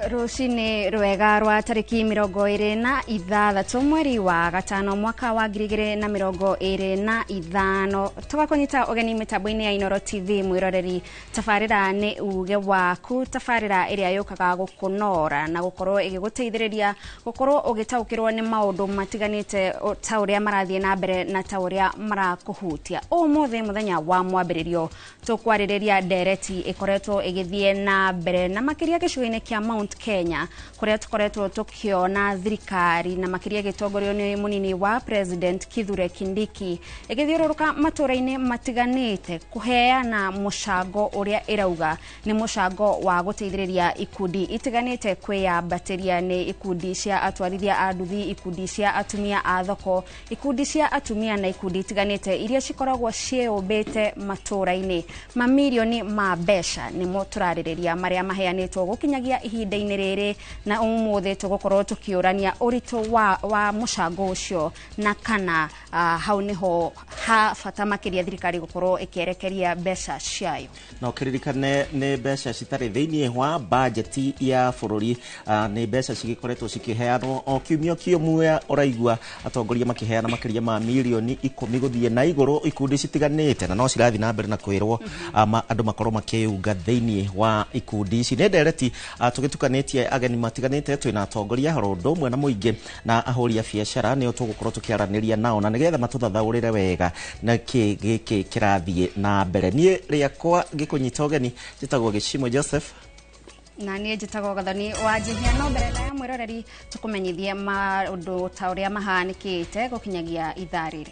Rũcinĩ rwega rwa tarĩki 26 mweri wa gatano mwaka wa 2025, tũgakũnyita ũgeni mĩtambo-inĩ ya Inooro TV. Mwĩroreri, tabarĩra nĩ uge waku, tabarĩra ĩrĩa yũkaga gũkũnora na gũkorwo ĩgĩgũteithĩrĩria gũkorwo ũgĩtaũkĩrwo nĩ maũndũ matiganĩte ta ũrĩa marathiĩ na mbere na ta ũrĩa marakũhutia. Ũmũthĩ mũthenya wa mwambĩrĩrio tũkwarĩrĩria ndereti ĩkoretwo ĩgĩthiĩ na mbere na makĩria gĩcigo-inĩ kĩa Mount Kenya, kũrĩa tũkoretwo tũkĩona thirikari na makĩria ĩgĩtongorio nĩ mũnini wa President Kithure Kindiki ĩgĩthiũrũrũka matũra-inĩ matiganĩte kũheana mũcango ũrĩa ĩrauga nĩ mũcango wa gũteithĩrĩria ikundi itiganĩte kwĩyambatĩria, nĩ ikundi cia atwarithia a nduthi, ikundi cia atumia a thoko, ikundi cia atumia na ikundi itiganĩte iria cikoragwo ciĩyũmbĩte matũra-inĩ. Mamirioni ma mbeca nĩmo tũrarĩrĩria marĩa maheanĩtwo gũkinyagia ihinda-inĩ rĩrĩ, na ũmũthĩ tũgũkorwo tũkĩũrania ũritũ wa mũcango ũcio na kana hau nĩho ha bata makĩria thirikari gũkorwo ĩkĩerekeria mbeca ciayo. Na ũkĩririkane nĩ mbeca citarĩ thĩinĩ wa bajeti ya bũrũri, nĩ mbeca cigĩkoretwo cikĩheanwo o kiumia kiumia, ũraigua atongoria makĩheana makĩria ma mirioni 10 gũthiĩ na igũrũ ikundi citiganĩte, na no cirathiĩ na mbere na kwĩrwo andũ makorwo makĩyunga thĩinĩ wa ikundi ici. Nĩ ndereti tũgĩtukanĩtie ageni matiganĩte, twĩna atongoria oro ũndũ ũmwe na mũingĩ na ahũri a biacara, nĩo tũgũkorwo tũkĩaranĩria nao na nĩgetha matũthathaũrĩre wega na kĩ gĩkĩ kĩrathiĩ na mbere. Niĩ rĩakwa ngĩkũnyita ũgeni njĩtagwo Gĩcimo Joseph. Na niĩ njĩtagwo Gathoni wa Njihia. No mbere ndaya, mwĩroreri, tũkũmenyithie maũndũ ta ũrĩa mahanĩkĩte gũkinyagia ithaa rĩrĩ.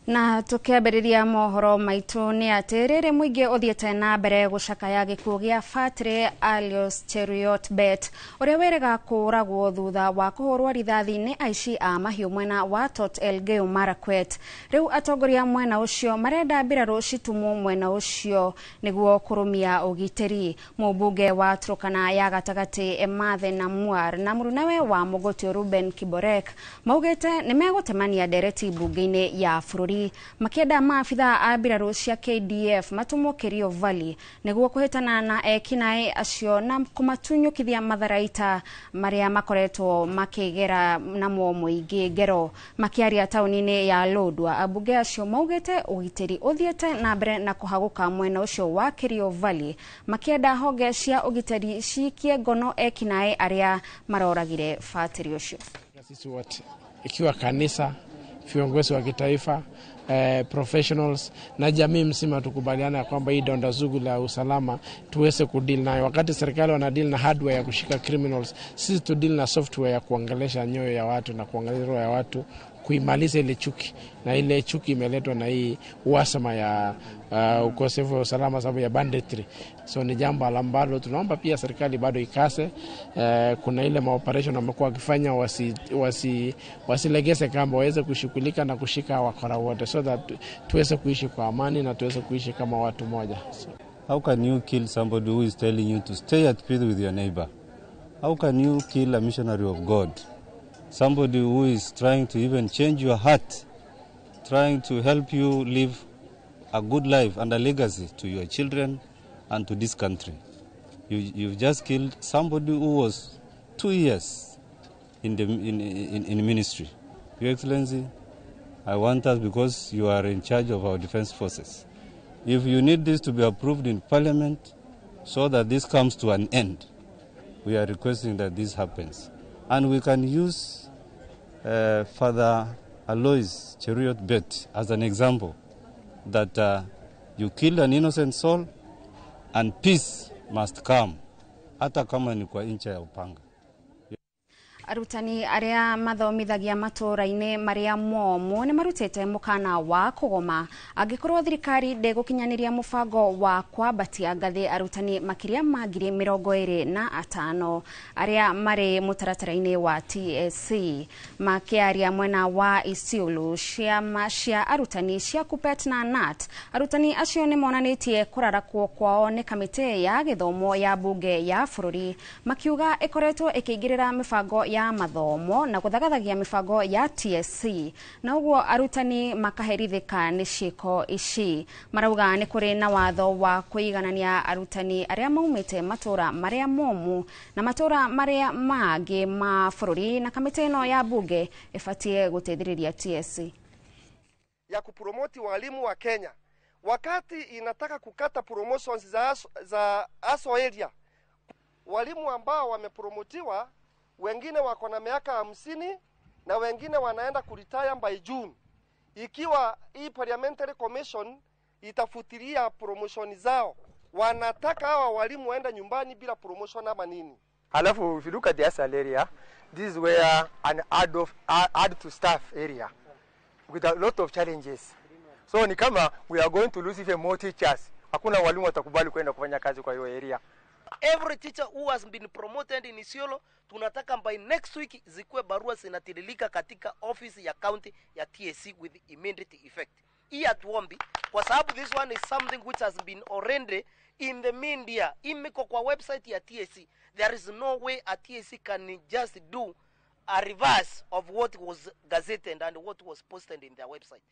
Na tukiambĩrĩria mohoro maitũ nĩ atĩ rĩrĩ mũingĩ ũthiĩte na mbere gũcakaya gĩkuũ gĩa Batĩrĩ Alois Cheruiyot Bet, ũrĩa wĩrĩga kũũragwo thutha wa kũhũrwo rithathi nĩ aici a mahiũ mwena wa Tot Elgeyo Marakwet. Rĩu atongoria mwena ũcio marenda mbirarũ citumwo mwena ũcio nĩguo kũrũmia ũgitĩri. Mũmbunge wa Turkana ya gatagatĩ Emathe Namuar na mũrunawe wa Mogotio Ruben Kiborek maugĩte nĩ megũtemania ndereti mbunge-inĩ ya bũrũri, makĩenda maabitha a mbirarũ cia KDF matũmwo Kerio Valley nĩguo kũhĩtana na ekinaĩ acio na kũmatunyũkithia matharaita marĩa makoretwo makĩgera namo mũingĩ ngero. Makĩaria taũni-inĩ ya Lodwar, ambunge acio maugĩte ũgitĩri ũthiĩte na mbere na kũhagũka mwena ũcio wa Kerio Valley, makĩenda honge cia ũgitĩri ciikie ngono ekinaĩ arĩa maroragire batĩrĩ ũcio. Sisi wote ikiwa kanisa, viongozi wa kitaifa, professionals na jamii mzima tukubaliana kwamba hii donda sugu la usalama tuweze kudeal nayo. Wakati serikali wana deal na hardware ya kushika criminals, sisi tu deal na software ya kuangelesha nyoyo ya watu na kuangalia roho ya watu, kuimaliza ile chuki, na ile chuki imeletwa na hii uhasama ya ukosefu wa usalama sababu ya banditry. So ni jambo ambalo tunaomba pia serikali bado ikase. Kuna ile maoperation wamekuwa wakifanya, wasilegeze kamba, waweze kushughulika na kushika wakora wote so that tuweze kuishi kwa amani na tuweze kuishi kama watu moja. So. How can you kill somebody who is telling you to stay at peace with your neighbor? How can you kill a missionary of God? Somebody who is trying to even change your heart, trying to help you live a good life and a legacy to your children and to this country. You've just killed somebody who was 2 years in, the, in ministry. Your Excellency, I want us, because you are in charge of our defense forces, if you need this to be approved in Parliament so that this comes to an end, we are requesting that this happens. And we can use Father Alois Cheruiyot Bet as an example that you kill an innocent soul and peace must come, hata kama ni kwa ncha ya upanga. Arutani arĩa mathomithagia matũũra-inĩ marĩa momũ nĩ marutĩte mũkana wa kũgoma angĩkorwo thirikari ndĩgũkinyanĩria mũbango wa kwambatia ngathĩ arutani makĩria ma 25,000 arĩa marĩ mũtaratara-inĩ wa TSC. Makĩaria mwena wa Isiolo, ciama cia arutani cia KUPPET na KNUT, arutani acio nĩ monanĩtie kũrarakwo kwao nĩ kamĩtĩ ya gĩthomo ya bunge ya bũrũri, makiuga ĩkoretwo ĩkĩingĩrĩra mĩbango ya mathomo na gũthagathagia mĩbango ya TSC, na ũguo arutani makaherithĩka nĩ ciĩko ici. Marauga nĩ kũrĩ na watho wa kũiganania arutani arĩa maumĩte matũũra marĩa momũ na matũũra marĩa mangĩ ma bũrũri, na kamĩtĩ ĩno ya bunge ĩbatiĩ gũteithĩrĩria TSC ya kupromoti walimu wa Kenya wakati inataka kukata promotions za ASO area. Walimu ambao wamepromotiwa wengine wako na miaka 50 na wengine wanaenda kuretire by June. Ikiwa hii Parliamentary Commission itafutilia promotion zao, wanataka hawa walimu waenda nyumbani bila promotion ama nini? Alafu if you look at the ASAL area, this is where an add to staff area with a lot of challenges. So ni kama we are going to lose even more teachers. Hakuna walimu watakubali kwenda kufanya kazi kwa hiyo area. Every teacher who has been promoted in Isiolo, tunataka by next week zikuwe barua zinatiririka katika office ya county ya TSC with immediate effect. Hii hatuombi kwa sababu this one is something which has been already in the media. Imeko kwa website ya TSC. There is no way a TSC can just do a reverse of what was gazetted and what was posted in their website.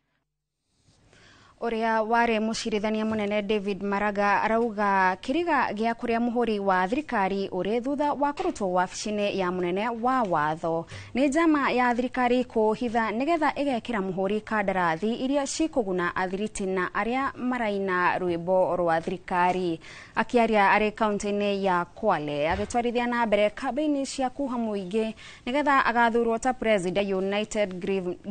Ũrĩa warĩ mũcirithania mũnene David Maraga arauga kĩriga gĩa kũrĩa mũhũri wa thirikari ũrĩ thutha wa kũrutwo wabici-inĩ ya mũnene wa watho nĩ njama ya thirikari kũhitha nĩgetha ĩgekĩra mũhũri kandarathi iria cikũguna athiriti na arĩa maraina rwĩmbo rwa thirikari. Akĩaria arĩ kaunti-inĩ ya Kwale agĩtwarithia na mbere kambĩini cia kuha mũingĩ nĩgetha agathurwo ta president United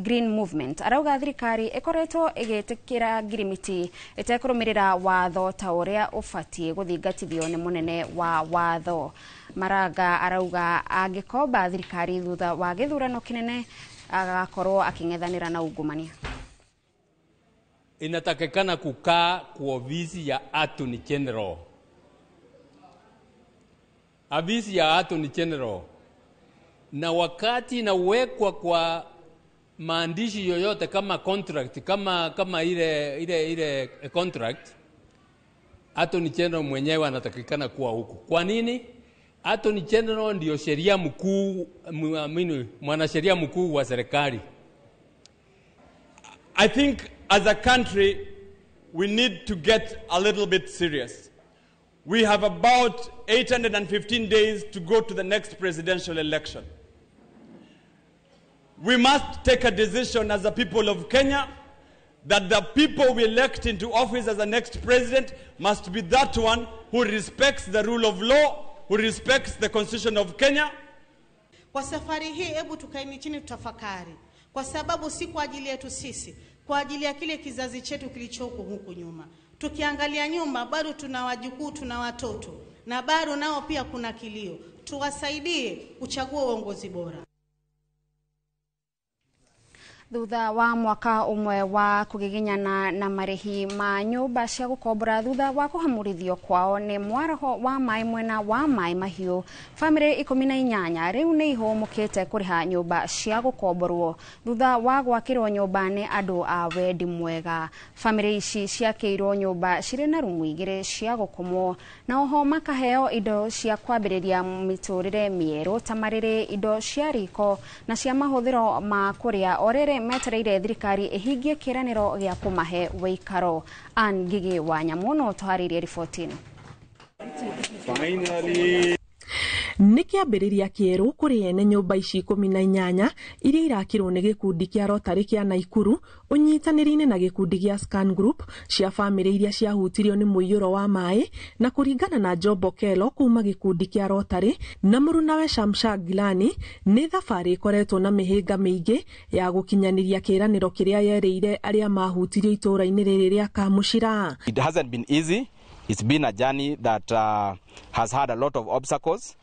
Green Movement, arauga thirikari ĩkoretwo ĩgĩtĩkĩra ngirimiti ĩtekũrũmĩrĩra watho ta ũrĩa ũbatiĩ gũthingatithio nĩ mũnene wa watho. Maraga arauga angĩkomba thirikari thutha wa gĩthurano kĩnene agakorwo akĩng'ethanĩra na ungumania. Inatakikana kukaa kwa ofisi ya Attorney General. Ofisi ya Attorney General, na wakati inawekwa kwa maandishi yoyote kama contract, kama ile contract, Attorney General mwenyewe anatakikana kuwa huko. Kwa nini? Attorney General ndio sheria mkuu, mwanasheria mkuu wa serikali. I think as a country we need to get a little bit serious. We have about 815 days to go to the next presidential election. We must take a decision as a people of Kenya that the people we elect into office as the next president must be that one who respects the rule of law, who respects the Constitution of Kenya. Kwa safari hii hebu tukaeni chini tutafakari, kwa sababu si kwa ajili yetu sisi, kwa ajili ya kile kizazi chetu kilichoko huku nyuma. Tukiangalia nyuma bado tuna wajukuu, tuna watoto, na bado nao pia kuna kilio. Tuwasaidie kuchagua uongozi bora. Thutha wa mwaka ũmwe wa kũgiginyana na marĩhi ma nyũmba cia gũkombora thutha wa kũhamũrithio kwao nĩ mwaraho wa maĩ mwena wa Maĩ Mahiũ, bamĩrĩ 18 rĩu nĩ ihũmũkĩte kũrĩha nyũmba cia gũkomborwo thutha wa gwakĩrwo nyũmba nĩ andũ a wendi mwega. Bamĩrĩ ici ciakĩirwo nyũmba cirĩ na rumu 2 cia gũkomwo na oho makaheo indo cia kwambĩrĩria mĩtũrĩre mĩerũ ta marĩrĩ, indo cia riko na cia mahũthĩro ma kũrĩa, o rĩrĩ metereire thirikari ĩhingie kĩĩranĩro gĩa kũmahe wĩikaro. Ann Ngigĩ wa Nyamũ no tũharĩrie riboti ĩno. Finally. Nĩ kĩambĩrĩria kĩerũ kũrĩ ene nyũmba ici 18 iria irakirwo nĩ gĩkundi kĩa Rotary kĩa Naikuru ũnyitanĩri-inĩ na gĩkundi gĩa Scan Group cia bamĩrĩ iria ciahutirio nĩ mũiyũro wa maĩ, na kũringana na Job Okello kuma gĩkundi kĩa Rotary na mũrunawe Shamsha Gilani, nĩ thabarĩ ĩkoretwo na mĩhĩnga mĩingĩ ya gũkinyanĩria kĩĩranĩro kĩrĩa yerĩire arĩa mahutirio itũũra-inĩ rĩrĩ rĩa Kamuchira. It hasn't been easy. It's been a journey that has had a lot of obstacles.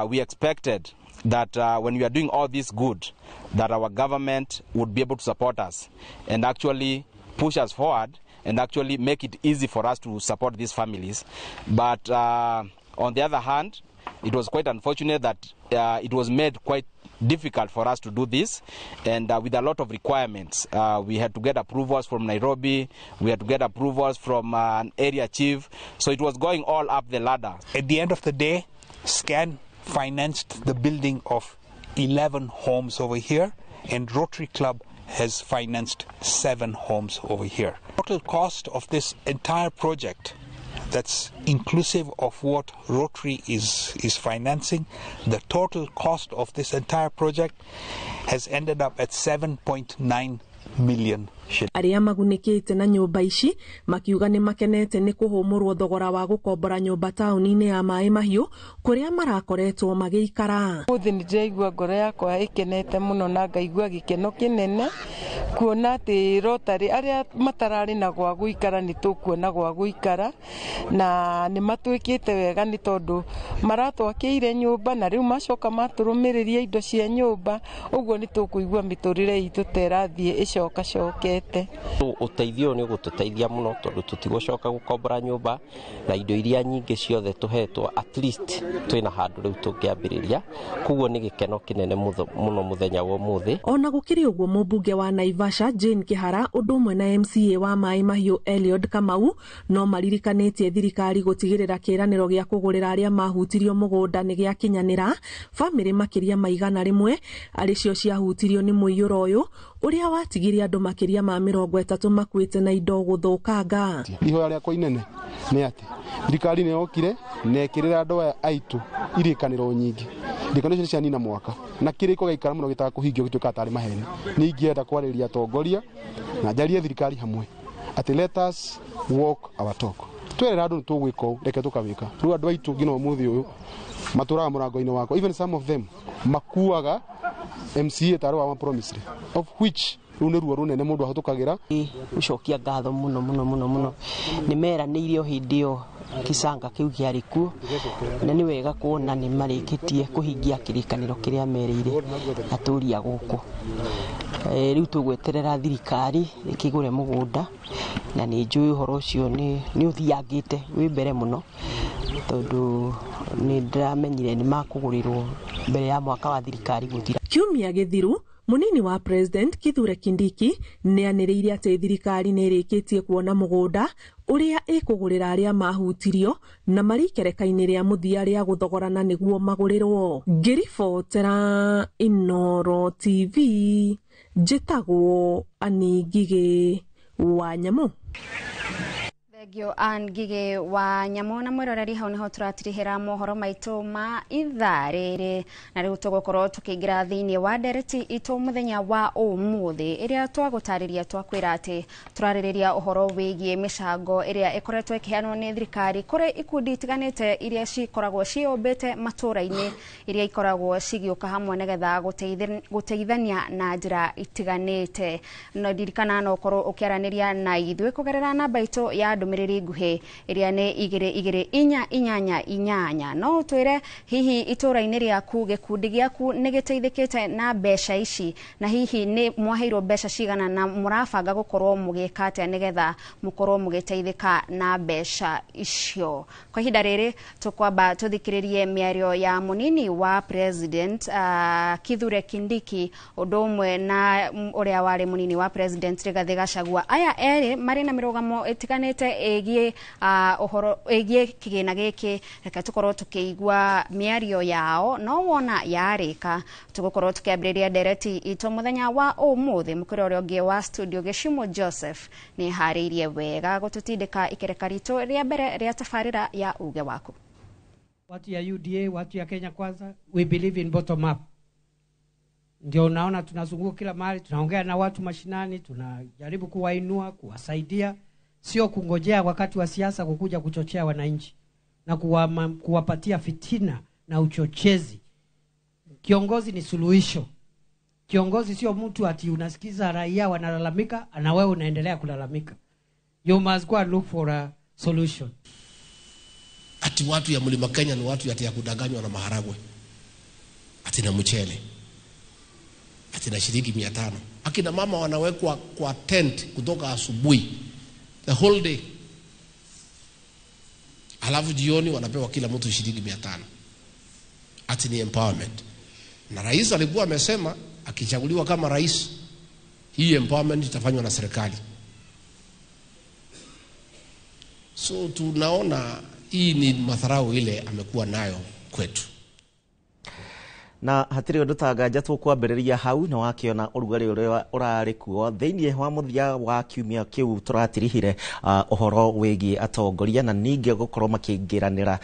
We expected that when we are doing all this good, that our government would be able to support us and actually push us forward and actually make it easy for us to support these families. But on the other hand, it was quite unfortunate that it was made quite difficult for us to do this, and with a lot of requirements. We had to get approvals from Nairobi, we had to get approvals from an area chief, so it was going all up the ladder. At the end of the day, SCAN financed the building of 11 homes over here, and Rotary Club has financed 7 homes over here. Total cost of this entire project, that's inclusive of what Rotary is financing, the total cost of this entire project has ended up at 7.9 million shillings. Arĩa magunĩkĩte na nyũmba ici makiuga nĩ makenete nĩ kũhũmũrwo thogora wa gũkombora nyũmba taũni-inĩ ya Maĩ Mahiũ kũrĩa marakoretwo magĩikara. Ũmũthĩ nĩ ndĩraigua ngoro yakwa ĩkenete mũno na ngaigua gĩkeno kĩnene kuona atĩ Rotary arĩa matararĩ na gwa gũikara nĩ tũkuona gwa gũikara, na nĩ matwĩkĩte wega nĩ tondũ maratwakĩire nyũmba na rĩu macoka matũrũmĩrĩria indo cia nyũmba, ũguo nĩ tũkũigua mĩtũrĩre itũ ta ĩrathiĩ ĩcokacokete. Ũteithio nĩ ũgũtũteithia mũno tondũ tũtigũcoka gũkombora nyũmba na indo iria nyingĩ ciothe tũhetwo, at least twĩna handũ rĩu tũngĩambĩrĩria, koguo nĩ gĩkeno kĩnene mũno mũthenya wa ũmũthĩ. Ona gũkĩrĩ ũguo, mũmbunge wa Naivasha Jane Kihara ũndũ ũmwe na MCA wa Maĩ Mahiũ Eliud Kamau no maririkanĩtie thirikari gũtigĩrĩra kĩĩranĩro gĩa kũgũrĩra arĩa mahutirio mũgũnda nĩ gĩakinyanĩra. Bamĩrĩ makĩria ma 100 arĩ cio ciahutirio nĩ mũiyũro ũyũ ũrĩa watigire andũ makĩria ma 30 makuĩte na indo gũthũkanga. Ihoya rĩakwa inene nĩ atĩ thirikari nĩ yokire na ĩkĩrĩra andũ aya aitũ irĩkanĩro nyingĩ. Irĩkanĩro icio cianina mwaka na kĩrĩko gĩaikara mũno gĩtaga kũhingio gĩtuĩkaga tarĩ maheni. Nĩ ingĩenda kwarĩria atongoria na njarie thirikari hamwe atĩ let us walk our talk. Twerera andũ nĩ tũgwĩka ũũ, reke tũkawĩka. Rĩu andũ aitũ nginya ũmũthĩ ũyũ matũraga mũrango-inĩ wakwa, even some of them makuaga MCA tarĩ wa promise, of which rĩu nĩ ruo rũnene mũndũ ahĩtũkagĩra. Gũcokia ngatho mũno mũno mũno mũno, nĩ meranĩire o hĩndĩ ĩyo kĩcanga kĩu kĩarĩ kuo, na nĩ wega kuona nĩ marĩkĩtie kũhingia kĩrĩkanĩro kĩrĩa merĩire atũũri a gũkũ. Rĩu tũgweterera thirikari ĩkĩgũre mũgũnda, na nĩ njũĩ ũhoro ũcio nĩ ũthiangĩte wĩ mbere mũno, tondũ nĩ ndĩramenyire nĩ makũgũrĩrwo mbere ya mwaka wa thirikari gũthira. Kiumia gĩthiru Munini wa President Kithure Kindiki nĩ anĩrĩire atĩ thirikari nĩ ĩrĩkĩtie kuona mũgũnda ũrĩa ĩkũgũrĩra arĩa mahutirio na marĩ ikereka-inĩ rĩa mũthia rĩa gũthogorana nĩguo magũrĩrwo. Ngĩribotera Inooro TV, njĩtagwo Ann Ngigĩ wa Nyamũ. Thengio Ann Ngigĩ wa Nyamũ. Na mwĩroreri, hau nĩho tũratirihĩra mohoro maitũ ma ithaa rĩrĩ, na rĩu tũgũkorwo tũkĩingĩra thĩinĩ wa ndereti itũ mũthenya wa ũmũthĩ ĩrĩa twagũtarĩria twakwĩra atĩ tũrarĩrĩria ũhoro wĩgiĩ mĩcango ĩrĩa ĩkoretwo ĩkĩheanwo nĩ thirikari kũrĩ ikundi itiganĩte iria cikoragwo ciĩyũmbĩte matũũra-inĩ, iria ikoragwo cigĩũka hamwe nĩgetha gũteithania na njĩra itiganĩte. No ndirikana no ũkorwo ũkĩaranĩria na ithuĩ kũgerera namba itũ ya ndũmĩrĩri nguhĩ ĩrĩa nĩ 2 2 4 8 8. No ũtwĩre hihi itũũra-inĩ rĩaku gĩkundi gĩaku nĩ gĩteithĩkĩte na mbeca ici, na hihi nĩ mwaheirwo mbeca cigana na mũrabanga gũkorwo mũgĩka atĩa nĩgetha mũkorwo mũgĩteithĩka na mbeca icio. Kwa ihinda rĩrĩ tũkwamba tũthikĩrĩrie mĩario ya mũnini wa President Kithure Kindiki ũndũ ũmwe na ũrĩa warĩ mũnini wa President Rigathĩ Gachagua. Aya erĩ marĩ na mĩrũgamo ĩtiganĩte ĩgiĩ ũhoro ĩgiĩ kĩgĩna gĩkĩ. Reke tũkorwo tũkĩigua mĩario yao, no wona yarĩka tũgũkorwo tũkĩambĩrĩria ndereti itũ mũthenya wa ũmũthĩ. Mũkĩra ũrĩa ũngĩ wa studio Gĩcumo Joseph nĩ harĩirie wega gũtũtindĩka ikereka ritũ rĩa mbere rĩa tabarĩra ya uge waku. Watu ya UDA, watu ya Kenya Kwanza, we believe in bottom up. Ndio unaona tunazunguka kila mahali, tunaongea na watu mashinani, tunajaribu kuwainua, kuwasaidia, sio kungojea wakati wa siasa kukuja kuchochea wananchi na kuwapatia fitina na uchochezi. Kiongozi ni suluhisho. Kiongozi sio mtu ati unasikiza raia wanalalamika na wewe unaendelea kulalamika. You must go and look for a solution. Ati watu ya Mlima Kenya ni watu ya kudanganywa na maharagwe. Ati na mchele, ati na shilingi 500. Akina mama wanawekwa kwa tent kutoka asubuhi the whole day, alafu jioni wanapewa kila mtu shilingi 500. Ati ni empowerment. Na rais alikuwa amesema akichaguliwa kama rais, hii empowerment itafanywa na serikali. So tunaona hii ni madharau ile amekuwa nayo kwetu. Na hatirĩ ũndũ ta nganja tũkwambĩrĩria hau na wakĩona ũrugarĩ ũrĩa ũrarĩ kuo thĩinĩ wa mũthia wa kiumia kĩu tũratirihire ũhoro wĩgiĩ atongoria na ningĩ gũkorwo makĩingĩranĩra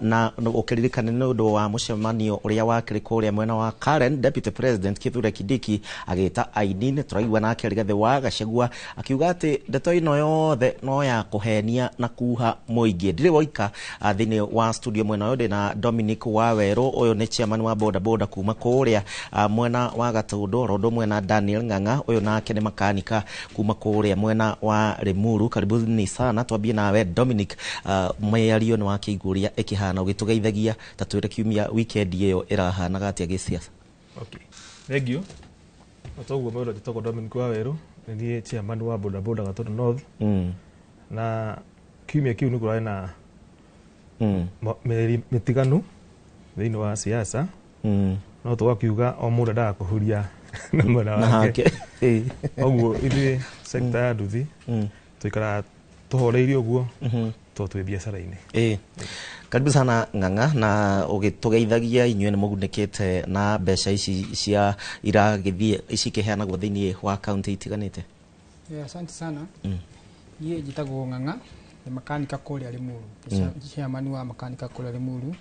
na ũkĩririkana nĩ ũndũ wa mũcemanio ũrĩa wakĩrĩ kũrĩa mwena wa Karen. Deputy President Kithure Kindiki agĩta aini nĩ tũraigua nake Rigathĩ wa Gachagua akiuga atĩ ndeto ĩno yothe no ya kũhenia na kuha mũingĩ. Ndirĩ woika thĩinĩ wa studio mwena ũyũ ndĩ na Dominic Wawerũ, ũyũ nĩ chairman wa boda boda kuma kũrĩa mwena wa Gatũndũ, rondo mwena Daniel Ng'ang'a, ũyũ nake nĩ makanika kuma kũrĩa mwena wa Limuru. Karibuni sana, twambie nawe Dominic. Mĩario nĩ wakĩigua ũrĩa ĩkĩhana, ũgĩtũgeithagia ta twĩre kiumia weekend ĩyo ĩrahanaga atĩa gĩsiasa. Okay, thank you. Otoguo mwero njĩtagwo Dominic Wawerũ, nĩ niĩ chairman wa boda boda Gatũndũ North. Na kiumia kĩu nĩ kũrarĩ na mĩtiganu thĩinĩ wa siasa. No tũgakiuga o mũndũ endaga kũhuria na mwena wake. Ũguo ithuĩ sector ya nduthi tũikaraga tũhoreirie ũguo tondũ twĩ biacara-inĩ. Karibu sana Ng'ang'a, na ũgĩtũgeithagia inyuĩ nĩ mũgunĩkĩte na mbeca ici cia iragĩthiĩ cikĩheanagwo thĩinĩ wa kaunti itiganĩte. Asante sana. Niĩ njĩtagwo Ng'ang'a, nĩ makanika kũrĩa Limuru, chairman wa makanika kũrĩa Limuru.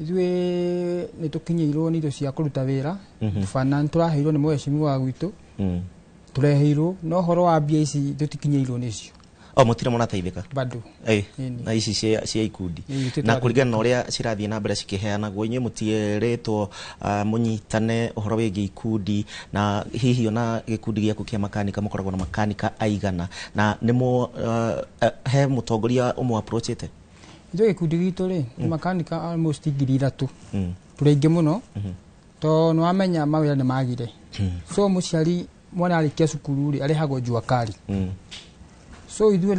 Ithuĩ nĩ tũkinyĩirwo nĩ indo cia kũruta wĩra, bana nĩ tũraheirwo nĩ mheshimiwa gwitũ, tũreheirwo, no ũhoro wa mbia ici tũtikinyĩirwo nĩcio. O mũtirĩ mũrateithĩka bado na ici cia ikundi na kũringana na ũrĩa cirathiĩ na mbere cikĩheanagwo, inyuĩ mũtierĩtwo mũnyitane ũhoro wĩgiĩ ikundi, na hihi ona gĩkundi gĩaku kĩa makanika mũkoragwo na makanika aigana, na nĩ he mũtongoria ũmwe approachĩte? Ithuĩ gĩkundi gitũ rĩ nĩ makanika almost 3,000, tũrĩ aingĩ mũno tondũ nĩ wamenya mawĩra nĩ magire. So mũciari mwana arĩkia cukuru rĩ arĩhagwo jua kali. So ithuĩ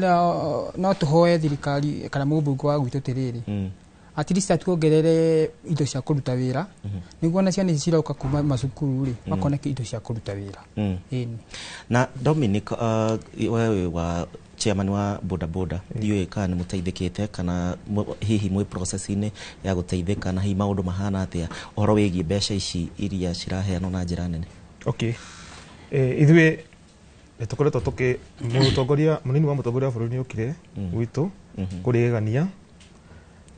no tũhoe thirikari kana mũmbunge wa gwitũ atĩrĩrĩ, at least atuongerere indo cia kũruta wĩra nĩguo ona ciana ici ciroka kuma macukuru rĩ makona indo cia kũruta wĩra. Na Dominic, wewe wa chairman wa boda boda, ndiũĩ kana nĩ mũteithĩkĩte kana hihi mwĩ process-inĩ ya gũteithĩka, na hihi maũndũ mahana atĩa ũhoro wĩgiĩ mbeca ici iria ciraheanwo na njĩra nene? Okay, ithuĩ nĩ tũkoretwo tũkĩ mũtongoria mũnini wa mũtongoria wa bũrũri nĩ okire gwitũ kũrĩgania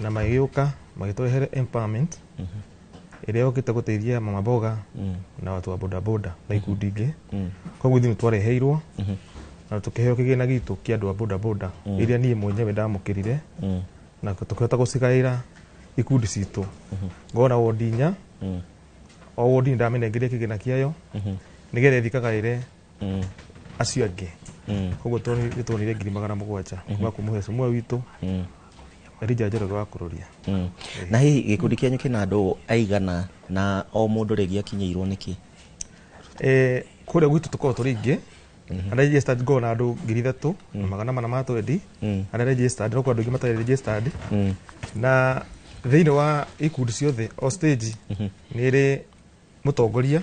na magĩũka magĩtũrehere empowerment ĩrĩa yũkĩte gũteithia mama mboga na watu wa boda boda na ikundi ingĩ. Koguo ithuĩ nĩ twareheirwo na tũkĩheo kĩgĩna gitũ kĩa andũ a boda boda iria niĩ mwenyewe ndamũkĩrire na tũkĩhota gũcigaĩra ikundi citũ. Ngona wodi inya, o wodi ndamĩnengerie kĩgĩna kĩayo nĩgetha ĩthiĩ kagaĩre acio angĩ. Koguo nĩ tuonire 700,000 kuma kwĩ mũhecimua witũ Elijah Njoroge wa Kũrũria. Na hihi gĩkundi kĩanyu kĩna andũ aigana na o mũndũ rĩngĩ akinyĩirwo nĩkĩ? Kũrĩa gwitũ tũkoragwo tũrĩ aingĩ. Arĩa registered ngoragwo na andũ 3,420 arĩa registered, no kwĩ andũ aingĩ matarĩ registered. Na thĩinĩ wa ikundi ciothe o stage nĩ ĩrĩ mũtongoria,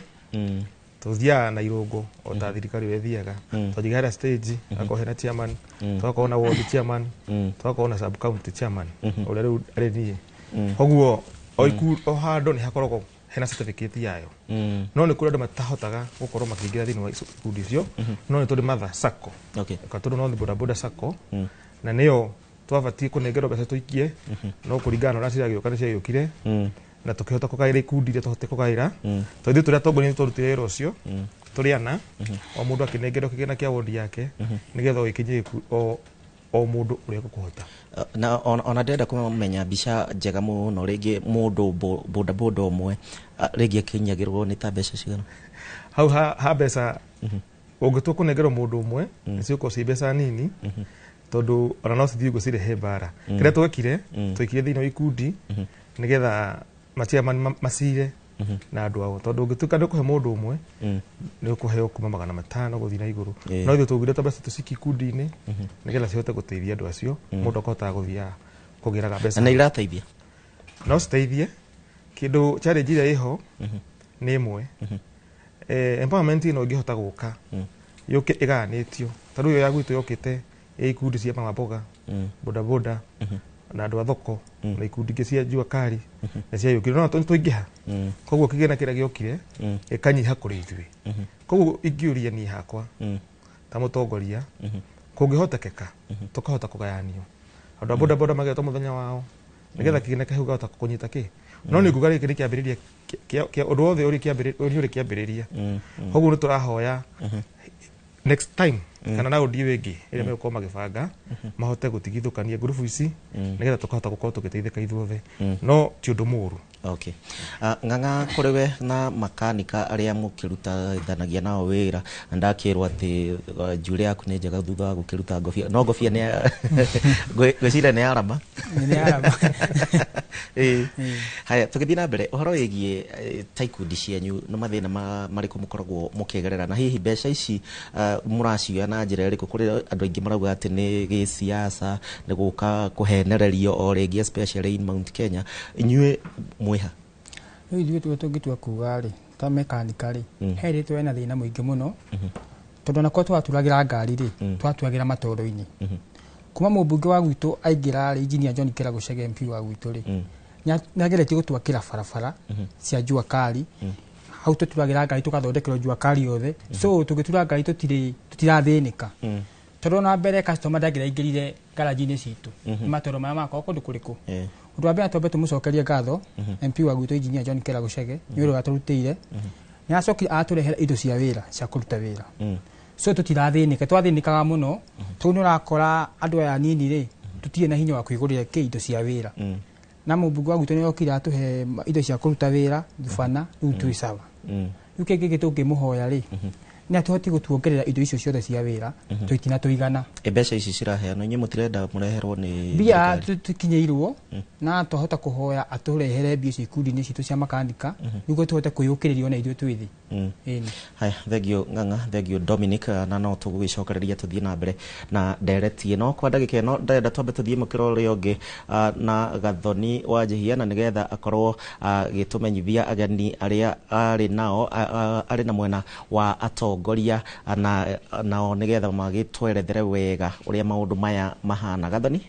tũthiaga na irũngo o ta thirikari ũrĩa ĩthiaga. Twanjiga hena stage, hagakorwo hena chairman, tũgakorwo na ward chairman, tũgakorwo na sub county chairman ũrĩa rĩu arĩ niĩ. Koguo o handũ nĩ hakoragwo hena certificate yayo. No nĩ kũrĩ andũ matahotaga gũkorwo makĩingĩra thĩinĩ wa ikundi icio, no nĩ tũrĩ Mother Sacco, Gatũndũ North Boda Boda Sacco, na nĩyo twabatiĩ kũnengerwo mbeca tũikie, no kũringana na ũrĩa ciragĩũka nĩ ciagĩũkire na tũkĩhota kũgaĩra ikundi iria tũhote kũgaĩra. Tondũ ithuĩ tũrĩ atongoria nĩ twarutire wĩra ũcio tũrĩ ana, o mũndũ akĩnengerwo kĩgĩna kĩa wodi yake nĩgetha ũgĩkinyie o mũndũ ũrĩa ũkũhota. Na ona ndĩrenda kũmenya mbica njega mũno, rĩngĩ mũndũ boda boda ũmwe rĩngĩ akinyagĩrwo nĩ ta mbeca cigana? Hau ha mbeca ũngĩtua kũnengerwo mũndũ ũmwe nĩ cigũkorwo ciĩ mbeca nini, tondũ ona no cithiĩ ũguo cirehe mbara. Kĩrĩa twekire, twekire thĩinĩ wa ikundi nĩgetha machairman macire Na andũ ao tondũ ũngĩtuĩka nĩ ũkũhe mũndũ ũmwe nĩ ũkũheo kuma 500 gũthiĩ na igũrũ, no ithuĩ tũgire ta mbeca tũciki ikundi-inĩ nĩgetha cihote gũteithia andũ acio, mũndũ akahotaga gũthiaga kũgĩraga mbeca. Na irateithia? No citeithie. Kĩndũ challenge ĩrĩa ĩho nĩ ĩmwe, empowerment ĩno ĩngĩhota gũka yũke ĩgayanĩtio, ta rĩu ĩyo ya gwitũ yokĩte ĩ ikundi cia mama mboga, bodaboda na andũ a thoko na ikundi ingĩ cia jua kali na cia yũkire, no tũingĩha, koguo kĩgĩna kĩrĩa gĩokire gĩkanyiha kũrĩ ithuĩ. Koguo ingĩũria niĩ hakwa ta mũtongoria, kũngĩhotekeka tũkahota kũgayanio, andũ a bodaboda magetwo mũthenya wao nĩgetha kĩgĩna kĩu gĩkahota kũnyita kĩ, no nĩ nguga gĩkĩ nĩ kĩambĩrĩria kĩa ũndũ wothe ũrĩ kĩambĩrĩria. Koguo nĩ tũrahoya next time kana na ũndũ ĩngĩ ĩrĩa megũkorwo magĩbanga mahote gũtigithũkania ngurubu ici nĩgetha tũkahota gũkorwo tũgĩteithĩka ithuothe, no ti ũndũ mũũru. Okay. Ng'ang'a, kũrĩ we na makanika arĩa mũkĩrutithanagia nao wĩra, na ndakĩrwo atĩ njuĩrĩ yaku nĩ njega thutha wa gũkĩruta ngobia, no ngobia nĩ ngwĩciria nĩ arama. Nĩ arama. Haya, tũgĩthiĩ na mbere ũhoro wĩgiĩ ta ikundi cianyu, nĩ mathĩna marĩkũ mũkoragwo mũkĩgerera, na hihi mbeca ici mũracioya na njĩra ĩrĩkũ? Kũrĩ andũ aingĩ marauga atĩ nĩ gĩsiasa, nĩ gũka kũhenererio o rĩngĩ, especially in Mount Kenya. Inyuĩ mwĩha? Rĩu ithuĩ tuo tũngĩtua kuga rĩ, ta mekanika rĩ, he rĩtwa ena thĩna mũingĩ mũno, tondũ onakorwo twaturagĩra ngari rĩ, twaturagĩra matoro-inĩ. Kuma mũmbunge wa gwitũ aingĩra rĩ, Engineer John Kĩrago Chege MP wa gwitũ rĩ, nĩageretie gũtwakĩra barabara cia jua kali, hau tũturagĩra ngari tũgathondekerwo jua kali yothe, so tũgĩtura ngari tũtirathĩnĩka, tondũ ona mbere customer ndangĩraingĩrire garaji-inĩ citũ, nĩ matoro marĩa makoragwo kũndũ kũrĩkũ. Ũndũ wa mbere twambe tũmũcokerie ngatho MP wa gwitũ Engineer John Kĩrago Chege nĩ ũrĩa atũrutĩire, nĩ acokire atũrehera indo cia wĩra cia kũruta wĩra, so tũtirathĩnĩka. Twathĩnĩkaga mũno tondũ nĩ ũrakora andũ aya anini rĩ, tũtirĩ na hinya wa kwĩgũrĩra kĩ indo cia wĩra, na mũmbunge wa gwitũ nĩ okire atũhe indo cia kũruta wĩra thubana, rĩu twĩ sawa. Rĩu kĩngĩ kĩngĩ tũngĩmũhoya rĩ, nĩ atũhotie gũtuongerera indo icio ciothe cia wĩra, tũitina tũigana. Mbeca ici ciraheanwo inyuĩ mũtirenda mũreherwo nĩ mbia tũkinyĩirwo, na twahota kũhoya atũrehere mbia icio ikundi-inĩ citũ cia makanika nĩguo tũhote kwĩyũkĩrĩria ona ithuĩ twĩ thĩ. Haya, thengio Ng'ang'a, thengio Dominic, na no tũgũgĩcokereria tũthiĩ na mbere na ndereti ĩno kwa ndagĩka ĩno. Ndĩrenda twambe tũthiĩ mũkĩro ũrĩa ũngĩ na Gathoni wa Njihia, na nĩgetha akorwo agĩtũmenyithia ageni arĩa arĩ nao, arĩ na mwena wa atongoria na nao, nĩgetha magĩtwerethere wega ũrĩa maũndũ maya mahana. Gathoni?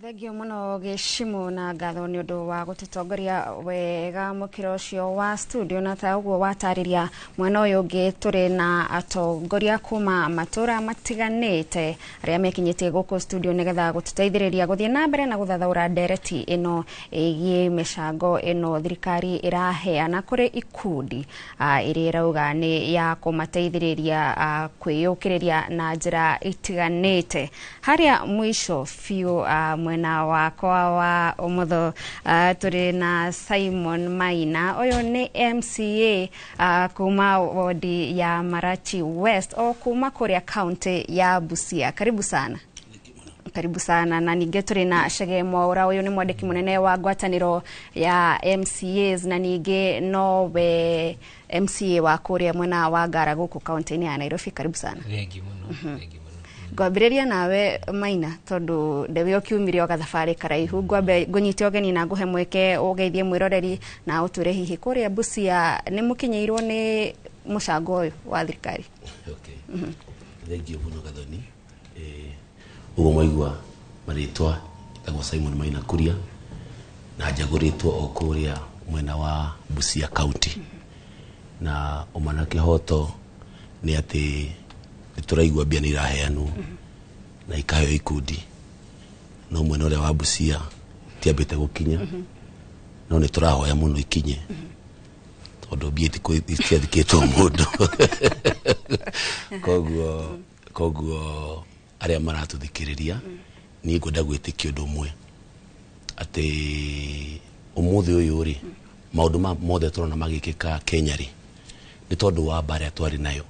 Thengio mũno Gĩcimũ na ngatho nĩ ũndũ wa gũtũtongoria wega mũkĩra ũcio wa studio, na ta ũguo watarĩria mwena ũyũ ũngĩ tũrĩ na atongoria kuma matũra matiganĩte arĩa mekinyĩtie gũkũ studio nĩgetha gũtũteithĩrĩria gũthiĩ na mbere na gũthathaũra ndereti ĩno ĩgiĩ mĩcango ĩno thirikari ĩraheana kũrĩ ikundi ĩrĩa ĩrauga nĩ ya kũmateithĩrĩria kwĩyũkĩrĩria na njĩra itiganĩte. Harĩa mũico biũ mwena wakwa wa ũmotho tũrĩ na Simon Maina, ũyũ nĩ MCA kuma wodi ya Marachi West o kuma kũrĩa county ya Busia. Karibu sana. Karibu sana. Na ningĩ tũrĩ na Chege Mwaura, ũyũ nĩ mwandĩki mũnene wa ngwatanĩro ya MCAs na ningĩ nowe MCA wa kũrĩa mwena wa Ngara gũkũ county-inĩ ya Nairobi. Karibu sana. Thengiũ mũno. Thengiũ mũno. Ngwambĩrĩria nawe Maina, tondũ ndewe ũkiumire o gathabarĩ karaihu, ngwambe ngũnyite ũgeni na ngũhe mweke ũgeithie mwĩroreri na ũtwĩre hihi kũrĩa Busia nĩ mũkinyĩirwo nĩ mũcango ũyũ wa thirikari. Okay. Thengiũ mũno Gathoni. Ũguo mwaigua marĩtwa, njĩtagwo Simon Maina Kuria na njagũrĩtwo o kũrĩa mwena wa Busia County, na ũma na kĩhoto nĩ atĩ nĩ tũraigua mbia nĩ iraheanwo na ikaheo ikundi, no mwena ũrĩa wa Busia itiambĩte gũkinya, no nĩ tũrahoya mũno ikinye tondũ mbia itiathikĩtwo mũndũ. Koguo arĩa maratũthikĩrĩria, niĩ ngwenda gwĩtĩkia ũndũ ũmwe, atĩ ũmũthĩ ũyũ rĩ, maũndũ mothe tũrona magĩkĩka Kenya rĩ, nĩ tondũ wa mbara twarĩ nayo,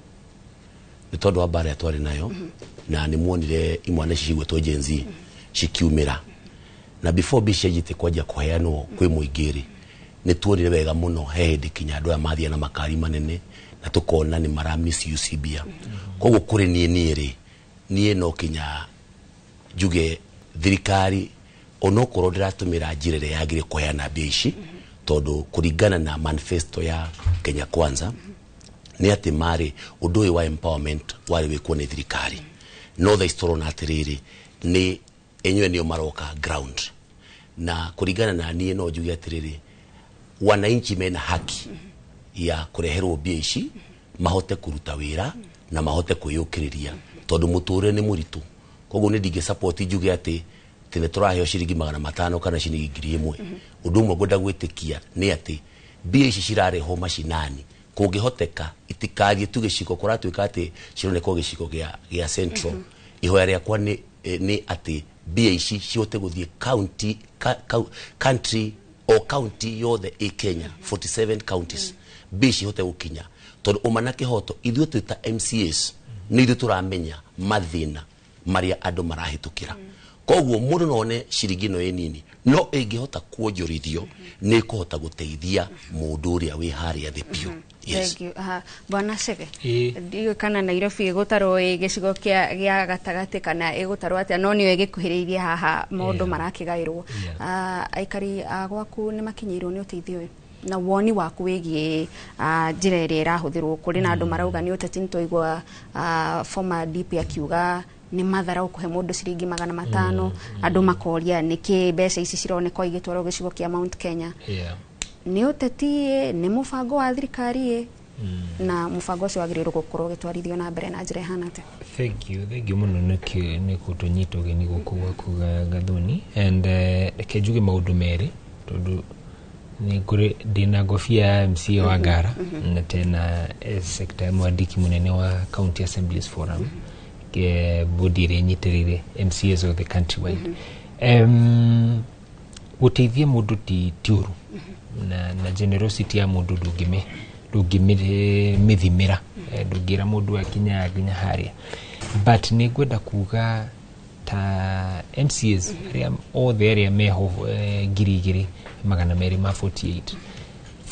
nĩ tondũ wa mbara twarĩ nayo, na nĩ muonire imwana ici cigwĩtwo Gen Z cikiumĩra, na before mbia cianjĩtie kwanjia kũheanwo kwĩ mũingĩ rĩ, Nĩ tuonire wega mũno he hĩndĩ kinya andũ aya mathiĩ na makari manene na tũkona nĩ mara misuse mbia. Koguo kũrĩ niĩ rĩ niĩ no kinya njuge thirikari onokorwo ndĩratũmĩra njĩra ĩrĩa yagĩrĩire kũheana mbia ici, tondũ kũringana na manifesto ya Kenya Kwanza nĩ atĩ marĩ ũndũ ũyũ wa empowerment warĩ wĩkwo nĩ thirikari, no thaa ici tũrona atĩrĩrĩ nĩ enyewe nĩo maroka ground. Na kũringana na niĩ no njuge atĩrĩrĩ, wananchi mena haki ya kũreherwo mbia ici mahote kũruta wĩra na mahote kwĩyũkĩrĩria, tondũ mũtũrĩre nĩ mũritũ. Koguo nĩ ndingĩ support njuge atĩ nĩ tũraheo ciringi 500 kana ciringi 1000. Ũndũ ũmwe ngwenda gwĩtĩkia nĩ atĩ mbia ici cirarehwo macinani, kũngĩhoteka itikathiĩ tu gĩcigo kũratuĩka atĩ cironeka gĩcigo gĩa central. Ihoya rĩakwa nĩ atĩ mbia ici cihote gũthiĩ county country o county yothe ĩ Kenya, 47 counties, mbia ici ihote gũkinya, tondũ ũma na kĩhoto ithuĩ twĩ ta MCAs nĩ ithuĩ tũramenya mathĩna marĩa andũ marahĩtũkĩra. Koguo mũndũ no one ciringi ĩno ĩ nini, no ĩngĩhota kuonjorithio nĩ ĩkũhota gũteithia mũndũ ũrĩa wĩ harĩa thĩ biũ. Yes. Thank you. Bwana Chege, ndiũĩ kana Nairobi ĩgũtarwo ĩ gĩcigo gĩa gatagatĩ kana ĩgũtarwo atĩa, no nĩyo ĩgĩkuhĩrĩirie haha maũndũ marakĩgaĩrwo. Aikari a gwaku nĩ makinyĩirwo nĩ ũteithio ũyũ, na woni waku wĩgiĩ njĩra ĩrĩa ĩrahũthĩrwo? Kũrĩ na andũ marauga nĩ ũteti, nĩtwaigua former DP akiuga nĩ matharaũ kũhe mũndũ ciringi 500, andũ makoria nĩkĩ mbeca ici cironeka igĩtwarwo gĩcigo kĩa Mount Kenya. Nĩ ũteti ĩ, nĩ mũbango wa thirikari ĩ, na mũbango ũcio wagĩrĩirwo gũkorwo ũgĩtwarithio na mbere na njĩra ĩhana atĩa? Thank you, thank you mũno nĩ kũtũnyita ũgeni gũkũ gwaku Gathoni. And reke njuge maũndũ merĩ, tondũ nĩ kũrĩ ndĩna ngobia ya MCA wa Ngara na tena sector ya mwandĩki mũnene wa County Assemblies Forum, body ĩrĩa ĩnyitĩrĩire MCAs of the countrywide. Gũteithia mũndũ ti ũru, na generosity ya mũndũ ndũngĩmĩthimĩra, ndũngĩra mũndũ akinya nginya harĩa. But nĩ ngwenda kuga ta MCAs arĩa othe arĩa meho 2248,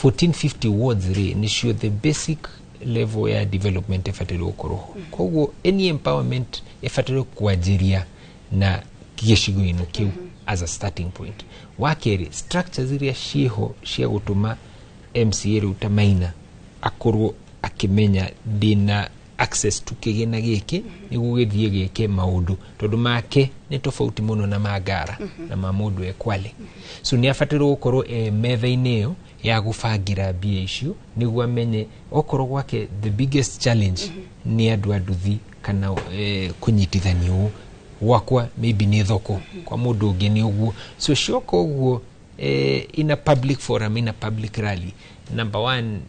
1450 wards rĩ, nĩcio the basic level ya development ĩbataire gũkorwo ho. Koguo any empowerment ĩbataire kwanjĩria na gĩcigo-inĩ kĩu as a starting point. Wa kerĩ, structures iria ciĩho cia gũtũma MCA rĩu ta Maina akorwo akĩmenya ndĩna access to kĩgĩna gĩkĩ nĩguo gĩthiĩ gĩke maũndũ, tondũ make nĩ tofauti mũno na ma Ngara na ma mũndũ e Kwale. So nĩ abatairwo gũkorwo e metha-inĩ ĩyo ya gũbangĩra mbia icio, nĩguo amenye okorwo gwake the biggest challenge nĩ andũ a nduthi kana kũnyitithanio ũũ, gwakwa maybe nĩ thoko, kwa mũndũ ũngĩ nĩ ũguo. So cioka ũguo in a public forum, in a public rally, number one,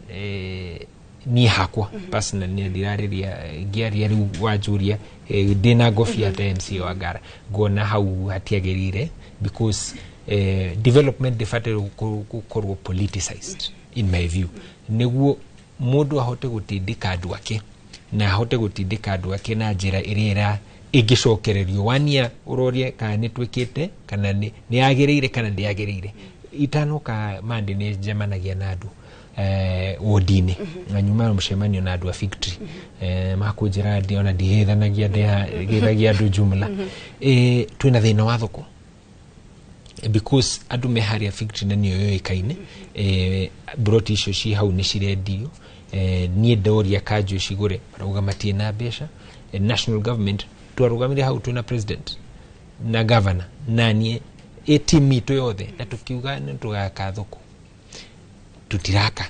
niĩ hakwa personally nĩ ndirarĩria ngĩaria rĩu wanjũria ndĩna ngobia ta MCA wa Ngara, ngona hau hatiagĩrĩire, because development ndĩbataire gũkorwo politicized in my view, nĩguo mũndũ ahote gũtindĩka andũ ake na ahote gũtindĩka andũ ake na njĩra ĩrĩa ĩngĩcokererio wania ũrorie kana nĩ twĩkĩte kana nĩ yagĩrĩire kana ndĩagĩrĩire. Itanoka mande nĩ njemanagia na andũ wodi-inĩ na nyuma na mũcemanio na andũ a Fig Tree makũnjĩra ndĩ ona ndigethanagia ndigithagia andũ jumla. Twĩna thĩna wa thoko because andũ me harĩa Fig Tree na nĩyo yũĩkaine, broti icio ci hau nĩ cirendio. Niĩ ndoria kanjũ cigũre marauga matirĩ na mbeca. National government twarũgamire hau twĩna president na governor na niĩ ĩ team itũ yothe na tũkiuga nĩ tũgaka thoko, tũtiraka.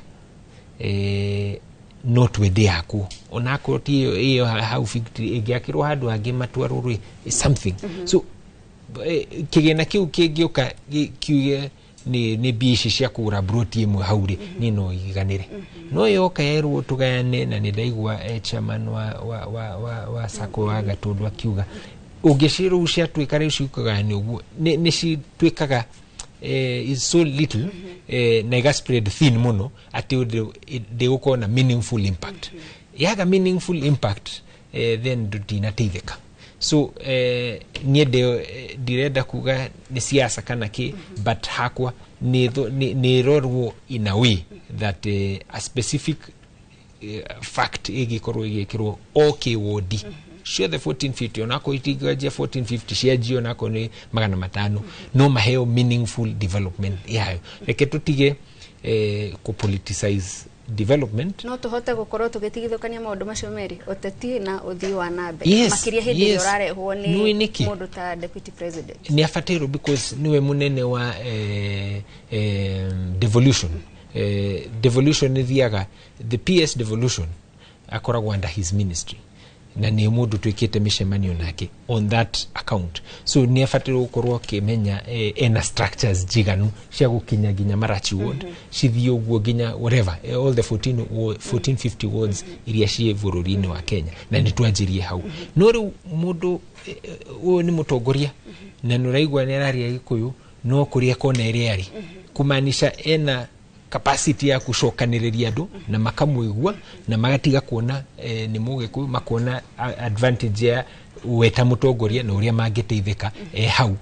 No twende yakwo onakorwo ti ĩyo hau Fig Tree, ĩngĩakĩrwo handũ hangĩ matwarwo rĩ something. So kĩgĩna kĩu kĩngĩũka kiuge nĩ mbia ici cia kũgũra broti ĩmwe hau rĩ, niĩ no iganĩre. No yoka yerwo tũgayane, na nĩ ndaigua chairman wa sacco wa Gatũndũ akiuga ũngĩcirũ ciatuĩka rĩu cikũgayanio ũguo nĩ cituĩkaga is so little na iga spread thin mũno atĩ ndĩgũkorwo na meaningful impact. Yaga meaningful impact, then ndũtinateithĩka. So niĩ ndirenda kuga nĩ siasa kana kĩ, but hakwa Nä ĩrorwo in a way that a specific fact ĩgĩkorwo ĩgĩkĩrwo o kĩwodi ciothe 1450, onakorwo itingĩanjia 1450, cianjia onakorwo nĩ 500, no maheo meaningful development yayo. Reke tũtige kũ-politicize development. No tũhote gũkorwo tũgĩtigithũkania maũndũ macio merĩ, ũteti na ũthii wa na mbere, Yes, makĩria hĩndĩ ĩrĩa ũrarehwo Nĩũĩ nĩ nĩkĩ? mũndũ ta deputy president. Nĩ abatairwo because niwe munene wa devolution. Devolution ĩthiaga, the PS devolution akoragwo under his ministry, na nĩ mũndũ twĩkĩte mĩcemanio nake on that account, so nĩ abatairwo gũkorwo akĩmenya ena structures njiganu cia gũkinya nginya Marachi ward, cithiĩ ũguo nginya whatever, all the 1450 wards iria ciĩ bũrũri-inĩ wa Kenya, na nĩ twanjirie hau. No rĩu mũndũ ũyũ nĩ mũtongoria na nĩ ũraigua nĩ araria Gĩkũyũ, no kũrĩa kona ĩrĩa arĩ kumaanisha ena capacity ya gũcokanĩrĩria andũ na makamũigua na magatiga kuona nĩ mũgĩkũyũ, makona advantage ya we ta mũtongoria na ũrĩa mangĩteithĩka hau.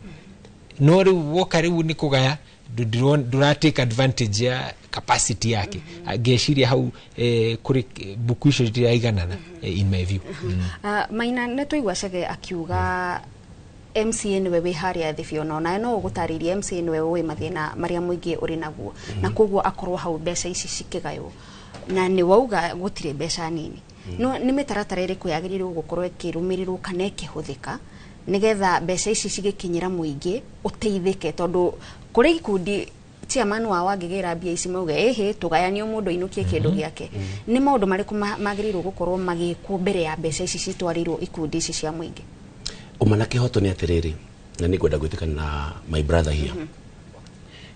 No rĩu woka rĩu nĩ kũgaya, ndũra take advantage ya capacity yake. Ngeciria hau kũrĩ mbuku icio itiraiganana, in my view. Maina, nĩ twaigua Chege akiuga MCA nĩwe wĩ harĩa thĩ biũ, na onawe no ũgũtarĩria MCA nĩwe ũĩ mathĩna marĩa mũingĩ ũrĩ naguo, na koguo akorwo hau mbeca ici cikĩgaywo, na nĩ wauga gũtirĩ mbeca nini. No nĩ mĩtaratara ĩrĩkũ yagĩrĩirwo gũkorwo ĩkĩrũmĩrĩrwo kana ĩkĩhũthĩka nĩgetha mbeca ici cigĩkinyĩra mũingĩ ũteithĩke? Tondũ kũrĩ ikundi chairman wao angĩgĩra mbia ici mauge ĩhĩ tũgayanio, mũndũ ainũkie kĩndũ gĩake. Nĩ maũndũ marĩkũ magĩrĩirwo gũkorwo magĩkwo mbere ya mbeca ici citwarĩirwo ikundi ici cia mũingĩ? Ũma na kĩhoto nĩ atĩrĩrĩ, na nĩ ngwenda gwĩtĩkana na my brother here,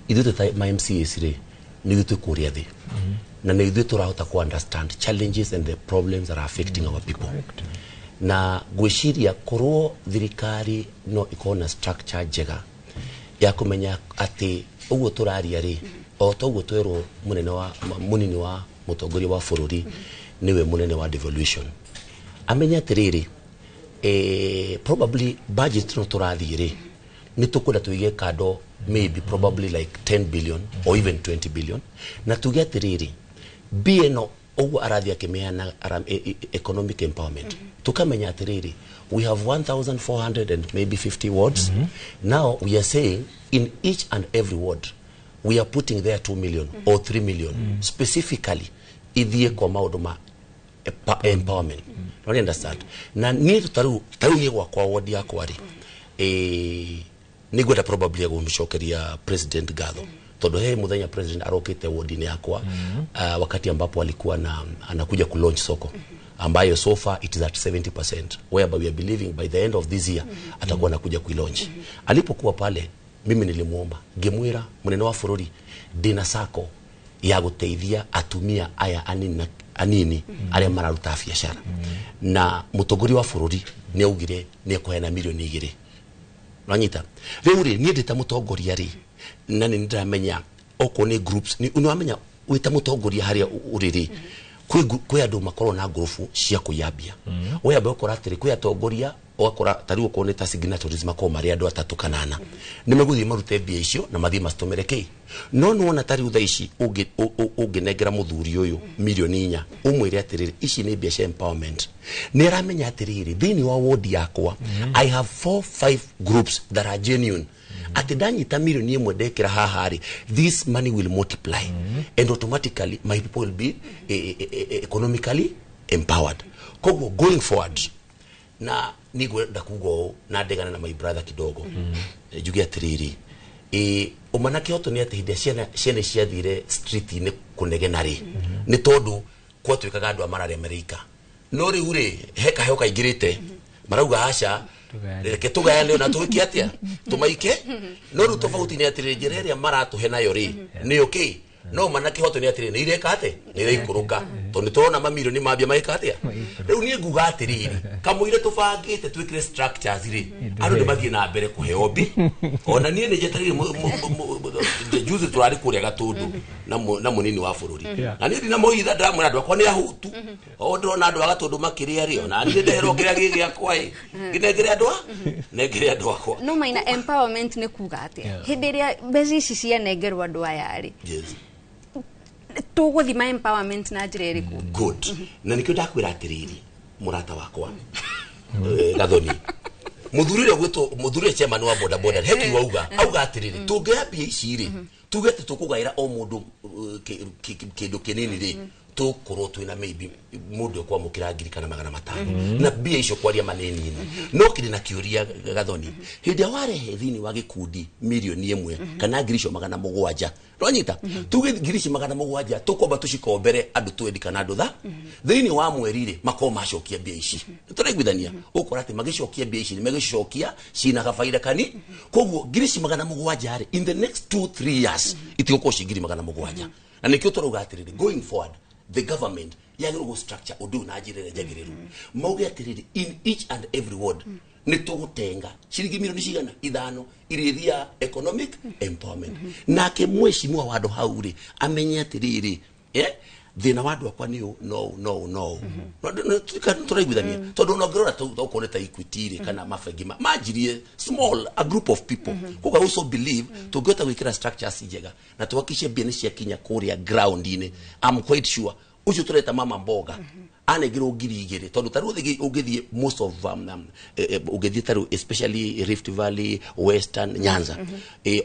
ithuĩ twĩ ta ma MCAs rĩ, nĩ ithuĩ twĩ kũrĩa thĩ na nĩ ithuĩ tũrahota ku understand challenges and the problems that are affecting our people. Na ngwĩciria korwo thirikari no ĩkorwo na structure njega ya kũmenya atĩ ũguo tũraria rĩ, o ta ũguo twerwo mũnene wa mũnini wa mũtongoria wa bũrũri nĩwe mũnene wa devolution, amenye atĩrĩrĩ, probably budget no tũrathiĩ rĩ, nĩ tũkwenda tũige kando maybe probably like 10 billion or even 20 billion, na tuge atĩrĩrĩ, mbia ĩno ũguo arathiĩ akĩmeana economic empowerment, tukamenya atĩrĩrĩ, we have 1400 and maybe 50 wards. Now we are saying in each and every ward we are putting there 2 million or 3 million specifically ithiĩ kwa maũndũ ma empowerment. No understand, na niĩ tarĩu niĩ gwakwa ward yakwa rĩ, nĩ ngwenda probably gũmũcokeria president ngatho, tondũ he mũthenya president arokĩte ward-inĩ yakwa, wakati ambapo alikuwa na anakuja kulaunch soko ambayo so far it is at 70%, whereby we are believing by the end of this year atakuwa anakuja kuilaunch. Alipokuwa pale, mimi nilimuomba, ngĩmwĩra, mũnene wa bũrũri, ndĩna sacco ya gũteithia atumia aya anini na anini arĩa mararuta biacara, na mũtongoria wa bũrũri nĩ augire nĩ ekũheana 2 mirioni. Ũranyita? Rĩu rĩ, niĩ ndĩ ta mũtongoria rĩ, na nĩ ndĩramenya okorwo nĩ groups, nĩ wamenya wĩ ta mũtongoria harĩa ũrĩ rĩ, kwĩ andũ makorwo na ngurubu cia kũiya mbia. We ambe ũkora atĩrĩ, kwĩ atongoria, ũgakora ta rĩu okorwo nĩ ta signatories makorwo marĩ andũ atatũ kana ana, nĩ megũthiĩ marute mbia icio na mathiĩ macitũmĩre kĩ. No nĩwona ta rĩu thaa ici ũngĩnengera mũthuri ũyũ 4 mirioni ũmwĩre atĩrĩrĩ, ici nĩ mbia cia empowerment, nĩ aramenya atĩrĩrĩ, thĩinĩ wa ward yakwa I have four five groups that are genuine, atĩ ndanyita 1 mirioni ndekĩra haha rĩ, this money will multiply and automatically my people will be economically empowered. Koguo going forward, na nigwenda kuga ũũ na ndegane na my brother kidogo, njuge atĩrĩrĩ, ũma na kĩhoto nĩ atĩ hĩndĩ ĩrĩa ciana ciathire street-inĩ kũnegena rĩ, nĩ tondũ gwatuĩkaga andũ a mararĩa marĩika, no rĩu rĩ, he kaheo kaingĩrĩte, marauga aca, reke tũgayane na tũgĩke atĩa, tũmaike. No rĩu tofauti nĩ atĩrĩrĩ, njĩra ĩrĩa maratũhe nayo rĩ, nĩyo kĩ, no mana kĩhoto nĩ atĩrĩrĩ, nĩ ireka atĩ nĩ iraikũrũka. Tondũ nĩtũrona mamirioni mambia magĩka atĩa. Rĩu niĩ nguga atĩrĩrĩ, kamũira tũbangĩte twĩkĩre structures rĩ, andũ nĩ mathiĩ na mbere kũheo mbi. Ona niĩ nĩ njetereire juzi tũrarĩ kũrĩa Gatũndũ na mũnini wa bũrũri. Na niĩ ndinamũhitha, ndĩramwĩra andũ akwa nĩ ahũtu. O ndĩrona andũ a Gatũndũ makĩrĩa rĩ, ona niĩ ndeherwo kĩrĩa gĩ gĩakwa ĩ, ngĩnengere andũ a nengere andũ akwa. No Maina, empowerment nĩ kuga atĩa? Hĩndĩ ĩrĩa mbeca ici cianengerwo andũ aya rĩ, tũgũthima empowerment na njĩra ĩrĩkũ? Good. Na nikĩo ndakwĩra atĩrĩrĩ, mũrata wakwa Gathoni, mũthuri ũrĩa ũgwĩtwo mũthuri ũrĩa chairman wa boda boda he kiugo auga, auga atĩrĩrĩ, tũngĩoya mbia ici rĩ, tuge atĩ tũkũgaĩra o mũndũ kĩndũ kĩnini rĩ, tũkorwo twĩna maybe mũndũ ekwamũkĩra 500,000 na mbia icio kwaria manini. No kĩrĩ na kĩũria, Gathoni, hĩndĩ ĩrĩa warehe thĩinĩ wa gĩkundi 1 million kana 700,000, nwanyita, tuge 700,000 tũkwamba tũcikombere andũ twendi kana andũ tha thĩinĩ wa mweri rĩ, makorwo macokia mbia ici. Tũraiguithania ũkora atĩ magĩcokia mbia ici nĩ megũcicokia cina gabaida kani. Koguo 700,000 rĩ, in the next 2-3 years itigũkorwo ci 700,000. Na nĩkĩo tũrauga atĩrĩrĩ, going forward the government yagĩrĩirwo gũ structure ũndũ ũyũ na njĩra ĩrĩa njagĩrĩru, mauge atĩrĩrĩ, in each and every ward nĩ tũgũtenga ciringi milioni cigana 5 irĩthia economic empowerment. Nake mheshimiwa wa andũ hau rĩ, amenye atĩrĩrĩ, thĩna wa andũ akwa nĩ ũũ no ũũ no ũũ no ũũ. Tũraiguithania tondũ ona ũngĩrora okorwo nĩ ta Equity rĩ, kana mabengi manjirie small a group of people. Koguo I also believe tũngĩhota gwĩkĩra structures njega na tuhakikishe mbia nĩ ciakinya kũrĩa ground-inĩ, I'm quite sure ũcio tũreta mama mboga anengerwo 2,000, tondũ ta rĩu ũngĩthiĩ most of ũngĩthiĩ ta rĩu especially Rift Valley, Western, Nyanza,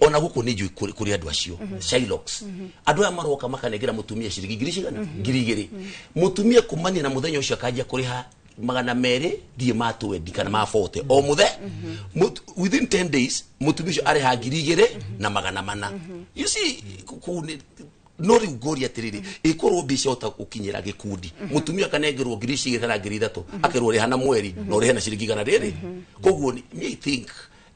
ona gũkũ nĩ njũĩ kũrĩ andũ acio Shylocks, andũ aya maroka makanengera mũtumia ciringi ngiri cigana, 2,000. Mũtumia kumania na mũthenya ũcio akanjia kũrĩha 200 ndiĩ ma 20 kana ma 40 o mũthe. Within 10 days mũtumia ũcio arĩha 2,400. You see, kũu no rĩu ngũria atĩrĩrĩ, ĩkorwo mbia ciahota gũkinyĩra gĩkundi, mũtumia akanengerwo 2,000 kana 3,000, akerwo rĩha na mweri na ũrĩhe na ciringi igana rĩrĩ. Koguo me I think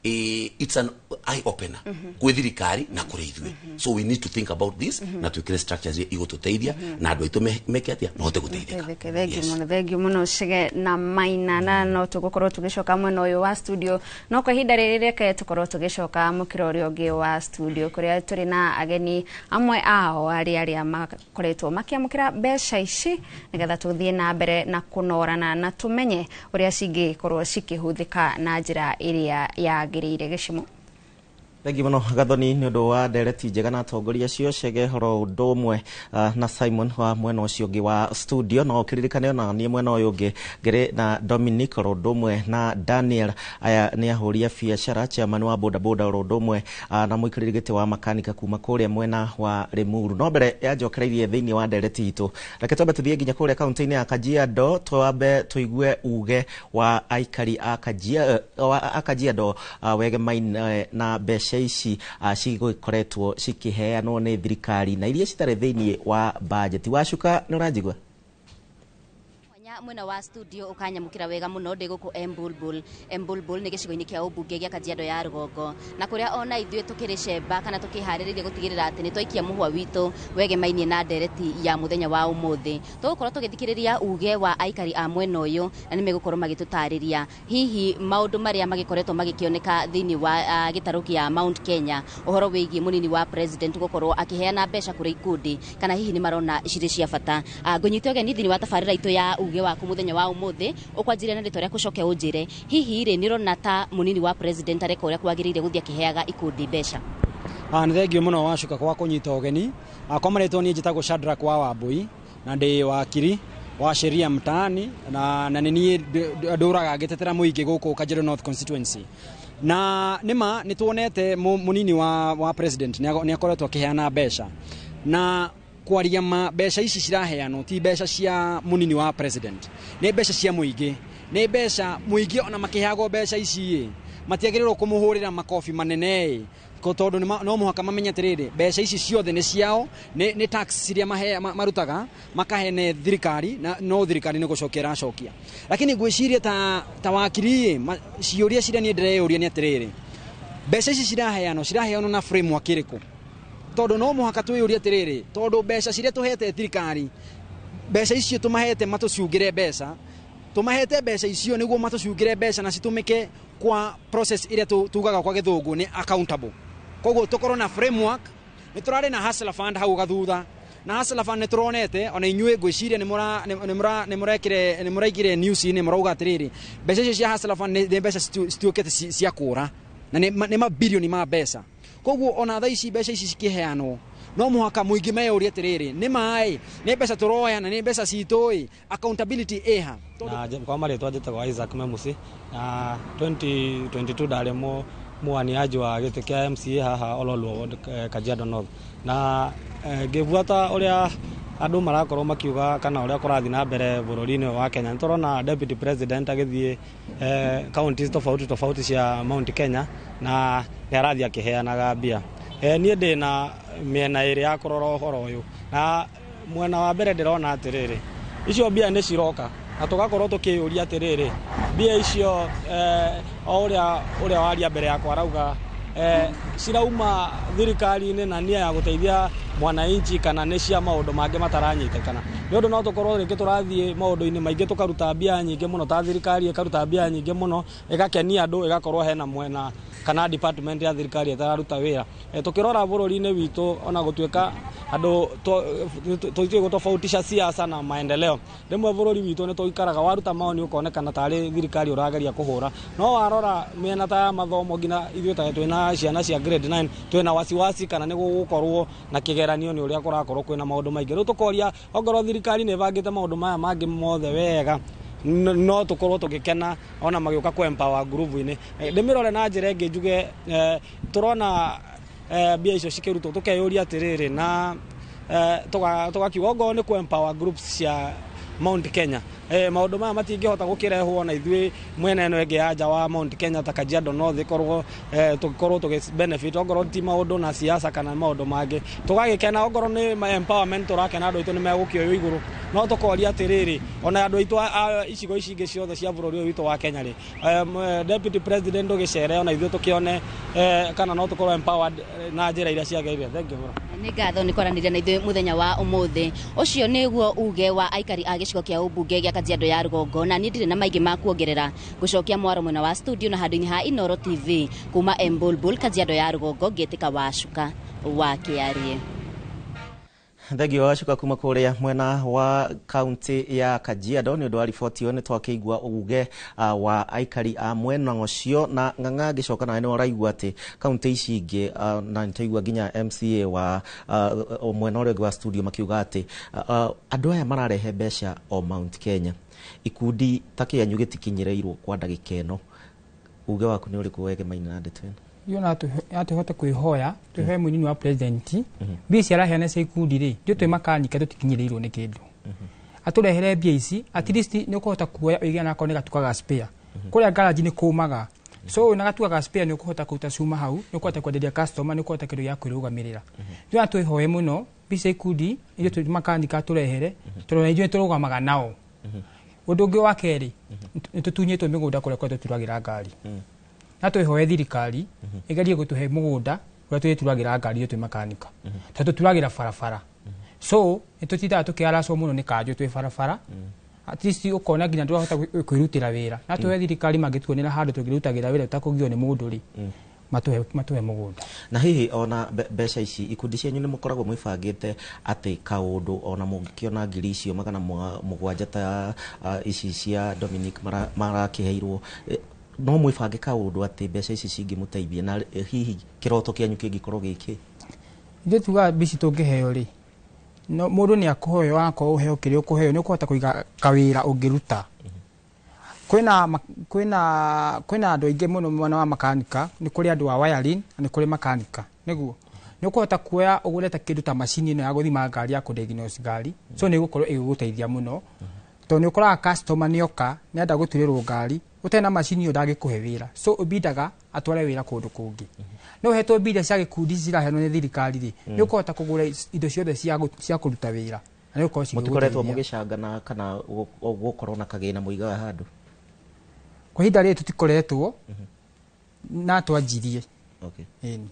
it's an eye opener kwĩ thirikari na kũrĩ ithuĩ. So we need to think about this na twĩkĩre structures iria igũtũteithia na andũ aitũ meke atĩa, mahote gũteithĩka. Teithĩke. Thengiũ mũno, thengiũ mũno Chege na Maina. Na no tũgũkorwo tũgĩcoka mwena ũyũ wa studio, no kwa ihinda rĩrĩ reke tũkorwo tũgĩcoka mũkĩra ũrĩa ũngĩ wa studio, kũrĩa tũrĩ na ageni amwe ao arĩa makoretwo makĩamũkĩra mbeca ici, nĩgetha tũthiĩ na mbere na kũnorana na tũmenye ũrĩa cingĩkorwo cikĩhũthĩka na njĩra ĩrĩa yagĩrĩire. Gĩcimo. Thengi mũno Gathoni nĩ ũndũ wa ndereti njega na atongoria acio Chege horo ũndũ ũmwe na Simon wa mwena ũcio ũngĩ wa studio. No ũkĩririkane ona niĩ mwena ũyũ ũngĩ ngĩrĩ na Dominic oro ũndũ ũmwe na Daniel. Aya nĩ ahũri a biacara, chairman wa boda boda oro ũndũ ũmwe na mũikarĩri gĩtĩ wa makanika kuma kũrĩa mwena wa Limuru. No mbere ya njokereirie thĩinĩ wa ndereti itũ, reke twambe tũthiĩ nginya kũrĩa kaunti-inĩ ya Kajiado, twambe tũigue uge wa aikari a Kajiado wegemaine na mbeca ici cigũkoretwo cikĩheanwo nĩ thirikari na iria citarĩ thĩinĩ wa bajeti. Wacuka, nĩ ũranjigua? Mwanya mwena wa studio ukanyamukira wega muno. Ndi guku Embulbul. Embulbul nĩ gĩcigo-inĩ kĩa ũmbunge gĩa Kajiado ya rũgongo, na kũrĩa ona ithuĩ tũkĩrĩ cemba kana tũkĩharĩrĩria gũtigĩrĩra atĩ nĩ twaikia mũhwa witũ wegemainie na ndereti ya mũthenya wa ũmũthĩ. Tũgũkorwo tũgĩthikĩrĩria uge wa aikari a mwena ũyũ, na nĩ megũkorwo magĩtũtarĩria hihi maũndũ marĩa magĩkoretwo magĩkĩoneka thĩinĩ wa gĩtarũ kĩa Mount Kenya, ũhoro wĩgiĩ mũnini wa president gũkorwo akĩheana mbeca kũrĩ ikundi, kana hihi nĩ marona cirĩ cia bata. Ngũnyite ũgeni thĩinĩ wa tabarĩra itũ ya uge waku mũthenya wa ũmũthĩ. Ũkwanjĩria na rĩtwa rĩaku, ũcoke ũnjĩre hihi rĩ, nĩ ũrona ta mũnini wa president areka ũrĩa kwagĩrĩire gũthiĩ akĩheaga ikundi mbeca? Nĩ thengio mũno Wacuka kwa kũnyita ũgeni. Kwa marĩtwa niĩ njĩtagwo Shadrack wa Wambui na ndĩ wakiri wa sheria mtaani, na nĩ niĩ ndũraga ngĩtetera mũingĩ gũkũ Kajiado North Constituency. Na nĩma nĩ tuonete mũnini wa president nĩ akoretwo akĩheana mbeca, na kwaria ma, mbeca ici ciraheanwo ti mbeca cia mũnini wa president, nĩ mbeca cia mũingĩ. Nĩ mbeca mũingĩ, ona makĩheagwo mbeca ici ĩ, matiagĩrĩirwo kũmũhũrĩra makobi manene ĩ, tondũ no mũhaka mamenye atĩrĩrĩ, mbeca ici ciothe nĩ ciao, nĩ tax iria marutaga makahene thirikari, na no thirikari nĩ gũcokia ĩracokia. Lakini ngwĩciria ta wakiri ĩ, ciũria ciria niĩ ndĩreyũria nĩ atĩrĩrĩ, mbeca ici ciraheanwo na framework ĩrĩkũ? Tondũ no mũhaka twĩyũrie atĩrĩrĩ, tondũ mbeca ciria tũhete thirikari Mbeca icio tũmahete matũcungĩre mbeca, tũmahete mbeca icio nĩguo matũcungĩre mbeca na citũmĩke kwa process ĩrĩa tugaga kwa gĩthũngũ nĩ accountable. Koguo tũkorwo na framework. Nĩ tũrarĩ na Hustler Fund hau gathutha, na Hustler Fund nĩ tũronete ona inyuĩ ngwĩciria nĩ mũrekire, nĩ mũraigire news-inĩ, mũrauga atĩrĩrĩ, mbeca icio cia Hustler Fund nĩ mbeca cituĩkĩte cia kũra na nĩ mabilioni ma mbeca. Koguo ona thaa ici mbeca ici cikĩheanwo, no mũhaka mũingĩ meyũrie atĩrĩrĩ, nĩ maĩ nĩ mbeca tũroya na nĩ mbeca citũ ĩ, accountability ĩha? Na kwa marĩtwa njĩtagwo Isaac Memusi, na 2022 ndarĩ muwaniaji wa gĩtĩ kĩa MCA haha Ololua Ward, Kajiado North. Na ngĩbuata ũrĩa andũ marakorwo makiuga kana ũrĩa kũrathiĩ na mbere bũrũri-inĩ ũyũ wa Kenya, nĩ tũrona deputy president agĩthiĩ counties tofauti tofauti cia Mount Kenya na nĩ arathiĩ akĩheanaga mbia. Niĩ ndĩ na mĩena ĩrĩ ya kũrora ũhoro ũyũ, na mwena wa mbere ndĩrona atĩrĩrĩ, icio mbia nĩ ciroka na tũgakorwo tũkĩyũria atĩrĩrĩ, mbia icio o ũrĩa waria mbere yakwa arauga, cirauma thirikari-inĩ na nia ya gũteithia mwananchi kana nĩ cia maũndũ mangĩ mataranyitĩkana? Nĩ ũndũ no tũkorwo rĩngĩ tũrathiĩ maũndũ-inĩ maingĩ, tũkaruta mbia nyingĩ mũno, ta thirikari ĩkaruta mbia nyingĩ mũno ĩgakenia andũ, ĩgakorwo hena mwena kana department ya thirikari ĩtararuta wĩra. Tũkĩrora bũrũri-inĩ witũ, ona gũtuĩka andũ tũtiũĩ gũtofautisha siasa na maendeleo, rĩmwe bũrũri witũ nĩ tũikaraga waruta maoni ũkonekana tarĩ thirikari ũrageria kũhũra. No warora mĩena ta ya mathomo, nginya ithuĩ ta twĩna ciana cia grade 9 twĩna wasiwasi kana nĩ gũgũkorwo na kĩgeranio nĩ ũrĩa kũrakorwo kwĩna maũndũ maingĩ. Rĩu tũkoria, ongorwo thirikari nĩ ĩbangĩte maũndũ maya mangĩ mothe wega, no tũkorwo tũgĩkena ona magĩũka kũ empower group-inĩ. Ndĩmĩrore na njĩra ĩngĩ njuge, tũrona mbia icio cikĩrutwo, tũkeyũria atĩrĩrĩ, na tũgakiuga ongorwo nĩ kũ empower groups cia Mount Kenya, maũndũ maya matingĩhota gũkĩrehwo na ithuĩ mwena ĩno ĩngĩ ya nja wa Mount Kenya ta Kajiado North ĩkorwo tũgĩkorwo tũgĩ benefit, ongorwo ti maũndũ na siasa kana maũndũ mangĩ, tũgagĩkena. Ongorwo nĩ empowerment tũrakena, andũ aitũ nĩ megũkĩoywo igũrũ, no tũkoria atĩrĩrĩ, ona andũ aitũ a icigo ici ingĩ ciothe cia bũrũri ũyũ witũ wa Kenya rĩ, deputy president ũgĩcere ona ithuĩ tũkĩone kana no tũkorwo empowered na njĩra iria ciagĩrĩire. Thank you mũno. Nĩ ngatho nĩ kwaranĩria na ithuĩ mũthenya wa ũmũthĩ. Ũcio nĩguo uge wa aikari a gĩcigo kĩa ũmbunge gĩa Kajiado ya Rũgongo, na niĩ ndirĩ na maingĩ ma kuongerera. Gũcokia mwaro mwena wa studio na handũ-inĩ ha Inooro TV kuma Embulbul, Kajiado ya Rũgongo, ngĩtĩka Wacuka wa Kĩarie. Thengio Wacuka kuma kũrĩa mwena wa kaunti ya Kajiado nĩ ũndũ wa riboti ĩyo. Nĩ twakĩigua uge wa aikari a mwena ũcio. Na Ng'ang'a, ngĩcoka nawe, nĩ ũraigua atĩ kaunti ici ingĩ, na nĩtwaigua nginya MCA wa mwena ũrĩa ũngĩ wa studio makiuga atĩ andũ aya mararehe mbeca o Mount Kenya, ikundi ta kĩanyu gĩtikinyĩrĩirwo kwa ndagĩka ĩno. Uge waku nĩ ũrĩkũ wegemaine na ndeto ĩno? Iyo natũhote kwĩhoya, twĩhoe mũnini wa president, mbia ici araheana cia ikundi rĩ, ithuĩ twĩ makanika tũtikinyĩrĩirwo nĩ kĩndũ. Atũrehere mbia ici, at least nĩ ũkũhota kuoya ũige onakorwo nĩ gatuka ga spare. Kũrĩa garage nĩ kũmaga, so wĩna gatuka ga spare nĩ ũkũhota kũruta cuma hau, nĩ ũkũhota kwenderia customer, nĩ ũkũhota kĩndũ gĩa kwĩrũgamĩrĩra. Ithuĩ na twĩhoe mũno mbia cia ikundi, ithuĩ twĩ makanika tũrehere, tondũ na ithuĩ nĩ tũrũgamaga nao. Ũndũ ũngĩ wa kerĩ, nĩ tũtunyĩtwo mĩgũnda kũrĩa kũrĩa tũturagĩra ngari. Na twĩhoe thirikari ĩgerie gũtũhe mũgũnda ũrĩa tũrĩturagĩra ngari ithuĩ twĩ makanika, tondũ tũturagĩra barabara, so nĩ tũtindaga tũkĩaracwo mũno nĩ kanjũ twĩ barabara. At least ũkona nginya ndũrahota kwĩrutĩra wĩra. Na tũhe thirikari, mangĩtuonera handũ tũngĩrutagĩra wĩra tũtakũgio nĩ mũndũ rĩ, matũhe mũgũnda. Na hihi ona mbeca ici, ikundi cianyu nĩ mũkoragwo mwĩbangĩte atĩ kaũndũ ona mũngĩkĩona ngiri icio 700 ta ici cia Dominic marakĩheirwo, no mwĩbange kaũndũ atĩ mbeca ici cingĩmũteithia, na hihi kĩroto kĩanyu kĩngĩkorwo gĩkĩ? Ithuĩ tugaga mbia ici tũngĩheo rĩ, no mũndũ nĩ akũheo, akorwo ũheo kĩrĩa ũkũheo, nĩ ũkũhota kũiga kawĩra ũngĩruta. Kwĩna andũ aingĩ mũno mwena wa makanika, nĩ kũrĩ andũ a wiring na nĩ kũrĩ makanika. Nĩguo nĩ ũkũhota kuoya ũgũre ta kĩndũ ta macini ĩno ya gũthima ngari, ya kũ-diagnose ngari, so nĩ ĩgũkorwo ĩgĩgũteithia mũno, tondũ nĩ ũkoraga customer nĩ oka nĩ enda gũturĩrwo ngari, ũtarĩ na macini ĩyo ndangĩkũhe wĩra, so ũbindaga atware wĩra kũndũ kũngĩ. No ũhetwo mbia cia gĩkundi ici ciraheanwo nĩ thirikari rĩ, nĩ ũkũhota kũgũra indo ciothe cia kũruta wĩra na nĩ ũgũkorwo Mũtikoretwo cigĩgũteithia. mũgĩcangana kana gũkorwo na kagĩna mũigaga handũ? Kwa ihinda rĩrĩ tũtikoretwo, na twanjirie. Okay. Ĩni.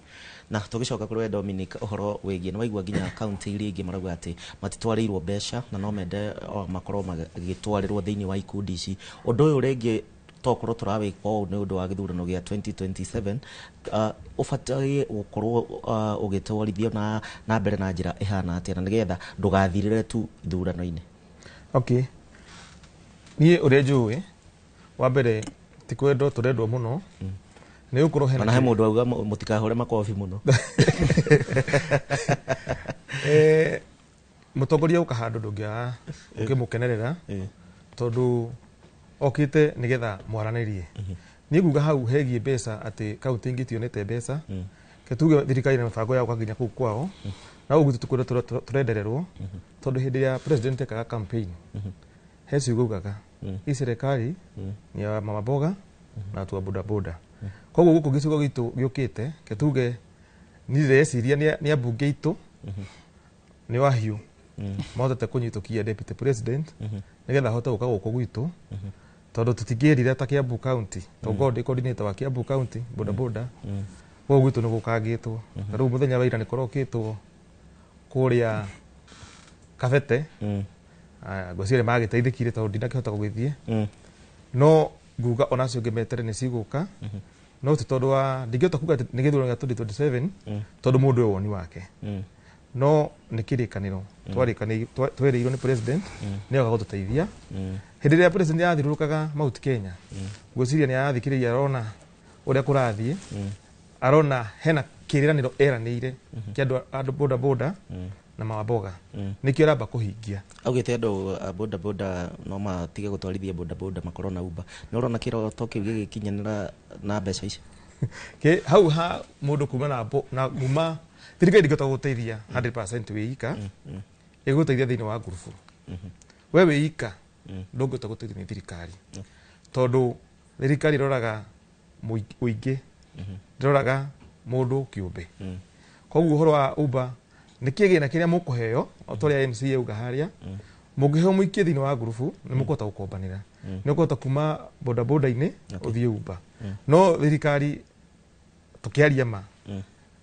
Na tũgĩcoka kũrĩ we Dominic, ũhoro wĩgiĩ nĩ waigua nginya kaunti iria ingĩ marauga atĩ matitwarĩirwo mbeca na no mende o, makorwo magĩtwarĩrwo thĩinĩ wa ikundi ici. Ũndũ ũyũ rĩngĩ tokorwo tũrawĩka ũũ nĩ ũndũ wa gĩthurano gĩa 2027, ũbataire gũkorwo ũgĩtwarithio na mbere na njĩra ĩhana atĩa na nĩgetha ndũgathirĩre tu ithurano-inĩ? Okay, niĩ ũrĩa njũĩ, wa mbere ti kwendwo tũrendwo mũno nĩ gũkorwo hena Ona he mũndũ auga mũtikahũre makobi mũno. Mũtongoria ũka handũ ndũngĩaga ũkĩmũkenerera tondũ okĩte nĩgetha mwaranĩrie. Niĩ nguga hau hegiĩ mbeca atĩ kaunti ingĩ itionete mbeca, ke tuge thirikari na mĩbango ya gũka nginya kũu kwao na ũguo gwitũ tũkwenda tũrendererwo tondũ hĩndĩ ĩrĩa president ekaga campaign he ciugo augaga, hii serikali ni ya mama mboga na watu wa bodaboda. Koguo gũkũ gĩcigo gitũ gĩũkĩte, ke tuge niĩ ndĩreciria nĩ ambunge aitũ nĩ wahiũ mahotete kũnyitũkia deputy president nĩgetha ahote gũka gũkũ gwitũ tondũ tũtingĩrira ta Kiambu County, tondũ ngorwo ndĩ coordinator wa Kiambu County bodaboda, gũkũ gwitũ nĩ gũkangĩtwo. Ta rĩu mũthenya wa ira nĩ kũrokĩtwo kũrĩa Kabete. Aya, ngwĩciria magĩteithĩkire tondũ ndinakĩhota gũgĩthiĩ, no nguga ona acio ũngĩ metere nĩ cigũka, no ti tondũ wa ndingĩhota kuga atĩ nĩ gĩthurano gĩa 2027 tondũ mũndũ e woni wake, no nĩ kĩrĩkanĩro twerĩirwo nĩ president nĩ oka gũtũteithia. Hĩndĩ ĩrĩa president yathiũrũrũkaga Mount Kenya, ngwĩciria nĩ arathikĩrĩria, arona ũrĩa kũrathiĩ, arona hena kĩrĩranĩro eranĩire kĩa andũ boda boda na mama mboga, nĩkĩo aramba kũhingia. Augĩte andũ a boda boda no matige gũtwarithia boda boda, makorwo na Uber. Nĩ ũrona kĩroto kĩu gĩgĩkinyanĩra na mbeca ici? Ke hau ha mũndũ kuma na kuma thirikari ndingĩhota gũgũteithia 100% wĩ ika, ĩgũteithia thĩinĩ wa ngurubu. We wĩ ika ndũngĩhota gũteithio nĩ thirikari tondũ thirikari ĩroraga ũingĩ, ndĩroraga mũndũ kĩũmbe. Koguo ũhoro wa Uber nĩ kĩgĩna kĩrĩa mũkũheo, o ta ũrĩa MCA auga harĩa, mũngĩheo mũikie thĩinĩ wa ngurubu nĩ mũkũhota gũkombanĩra, nĩ ũkũhota kuma bodaboda-inĩ ũthiĩ Uber. No thirikari tũkĩaria ma,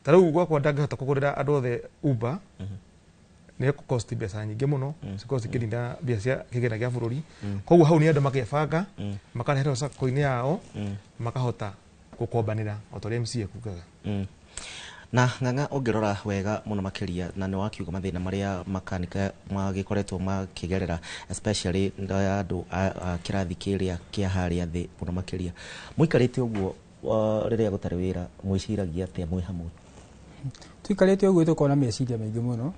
ta rĩu gwakwa ndangĩhota kũgũrĩra andũ othe Uber, nĩ cost mbeca nyingĩ mũno, cikorwo cikĩnina mbia cia kĩgĩna gĩa bũrũri. Koguo hau nĩ andũ magebanga makareherwo sacco-inĩ yao makahota gũkombanĩra o ta ũrĩa MCA kugaga. Na Ng'ang'a, ũngĩrora wega mũno makĩria na nĩ wakiuga mathĩna marĩa makanika magĩkoretwo makĩgerera, especially ya andũ a kĩrathi kĩrĩa kĩa harĩa thĩ mũno makĩria, mũikarĩte ũguo rĩrĩa gũtarĩ wĩra mwĩciragia atĩa mwĩ hamwe? Tuikarĩte ũguo tũkona meciria maingĩ mũno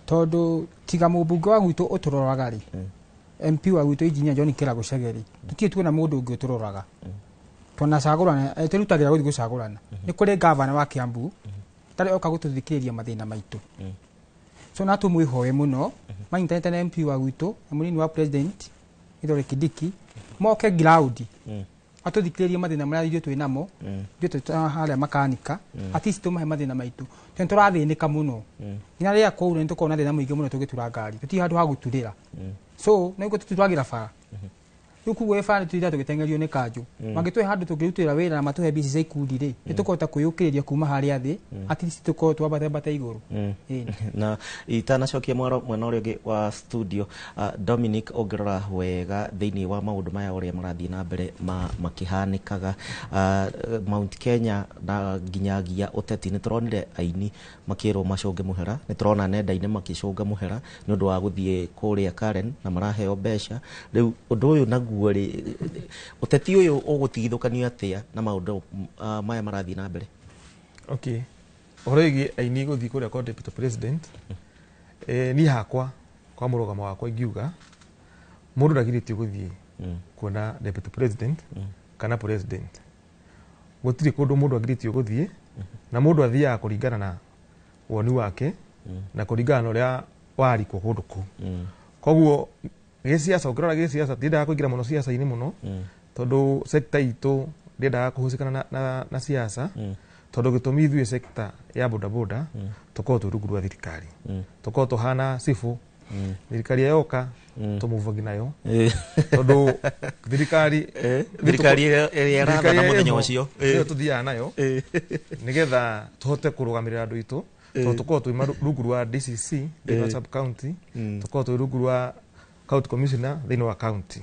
tondũ tiga mũmbunge wa gwitũ ũtũroraga rĩ, MP wa gwitũ Engineer John Kĩrago Chege rĩ, tũtirĩ tuona mũndũ ũngĩ ũtũroraga. Twanacagũrana, twĩrutagĩra gũthiĩ gũcagũrana. Nĩ kũrĩ gavana wa Kiambu tarĩ oka gũtũthikĩrĩria mathĩna maitũ, so na tũmwĩhoe mũno manyitanĩte na MP wa gwitũ na mũnini wa president Kithure Kindiki moke ground atũthikĩrĩrie mathĩna marĩa ithuĩ twĩ namo, ithuĩ twĩ harĩa makanika. At least tũmahe mathĩna maitũ tondũ tũrathĩnĩka mũno. Nginya rĩrĩa kwaura nĩ tũkoragwo na thĩna mũingĩ mũno tũgĩtura ngari, tũtirĩ handũ ha gũturĩra, so nĩguo tũturagĩra bara rĩu, koguo ĩ bara nĩtũthiaga tũgĩteng'erio nĩ kanjũ. Mangĩtũhe handũ tũngĩrutĩra wĩra na matũhe mbia ici cia ikundi rĩ, nĩ tũkũhota kwĩyũkĩrĩria kuma harĩa thĩ, at least tũkorwo twambatambata igũrũ. Ĩni. Na itanacokia mwaro mwena ũrĩa ũngĩ wa studio, Dominic, ũngĩrora wega thĩinĩ wa maũndũ maya ũrĩa marathiĩ na mbere makĩhanĩkaga Mount Kenya na nginyagia ũteti, nĩ tũronire aini makĩrwo macũnge mũhera, nĩ tũrona nenda-inĩ makĩcũnga mũhera nĩ ũndũ wa gũthiĩ kũrĩa Karen na maraheo mbeca. Rĩu ũndũ ũyũ naguo rĩ, ũteti ũyũ ũgũtigithũkanio atĩa na maũndũ maya marathiĩ na mbere? Okay, ũhoro wĩgiĩ aini gũthiĩ kũrĩa kwa deputy president, niĩ hakwa kwa mũrũgamo wakwa ingiuga mũndũ ndagirĩtio gũthiĩ kuona deputy president kana president. Gũtirĩ kũndũ mũndũ agirĩtio gũthiĩ, na mũndũ athiaga kũringana na woni wake na kũringana na ũrĩa warikwo kũndũ kũu. Koguo gĩciaca, ũngĩrora gĩciaca, ndiendaga kũingĩra mũno ciaca-inĩ mũno tondũ sector itũ ndiendaga kũhucikana na siasa, tondũ gĩtũmi ithuĩ sector ya bodaboda tũkoragwo twĩ rungu rwa thirikari, tũkoragwo tũhana cibũ. Thirikari yoka tũmũvangi nayo tondũ thirikari Thirikari ĩrĩa ĩrathana mũthenya ũcio. Nĩyo tũthiaga nayo nĩgetha tũhote kũrũgamĩrĩra andũ aitũ, tondũ tũkoragwo twĩ rungu rwa DCC thĩinĩ wa sub county, tũkoragwo twĩ rungu rwa county commissioner thĩinĩ wa county.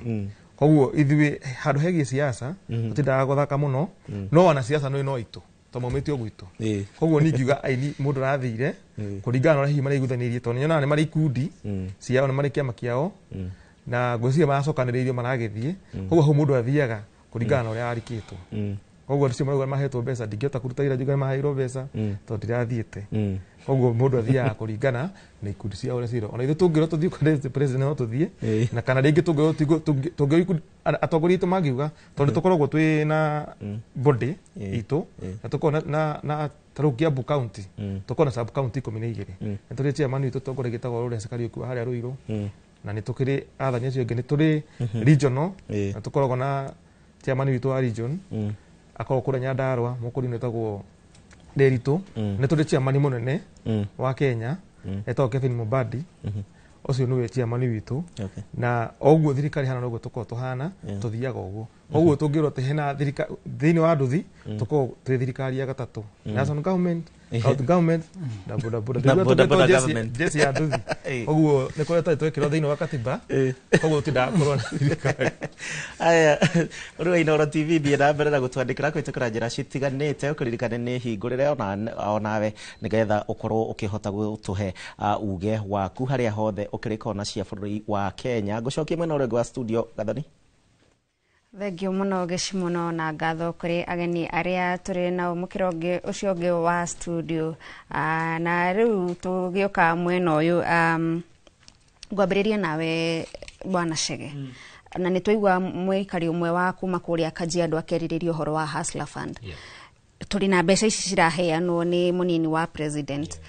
Koguo ithuĩ handũ hegiĩ siasa tũtindaga gũthaka mũno, no wanasiasa nĩ no aitũ tondũ maumĩte o gwitũ. Koguo niĩ ingiuga aini mũndũ arathire kũringana na ũrĩa hihi maraiguithanĩirie, tondũ nĩnyonaga nĩ marĩ ikundi ciao, nĩ marĩ kĩama kĩao, na ngwĩciria maracokanĩrĩirio maragĩthiĩ. Koguo hau mũndũ athiaga kũringana na ũrĩa arikĩtwo. Koguo acio marauga mahetwo mbeca, ndingĩhota kũruta wĩra njuge maheirwo mbeca tondũ ndirathiĩte. Koguo mũndũ athiaga kũringana na ikundi cia ũrĩa cirĩ. Ona ithuĩ tũngĩrwo tũthiĩ kwa president no tũthiĩ, na kana rĩngĩ tũngĩrwo atongoria aitũ mangiuga, tondũ tũkoragwo twĩ na body itũ na tũkoragwo na ta rĩu Kiambu County tũkoragwo na sub county 12. Nĩ tũrĩ chairman witũ tongoragia wĩtagwo Lawrence Kariuki wa harĩa Ruiru, na nĩ tũkĩrĩ athani acio angĩ, nĩ tũrĩ regional na tũkoragwo na chairman witũ wa region akoragwo kũrĩa Nyandarua, mũkũrinũ wĩtagwo Nderitu. Nĩ tũrĩ chairman mũnene wa Kenya etagwo Kevin Mubadi, ũcio nĩwe chairman witũ. Na oguo thirikari hana noguo tũkoragwo tũhana, tũthiaga ũguo. Koguo tũngĩrwo atĩ hena thirikari thĩinĩ wa nduthi, tũkoragwo twĩ thirikari ya gatatũ, national government, county government na boda boda. Na boda boda government. Jeci ya nduthi. Koguo nĩ kũrĩa tũtarĩ twekĩrwo thĩinĩ wa katiba, koguo tũtindaga kũrũa na thirikari. Aya, rĩu Inooro TV, thiĩ na mbere na gũtwandĩkĩra kũhĩtũkĩra njĩra citiganĩte, ũkĩririkane nĩ hingũrĩre onawe nĩgetha ũkorwo ũkĩhota gũtũhe uge waku harĩa hothe ũkĩrĩ kona cia bũrũri wa Kenya. Ngũcokie mwena ũrĩa ũngĩ wa studio, Gathoni. Thengio mũno gĩci mũno, na ngatho kũrĩ ageni arĩa tũrĩ nao mũkĩra ũngĩ ũcio ũngĩ wa studio. Na rĩu tũgĩũka mwena ũyũ, ngwambĩrĩria nawe Bwana Chege. Na nĩ twaigua mũikari ũmwe wa kuma kũrĩa Kajiado akĩarĩrĩria ũhoro wa Hustler Fund. Tũrĩ na mbeca ici ciraheanwo nĩ mũnini wa president,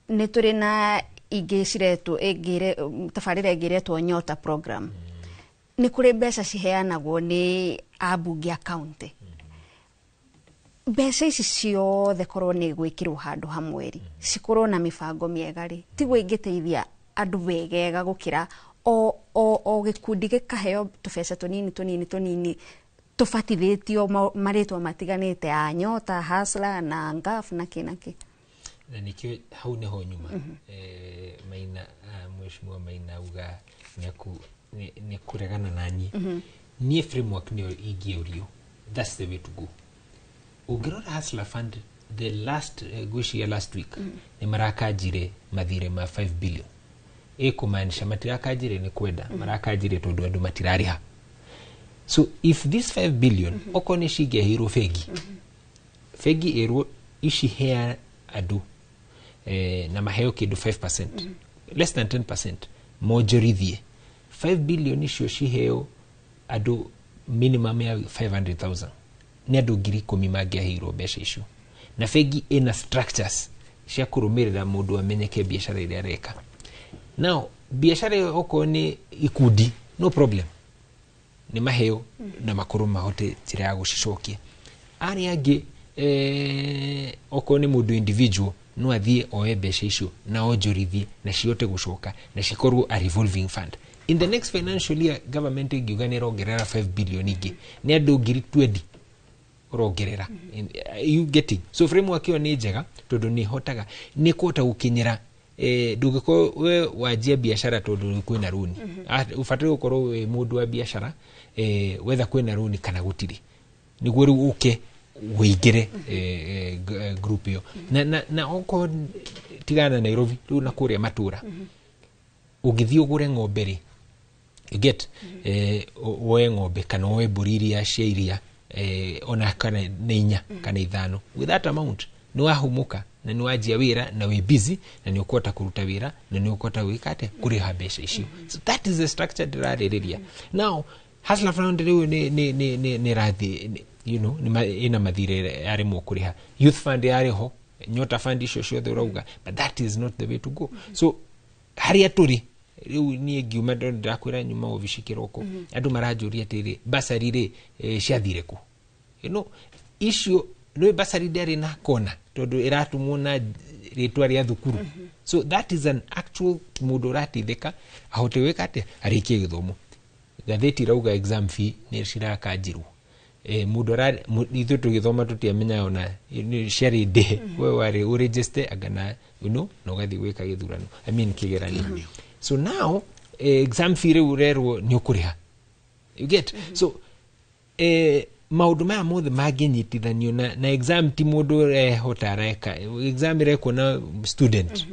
nĩ tũrĩ na ingĩ ciretwo tabarĩra ĩngĩ ĩretwo Nyota program, nĩ kũrĩ mbeca ciheanagwo nĩ ambunge a county. Mbeca ici ciothe korwo nĩ gwĩkĩrwo handũ hamwe rĩ, cikorwo na mĩbango mĩega rĩ, tiguo ingĩteithia andũ wegega gũkĩra o gĩkundi gĩkaheo tũbeca tũnini tũnini tũnini tũbatithĩtio marĩtwa matiganĩte ya Nyota, Hustler na Ngaf na kĩ na kĩ? Na nikio hau niho nyuma Maina, mheshimiwa Maina uga nĩ kũregana naniĩ. Niĩ framework nĩyo ingĩũrio, that's the way to go. Ũngĩrora Hustler Fund, the last ngwĩciria last week nĩ marakanjire mathirĩ ma 5 billion, ĩkũmaanisha matirakanjire nĩ kwenda, marakanjire tondũ andũ matirarĩha. So if this 5 billion okorwo nĩ cingĩaheirwo bengi, bengi ĩrwo ici hea andũ na maheo kĩndũ 5%, less than 10%, monjorithie 5 billion icio ciheo andũ minimum ya 500,000, nĩ andũ 10,000 mangĩaheirwo mbeca icio. Na bengi ĩna structures cia kũrũmĩrĩra mũndũ amenyeke biacara ĩrĩa areka. Now biacara ĩyo okorwo nĩ ikundi, no problem, nĩ maheo na makorwo mahote njĩra ya gũcicokia. Arĩa angĩ, okorwo nĩ mũndũ individual, no athiĩ oe mbeca icio na onjorithie na cihote gũcoka na cikorwo a revolving fund. In the next financial year, government ĩngiuga nĩ ĩrongerera 5 billion ingĩ, nĩ andũ 20,000 ũrongerera. You getting? So framework ĩyo nĩ njega tondũ nĩ ĩhotaga nĩ kũhota gũkinyĩra ndũngĩkorwo we wanjia biacara tondũ kwĩna rũni. Ũbataire gũkorwo wĩ mũndũ wa biacara whether kwĩna rũni kana gũtirĩ, nĩguo rĩu ũke wĩingĩre group ĩyo. Na okorwo tigana na Nairobi rĩu na kũrĩa matũra, ũngĩthiĩ ũgũre ng'ombe rĩ, you get, woe ng'ombe kana woe mbũri iria cia iria, ona kana nĩ inya kana ithano, with that amount nĩ wahumuka na nĩ wanjia wĩra na wĩ busy na nĩ ũkũhota kũruta wĩra na nĩ ũkũhota gwĩka atĩa, kũrĩha mbeca icio. So that is the structure ndĩrarĩrĩria. Now Hustler Fund rĩu nĩ rathiĩ ĩna mathirĩ aremwo kũrĩha, Youth Fund yarĩ ho, Nyota Fund, icio ciothe ũrauga, but that is not the way to go. So harĩa tũrĩ rĩu, niĩ ngiuma ndĩrakwĩra nyuma obici kĩroko, andũ maranjũria atĩrĩ, basari rĩ, ciathire kũ? Icio Nĩ basari ndĩarĩ na kona tondũ ĩratumwo na rĩtwa rĩa thukuru. So that is an actual mũndũ ũrateithĩka ahote gwĩka atĩa, arĩkie gĩthomo. Ngathĩti irauga exam fee nĩ cirakanjirwo. Mũndũ ithuĩ tũgĩthoma tũtiamenyaga ona nĩ ciarĩ ndĩhe. We warĩ ũregister angana na ũgathiĩ gwĩka gĩthurano, I mean kĩgeranio. So now exam fee rĩu ũrerwo nĩ ũkũrĩha, you get? So maũndũ maya mothe mangĩnyitithanio na exam ti mũndũ ũrehota areka exam, ĩrekwo na student.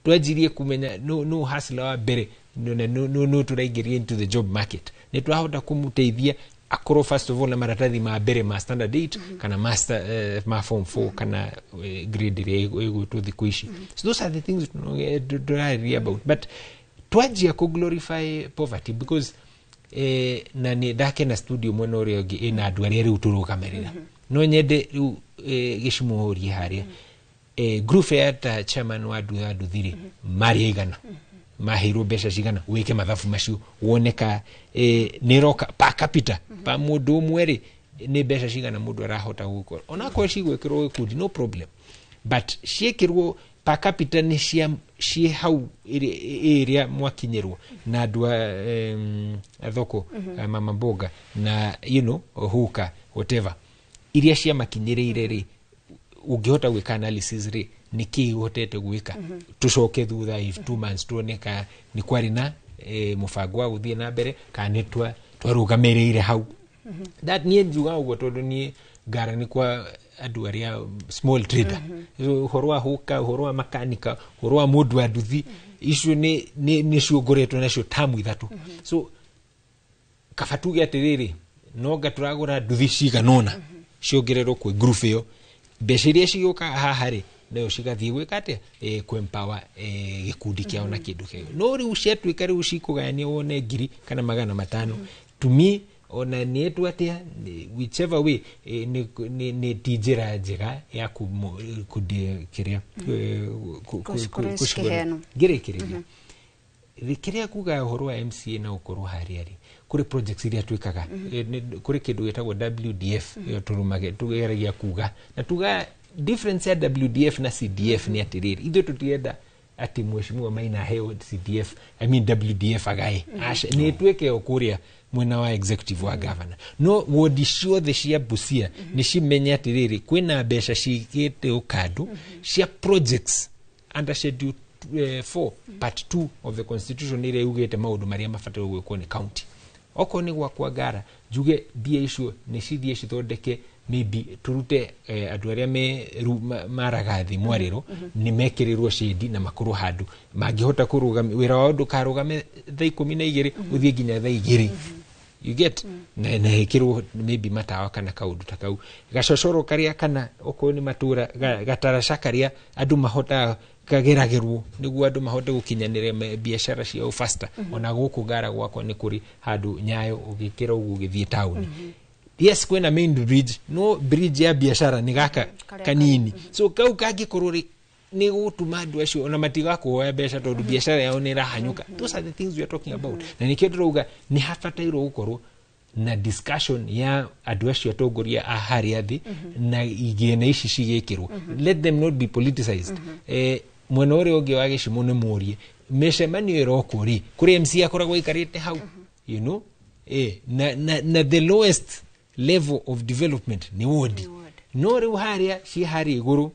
Twanjirie kumenya no hustler wa mbere no tũraingĩria into the job market, nĩ twahota kũmũteithia akorwo first of all na maratathi ma mbere ma standard 8 kana master, ma form 4 kana grade ĩrĩa ĩgwĩtwo thikũ ici. So those are the things tũrarĩria about, but twanjia kũ glorify poverty because na nĩ ndakena studio mwena ũrĩa ũngĩ ĩna andũ arĩa rĩu tũrũgamĩrĩra. No nyende rĩu gĩcimo ũrie harĩa group ya ta chairman wa andũ a nduthi rĩ, marĩ aigana, maheirwo mbeca cigana, wĩke mathabu macio woneka nĩ ĩroka per capita, pa mũndũ ũmwe rĩ, nĩ mbeca cigana mũndũ arahota gũkorwo, onakorwo cigwĩkĩrwo gĩkundi, no problem, but ciĩkĩrwo per capita nĩ cia ciĩ hau ĩrĩa mwakinyĩrwo na andũ a thoko, mama mboga na huka, whatever iria ciamakinyĩrĩire rĩ, ũngĩhota gwĩka analysis rĩ, nĩ kĩĩ ũhotete gwĩka? Tũcoke thutha if 2 months tuone ka nĩ kwarĩ na mũbango wa gũthiĩ na mbere kana nĩ twarũgamĩrĩire hau. That niĩ njugaga ũguo tondũ niĩ ngara nĩ kwa andũ arĩa small trader. So, ũhoro wa hũka, ũhoro wa makanika, ũhoro wa mũndũ wa nduthi, icio nĩcio ngoretwo nacio tamu 3. So kaba tuge atĩrĩrĩ, nonga tũragũra nduthi cigana ũna ciongererwo kwĩ group ĩyo, mbeca iria cigũkaga haha rĩ, nayo cigathiĩ gwĩka atĩa, kwempower gĩkundi kĩao na kĩndũ kĩao. No rĩu ciatuĩka rĩu cikũgayanio wone ngiri kana 500, to me ona nĩ etwo atĩa, whichever way, nĩ ti njĩra njega ya kũndĩ kĩrĩa kũheanwo. Ngĩrĩkĩrĩria kĩrĩa kuga ũhoro wa MCA na gũkorwo harĩa rĩ, kũrĩ projects iria twĩkaga. Kũrĩ kĩndũ gĩtagwo WDF, ĩyo tũrũmage tũgeragia kuga na tuga difference ya WDF na CDF nĩ atĩrĩrĩ, ithuĩ tũtirenda atĩ mheshimiwa Maina aheo CDF, I mean WDF agae. Aca, nĩ ĩtuĩke o kũrĩa mwena wa executive wa governor, no wodi ciothe cia Busia nĩ cimenye atĩrĩrĩ, kwĩna mbeca cigĩte kando cia projects under schedule 4 part 2 of the constitution ĩrĩa yugĩte maũndũ marĩa mabataire gwĩkwo nĩ county. Okorwo nĩ gwakwa Ngara, njuge mbia icio nĩ cithiĩ cithondeke, maybe turute andũ arĩa me maraga thĩ mwarĩro, nĩ mekĩrĩrwo shade na makorwo handũ mangĩhota kũrũgamia wĩra wao, ndũkarũgame thaa 12 ũthiĩ nginya thaa 2, you get? Na hĩkĩrwo maybe matawa kana kaũndũ ta kau, gacocoro karĩa, kana okorwo nĩ matũra gataraca karĩa andũ mahotaga kageragĩrwo nĩguo andũ mahote gũkinyanĩra biacara ciao faster. Ona gũkũ Ngara gwakwa nĩ kũrĩ handũ Nyayo ũgĩkĩra ũguo ũgĩthiĩ taũni, yes, kwĩna main bridge, no bridge ya biacara nĩ gaka karĩa kanini. So kau kangĩkorwo rĩ, nĩ gũtũma andũ acio ona matigakuhoya mbeca tondũ biacara yao nĩ ĩrahanyũka. Those are the things we are talking about, na nĩkĩo ndĩrauga nĩ habatairwo gũkorwo na discussion ya andũ acio atongoria a harĩa thĩ na igĩna ici cigĩkĩrwo. Let them not be politicized. Mwena ũrĩa ũngĩ wa gĩcimo nĩ mũrie mĩcemanio ĩrokwo rĩ, kũrĩ MC akoragwo aikarĩte hau, na the lowest level of development nĩ wodi, no rĩu harĩa ciĩ harĩa igũrũ,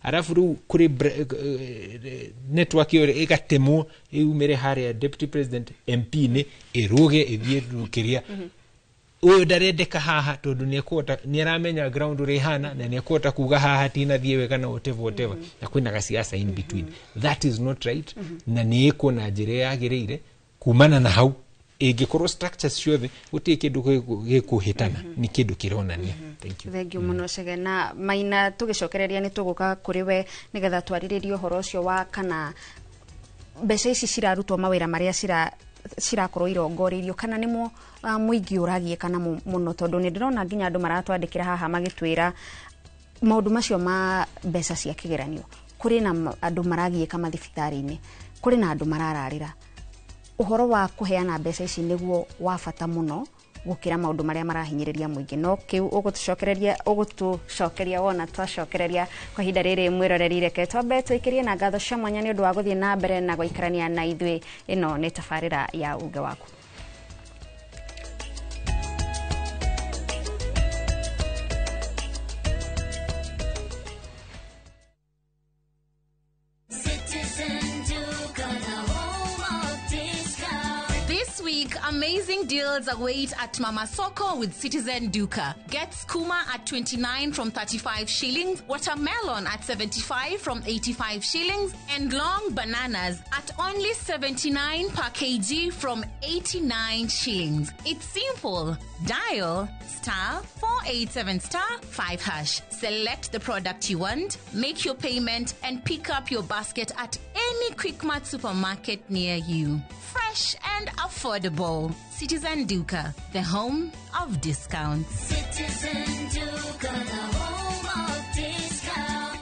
arabu rĩu kũrĩ network ĩyo ĩgatemwo ĩumĩre harĩa deputy president, MP nĩ ĩrũge ĩthiĩ kĩrĩa ũyũ ndarendeka haha tondũ nĩekũhota, nĩaramenya ground ũrĩa ĩhana na nĩekũhota kuga haha tinathiĩ wega na whatever whatever, na kwĩna gasiasa in between. That is not right, na nĩ ĩkwo na njĩra yagĩrĩire kumana na hau ĩngĩkorwo structures ciothe gũtirĩ kĩndũ gĩkũhĩtana, nĩ kĩndũ kĩronania. Thank you. Thank you muno, Chege. Na Maina, tũgĩcokereria nĩ tũgũka kũrĩ we nĩgetha twarĩrĩrie ũhoro ũcio wa kana mbeca ici cirarutwo mawĩra marĩa cirakorwo irongoreirio kana nĩmo mũingĩ ũragiĩka kana mũno, tondũ nĩ ndĩrona nginya andũ maratwandĩkĩra haha magĩtwĩra maũndũ macio ma mbeca cia kĩgeranio, kũrĩ na andũ maragiĩka mathibitarĩ-inĩ, kũrĩ na andũ marararĩra ũhoro wa kũheana mbeca ici nĩguo wa bata mũno. Gukira maundu maria marahinyiriria muingi no kiu ugutucokeria wona twacokereria kwa ihinda riri mwiroreri. Reke twambe twikirie na ngatho cia mwanya ni undu wa guthie na mbere na guikarania na ithuĩ. Ĩno nĩ tabarĩra ya Uge Waku. Amazing deals await at Mama Soko with Citizen Duka. Get skuma at 29 from 35 shillings, watermelon at 75 from 85 shillings, and long bananas at only 79 per kg from 89 shillings. It's simple. Dial *487*5#. Select the product you want, make your payment, and pick up your basket at any Quickmart supermarket near you. Fresh and affordable. Citizen Duka, the home of discounts. Citizen Duka, the home of discounts.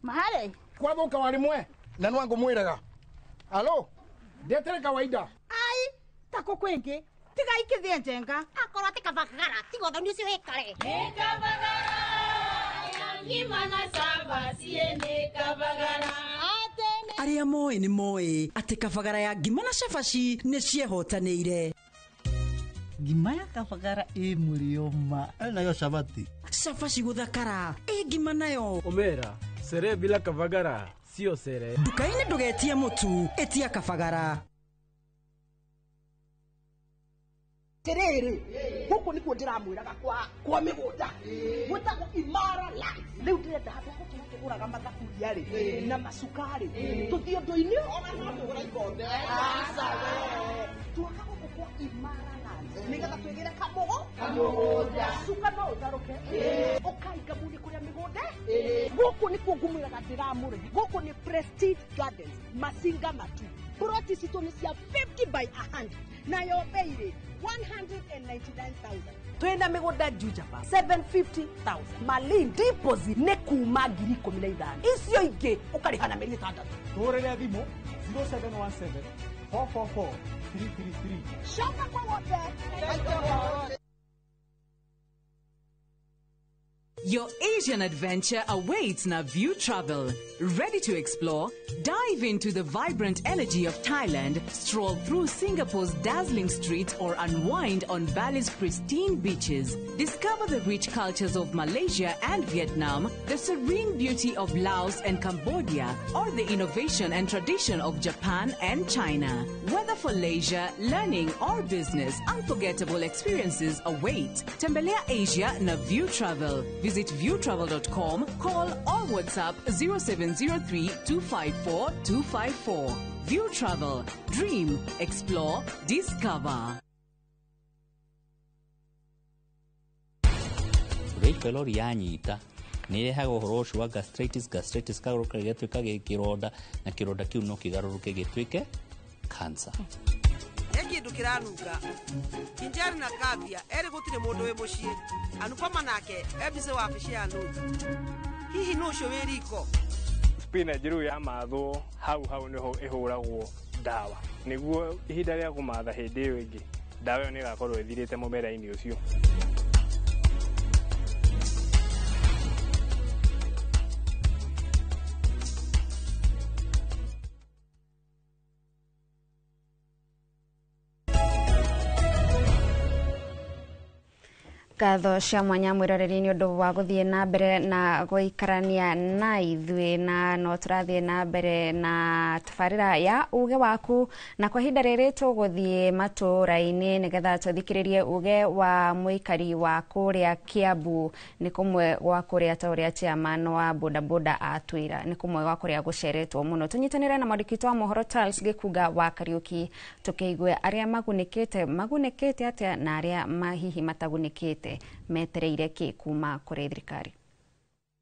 Mahare kwathuka warimwe na nwangu mwiraga alo ndetere kawaida ai tako kwingi tiga ikithie njenga akorwo ti kabagara tiga uthoni ucio wikare ni kabagara ya ngima na cabaci ni kabagara. Arĩa moĩ nĩ moĩ atĩ kabagara ya ngima na cabaci nĩ ciehotanĩire. Ngima ya kabagara ĩ mũrĩo ma nayo cabaci cabaci gũthakara ĩ ngima nayo omera sere bila kabagara sio sere. Nduka-inĩ ndũgetie mũtu, ĩtia kabagara. Tiriri guku nikuo ndiramwiraga kwa migunda gwitagwo Imara Land. Riu ndirenda handu ha gũtũra mathaburia ri na macukari tuthie ũndũ-inĩ ona no tũgũra ikombe. Aca we twaka gũkũ kwa Imara Land nigetha twigire kamũgũnda cuka no ũtharũke ũkainga mũni kũrĩa mĩgũnda. Gũkũ nĩkuo ngũmwĩraga ndĩramũrĩhi. Gũkũ nĩ Prestige Gardens Masinga Matu. Ploti citũ nĩ cia 50 by 100 nayo bei rĩ 199,000. Twina mĩgũnda Juja 750,000. Malin deposit nĩ kuma 15,000. Icio ingĩ ũkarĩha na mĩeri 6. Tũhũrĩre thimũ 0717 444 333. Coka kwa wote. Your Asian adventure awaits na View Travel. Ready to explore? Dive into the vibrant energy of Thailand, stroll through Singapore's dazzling streets, or unwind on Bali's pristine beaches. Discover the rich cultures of Malaysia and Vietnam, the serene beauty of Laos and Cambodia, or the innovation and tradition of Japan and China. Whether for leisure, learning, or business, unforgettable experiences await. Tembelea Asia na View Travel. Visit viewtravel.com, call or WhatsApp 0703 254 254. View Travel. Dream, explore, discover. H. pylori yanyita nĩ ĩrehaga ũhoro ũcio wa gastritis, gastritis kagarũrũka gĩgatuĩka kĩronda, na kĩronda kĩu no kĩgarũrũke gĩtuĩke cancer. He kĩndũ kĩranunga Kinjari na Kavia erĩ gũtirĩ mũndũ wĩ mũciĩ. Anupama nake e busy wabici ya nũthi. Hihi nũ ũcio wĩ riko? Spinach rĩu yamathwo hau hau nĩho ĩhũragwo ndawa nĩguo ihinda rĩa kũmatha hĩndĩ ĩyo ĩngĩ ndawa ĩyo nĩ ĩgakorwo ĩthirĩte mũmera-inĩ ũcio. Ngatho cia mwanya mwiroreri ni undu wa guthie na mbere na guikarania na ithuĩ, na no tũrathiĩ na mbere na tabarĩra ya uge waku, na kwa ihinda rĩrĩ tũgũthiĩ matũra-inĩ nĩgetha tũthikĩrĩrie uge wa mũikari wa kũrĩa Kiambu. Nĩ kũmwe gwa kũrĩa ta ũrĩa chairman wa bodaboda atwĩra nĩ kũmwe gwa kũrĩa gũceretwo mũno. Tũnyitanĩre na mwandĩki witũ wa mohoro Charles Gĩkunga wa Kariũki tũkĩigue arĩa magunĩkĩte atĩa na arĩa hihi matagunĩkĩte metereire kĩ kuma kũrĩ thirikari.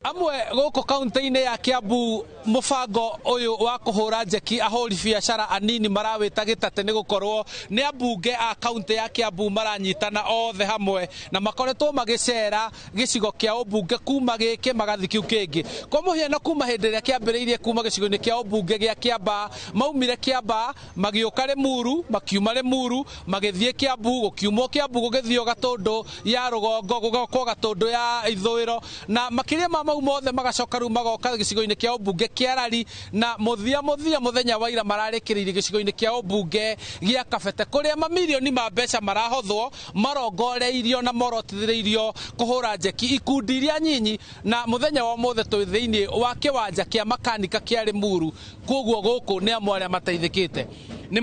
Amwe gũkũ kaunti-inĩ ya Kiambu mũbango ũyũ wa kũhũra njeki ahũri biacara anini marawĩta gĩtate nĩ gũkorwo nĩ ambunge a kaunti ya Kiambu maranyitana othe hamwe na makoretwo magĩcera gĩcigo kĩa ũmbunge kuma gĩkĩ magathi kĩu kĩngĩ. Kwa mũhiano kuma hĩndĩ ĩrĩa kĩambĩrĩirie kuma gĩcigo-inĩ kĩa ũmbunge gĩa Kĩambaa, maumire Kĩambaa magĩũka Limuru, makiuma Limuru magĩthiĩ Kiambu, gũkiumwo Kiambu gũgĩthio Gatũndũ ya rũgongo, gũgokwo Gatũndũ ya ithũĩro, na makĩria ma mau mothe magacoka rĩu magoka gĩcigo-inĩ kĩa ũmbunge kĩa Lari, na mũthia mũthenya wa ira mararĩkĩrĩirie gĩcigo-inĩ kĩa ũmbunge gĩa Kabete kũrĩa mamirioni ma mbeca marahothwo marongoreirio na morotithĩrĩirio kũhũra njeki ikundi iria nyinyi. Na mũthenya wa ũmũthĩ twĩ thĩinĩ wa kĩwanja kĩa makanika kĩa Limuru, koguo gũkũ nĩ amwe arĩa mateithĩkĩte nĩ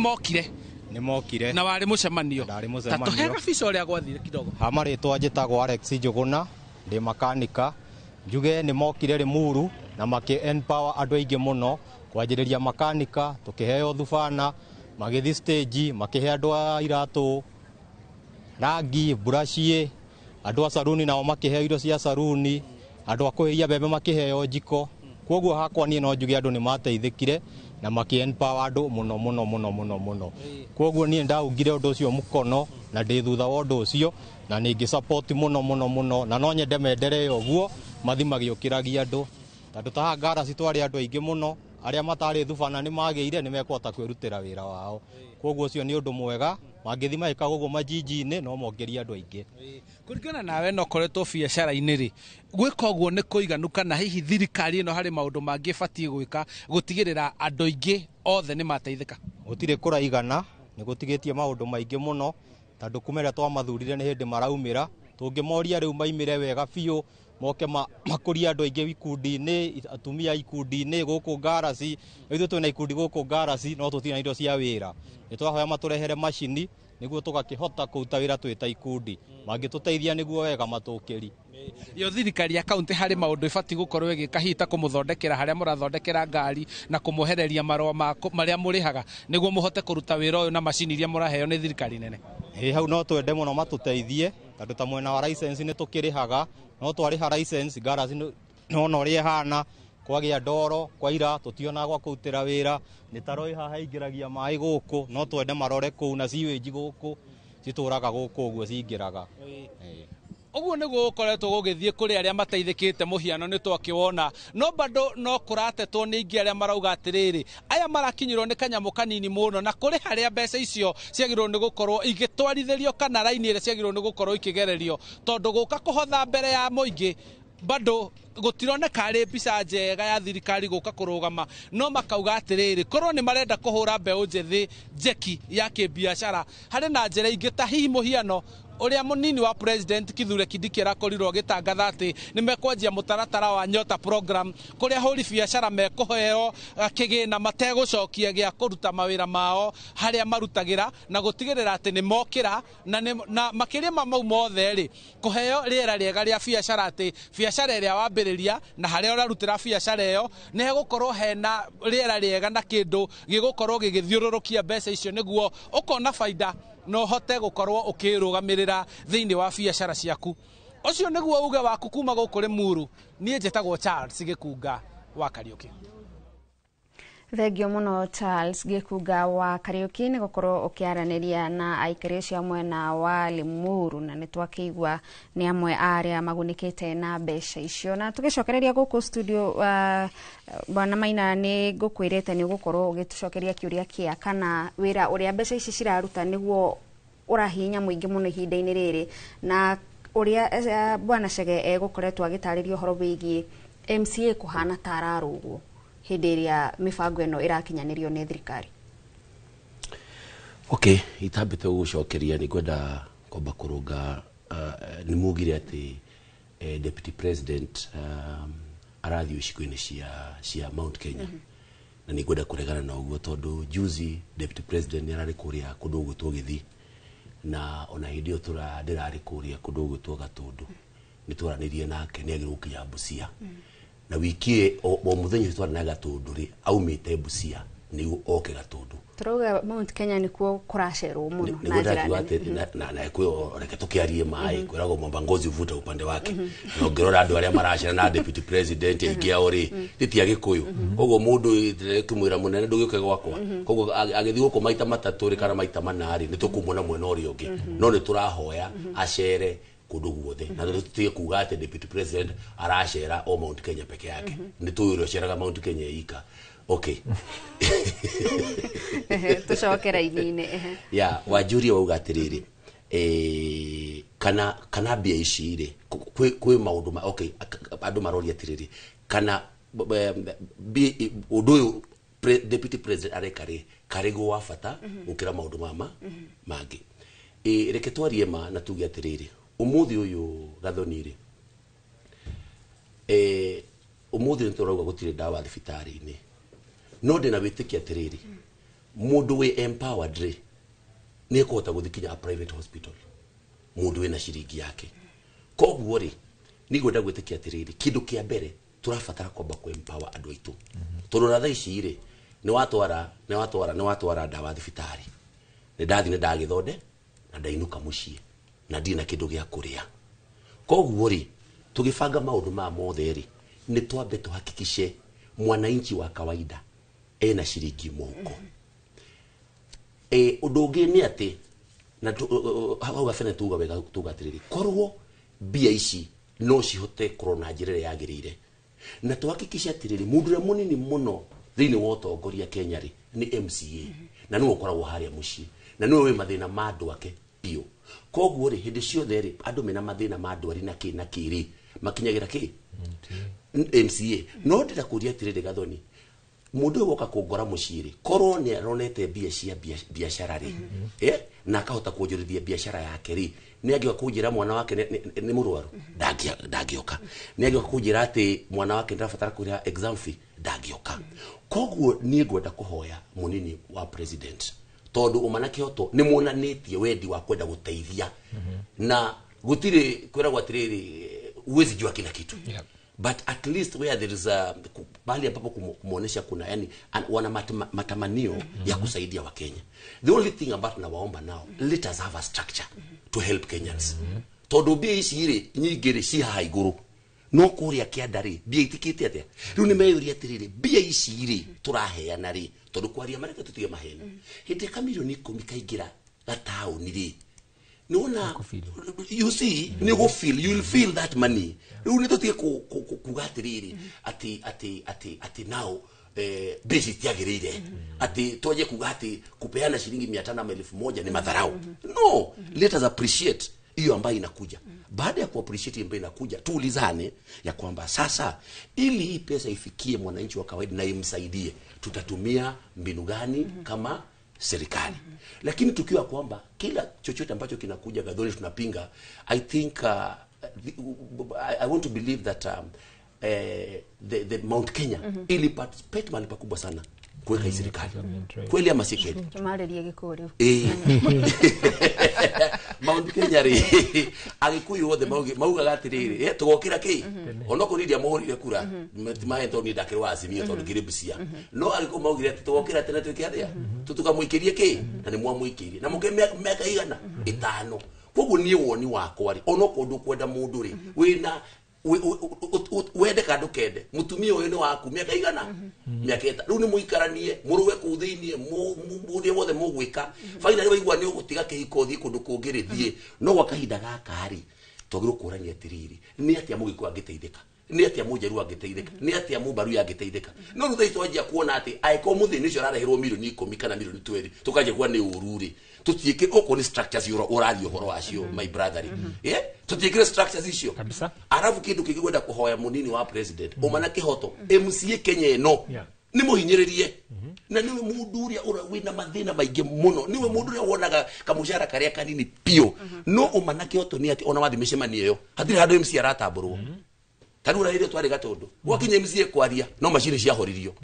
mokire na warĩ mũcemanio. Ta tũhe gabica ũrĩa gwathire kidogo. Ha marĩtwa njĩtagwo Alex Njũgũna, ndĩ makanika. Njuge nĩ mokire Limuru na makĩ empower andũ aingĩ mũno kwanjĩrĩria makanika, tũkĩheo thubana, magĩthiĩ stage makĩhe andũ a iratũ rangi, buraciĩ, andũ a saruni nao makĩheo indo cia saruni, andũ a kũhĩhia mbembe makĩheo njiko. Koguo hakwa niĩ no njuge andũ nĩ mateithĩkire na makĩ empower andũ mũno mũno mũno mũno mũno. Koguo niĩ ndaungire ũndũ ũcio mũkono na ndĩ thutha wa ũndũ ũcio na nĩ ngĩ support mũno mũno mũno, na no nyende menderee ũguo mathi magĩũkĩragia andũ, tondũ ta haha ngaraci twarĩ andũ aingĩ mũno arĩa matarĩ thubana nĩ magĩire nĩ mekũhota kwĩrutĩra wĩra wao. Koguo ũcio nĩ ũndũ mwega, mangĩthi magĩkaga ũguo majiji-inĩ no mongerie andũ aingĩ. Kũringana nawe no koretwo biacara-inĩ rĩ, gwĩka ũguo nĩ kũiganu kana hihi thirikari ĩno harĩ maũndũ mangĩ ĩbatiĩ gwĩka gũtigĩrĩra andũ aingĩ othe nĩ mateithĩka? Gũtirĩ kũraigana, nĩ gũtigĩtie maũndũ maingĩ mũno, tondũ kuma ĩrĩa twamathurire nĩ hĩndĩ maraumĩra. Tũngĩmoria rĩu maimĩre wega biũ, moke makũrie andũ aingĩ ikundi-inĩ, atumia ikundi-inĩ gũkũ ngaraci. Ithuĩ twĩna ikundi gũkũ ngaraci no tũtirĩ na indo cia wĩra. Nĩ twahoya matũrehere macini nĩguo tũgakĩhota kũruta wĩra twĩ ta ikundi. Mangĩtũteithia nĩguo wega matũkĩri. Yo thirikari ya kaunti harĩ maũndũ ĩbatiĩ gũkorwo ĩgĩka hihi ta kũmũthondekera harĩa mũrathondekera ngari na kũmwehereria marũa marĩa mũrĩhaga nĩguo mũhote kũruta wĩra ũyũ na macini iria mũraheo nĩ thirikari nene? Ĩ hau no twende mũno matũteithie, tondũ ta mwena wa license nĩ tũkĩrĩhaga, no twarĩha license ngaraci no ũrĩa ĩhana, kwagĩa ndoro kwaira tũtionaga gwa kũrutĩra wĩra, mĩtaro ĩ haha ĩingĩragia maĩ gũkũ, no twende marore kũu na sewage gũkũ citũraga gũkũ ũguo cingĩraga. Ũguo nĩguo gũkoretwo gũgĩthiĩ kũrĩ arĩa mateithĩkĩte mũhiano nĩ twakĩwona, no bado no kũratetwo nĩ aingĩ arĩa marauga atĩrĩrĩ, aya marakinyĩrwo nĩ kanyamũ kanini mũno, na kũrĩ harĩa mbeca icio ciagĩrĩirwo nĩ gũkorwo igĩtwarithĩrio kana raini ĩrĩa ciagĩrĩirwo nĩ gũkorwo ikĩgererio, tondũ gũka kũhotha mbere ya mũingĩ bado gũtironeka arĩ mbica njega ya thirikari gũka kũrũgama. No makauga atĩrĩrĩ, korwo nĩ marenda kũhũra mbeũ njĩthĩ njeki ya kĩbiacara harĩ na njĩra ingĩ ta hihi mũhiano ũrĩa mũnini wa president Kithure Kindiki arakorirwo agĩtangatha atĩ nĩ mekwanjia mũtaratara wa Nyota program kũrĩa ahũri biacara mekũheo kĩgĩna mategũcokia gĩa kũruta mawĩra mao harĩa marutagĩra na gũtigĩrĩra atĩ nĩ mokĩra na makĩria ma mau mothe rĩ, kũheo rĩera rĩega rĩa biacara atĩ biacara ĩrĩa wambĩrĩria na harĩa ũrarutĩra biacara ĩyo nĩ hegũkorwo hena rĩera rĩega na kĩndũ gĩgũkorwo gĩgĩthiũrũrũkia mbeca icio nĩguo ũkona baida no hote gũkorwo ũkĩrũgamĩrĩra thĩinĩ wa biacara ciaku. Ũcio nĩguo uge waku kuma gũkũ Limuru. Niĩ njĩtagwo Charles Gĩkunga wa Kariũki. Thengio mũno Charles Gĩkunga wa Kariũki nĩ gũkorwo ũkĩaranĩria na aikari acio a mwena wa Limuru, na nĩ twakĩigua nĩ amwe a arĩa magunĩkĩte na mbeca icio. Na tũgĩcokereria gũkũ studio, Bwana Maina, nĩ ngũkwĩrĩte nĩ ũgũkorwo ũgĩtũcokeria kĩũria kĩa kana wĩra ũrĩa mbeca ici ciraruta nĩguo ũrahinya mũingĩ mũno ihinda-inĩ rĩrĩ, na ũrĩa Bwana Chege egũkoretwo agĩtarĩria ũhoro wĩgiĩ MCA kũhana ta ararũgwo hĩndĩ ĩrĩa mĩbango ĩno ĩrakinyanĩrio nĩ thirikari. Okay, itambĩte gũgũcokeria nĩ ngwenda kwamba kũrũnga. Nĩ mugire atĩ Deputy President arathiĩ icigo-inĩ cia Mount Kenya. Na nĩ ngwenda kũregana na ũguo tondũ juzi Deputy President nĩ ararĩ kũrĩa kũndũ gũgwĩtwo Gĩthii, na ona hĩndĩ ĩyo ndĩrarĩ kũrĩa kũndũ gũgwĩtwo Gatũndũ, nĩ twaranĩirie nake nĩ agĩrĩirwo gũkinya Busia. Na wiki o mũthenya ũcio twarĩ na Gatũndũ rĩ, aumĩte Busia Nĩguo oke Gatũndũ. Turauga Mount Kenya nikuo kũracerwo mũno na njĩra nene. Na kwĩ reke tũkĩarie maĩ kwĩragwo mwamba ngozi uvuta upande wake. Na ũngĩrora andũ arĩa maracera na deputy president aingĩ ao rĩ ti ti Agĩkũyũ. Koguo mũndũ kĩmwĩra mũnene ndũgĩũke gwakwa. Koguo agĩthiĩ gũkũ maita matatũ rĩ kana maita mana rĩ nĩ tũkũmuona mwena ũrĩa ũngĩ. No nĩ tũrahoya acere kũndũ guothe. Na tũtige kuga atĩ deputy president aracera o Mount Kenya peke yake. Nĩ tũĩ ũrĩa ũceraga Mount Kenya ika. Okay. Tucokera ini-inĩ. Ya Wanjuria wauga atĩrĩrĩ, kana mbia ici rĩ kwĩ maũndũ ma okay andũ maroria atĩrĩrĩ kana ũndũ ũyũ deputy president areka rĩ karĩguo wa bata gũkĩra maũndũ mama mangĩ. Reke twarie ma na tuge atĩrĩrĩ ũmũthĩ ũyũ Gathoni rĩ ũmũthĩ nĩ tũrauga gũtirĩ ndawa thibitarĩ-inĩ. No ndĩna wĩtĩkia atĩrĩrĩ mũndũ wĩ empowered rĩ nĩ ekũhota gũthiĩ kinya a private hospital mũndũ wĩna ciringi yake. Koguo rĩ nĩngwenda gwĩtĩkia atĩrĩrĩ kĩndũ kĩa mbere tũrabatara kwamba kũ empower andũ aitũ. Tondũ na thaa ici rĩ nĩ watwara ndawa thibitarĩ nĩ ndathiĩ nĩ ndagĩthonde na ndainũka mũciĩ na ndirĩ na kĩndũ gĩa kũrĩa. Koguo rĩ tũgĩbanga maũndũ maya mothe rĩ nĩ twambe tũhakikice mwananchi wa kawaida ena ciringi mũhuko. Ũndũ ũngĩ nĩ atĩ na hau gabere tuga wega tuga atĩrĩrĩ korwo mbia ici no cihote kũrwo na njĩra ĩrĩa yagĩrĩire na tũhakikice atĩrĩrĩ mũndũ ũrĩa mũnini mũno thĩinĩ wa ũtongoria Kenya rĩ nĩ MCA na nĩwe ũkoragwo harĩa mũciĩ na nĩwe wĩ mathĩna ma andũ ake biũ. Koguo rĩ hĩndĩ ciothe rĩ andũ mena mathĩna ma ndwari na kĩ na kĩ rĩ makinyagĩra kĩ MCA. No ndĩra kũria atĩrĩrĩ Gathoni mũndũ ũyũ woka kũngora mũciĩ rĩ korwo nĩ aronete mbia cia biacara rĩ na akahota kuonjorithia biacara yake rĩ nĩ angĩoka kũnjĩra mwana wake nĩ mũrwaru ndangĩoka. Nĩ angĩoka kũnjĩra atĩ mwana wake ndarabatara kũrĩha exam fee ndangĩoka. Koguo niĩ ngwenda kũhoya mũnini wa president tondũ ũma na kĩhoto nĩ muonanĩtie wendi wa kwenda gũteithia na gũtirĩ kwĩragwo atĩrĩrĩ huwezi jua kila kitu. But at least where there is a pahali ambapo kumuonesha kuna yani wana matamanio ya kusaidia wa Kenya. The only thing about nawaomba now, let us have a structure to help Kenyans. Tondu mbia ici rĩ nyingĩ rĩ ci haha igũrũ no kũrĩa kĩanda rĩ mbia itikĩte atĩa. Rĩu nĩ meyũria atĩrĩrĩ mbia ici rĩ tũraheana rĩ tondu kwaria mareke tũtige maheni hĩndĩ ka milioni 10 kaingĩra gataũni rĩ nĩwona you see nĩ ũgũ you will feel that money. Rĩu nĩ tũtige kuga atĩrĩrĩ atĩ atĩ atĩ atĩ now mbeca itiagĩrĩire atĩ twaje kuga atĩ kupeana shilingi 500 ama 1000 ni madharau. No, let us appreciate hiyo ambayo inakuja. Baada ya ku appreciate ambayo inakuja tuulizane ya kwamba sasa ili hii pesa ifikie mwananchi wa kawaida na imsaidie tutatumia mbinu gani kama serikali. Lakini tukiwa kwamba kila chochote ambacho kinakuja Gathoni tunapinga, I think I want to believe that the Mount Kenya ili participate mahali pakubwa sana kuweka hii serikali. Kweli ama si kweli? Tumarĩrie Gĩkũyũ. Mount Kenya rĩ Agĩkũyũ othe maugaga atĩrĩrĩ tũgokĩra kĩ onokorwo niĩ ndiamũhũrire kura timahe tondũ niĩ ndakĩrĩ wa Azimio tondũ ngĩrĩ Busia no Agĩkũyũ maugire atĩ tũgokĩra tene twĩke atĩa tũkamũikĩrie kĩ na nĩ mwamũikĩirie na mũke mĩaka igana 5. Koguo niĩ woni wakwa rĩ onokorwo ndũkwenda mũndũ rĩ wĩna wende ka ndũkende mutumia ũyũ nĩ waku mĩaka igana mĩaka ĩta rĩu nĩ mũikaranie mũrũe kũu thĩiniĩ ũrĩa wothe mũgwĩka finally waigua nĩ ũgũtiga kĩhiko ũthiĩ kũndũ kũngĩ rĩ thiĩ no gwa kahinda gaka rĩ twagĩrĩirwo kũrania atĩrĩrĩ nĩ atĩa mũgĩkũyũ angĩteithĩka nĩ atĩa mũnjaruo angĩteithĩka nĩ atĩa mũmbaruya angĩteithĩka. No rĩu thaa ici twanjia kuona atĩ angĩkorwo mũthĩni ũcio arareherwo milioni 10 kana milioni 20 tũkanjia kuona nĩ ũru rĩ tũtiĩkĩre okorwo nĩ structures ũraria ũhoro wacio my brother rĩ tũtiĩkĩre structures icio kabisa. Arabu kĩndũ kĩngĩ gwenda kũhoya mũnini wa president ũma na kĩhoto MCA Kenya ĩno nĩ mũhinyĩrĩrie na niwe mũndũ ũrĩa wĩna mathĩna maingĩ mũno niwe mũndũ ũrĩa wonaga kamũcara karĩa kanini biũ no ũma na kĩhoto nĩ atĩ ona wathiĩ mĩcemanio ĩyo hatirĩ handũ MCA aratambũrwo. Ta rĩu rĩrĩa twarĩ Gatũndũ gwakinya MCA kwaria no macini ciahoririo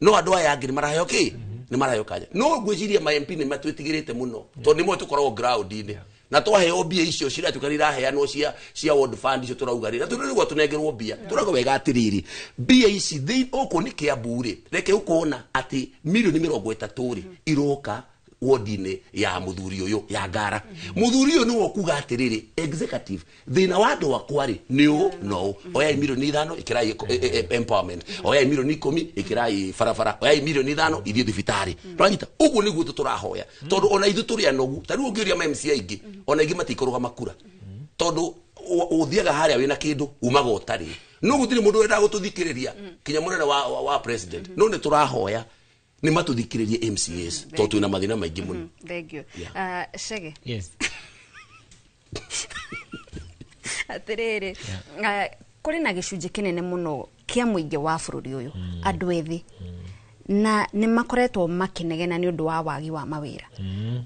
no andũ aya angĩ nĩ maraheo kĩ nĩ maraheo kanya. No ngwĩciria ma MP nĩ matwĩtigĩrĩte mũno tondũ nĩmo tũkoragwo ground-inĩ. Na twaheo mbia icio ciratuĩka nĩ iraheanwo cia World Fund icio tũrauga rĩ, na tũrĩrĩgwo tũnengerwo mbia, tũrauga wega atĩrĩrĩ, mbia ici okorwo nĩ Kiambu rĩ, reke ũkona atĩ milioni 30 rĩ iroka wodi-inĩ ya mũthuri ũyũ ya Ngara. Mũthuri ũyũ nĩwe ũkuga atĩrĩrĩ, executive, thĩna wa andũ akwa rĩ nĩ ũũ na ũũ, oyai milioni 5 ĩkĩrai empowerment, oyai milioni 10 ĩkĩrai barabara, oyai milioni 5 ithiĩ thibitarĩ. Ũranyita? Ũguo nĩguo tũrahoya, tondũ ona ithuĩ tũrĩ anogu. Ta rĩu ũngĩũria ma MCA aingĩ, ona aingĩ matikũrũgama kura, tondũ ũthiaga harĩa wĩna kĩndũ, umaga ũtarĩ. No gũtirĩ mũndũ wendaga gũtũthikĩrĩria, kinya mũnene wa president. No nĩ tũrahoya nĩ matũthikĩrĩrie MCAs, tondũ twĩna mathĩna maingĩ mũno. Thank you. Chege. Yes. Atĩrĩrĩ, kũrĩ na gĩcunjĩ kĩnene mũno kĩa mũingĩ wa bũrũri ũyũ, andũ ethĩ, na nĩ makoretwo makĩnegena nĩ ũndũ wa wagi wa mawĩra,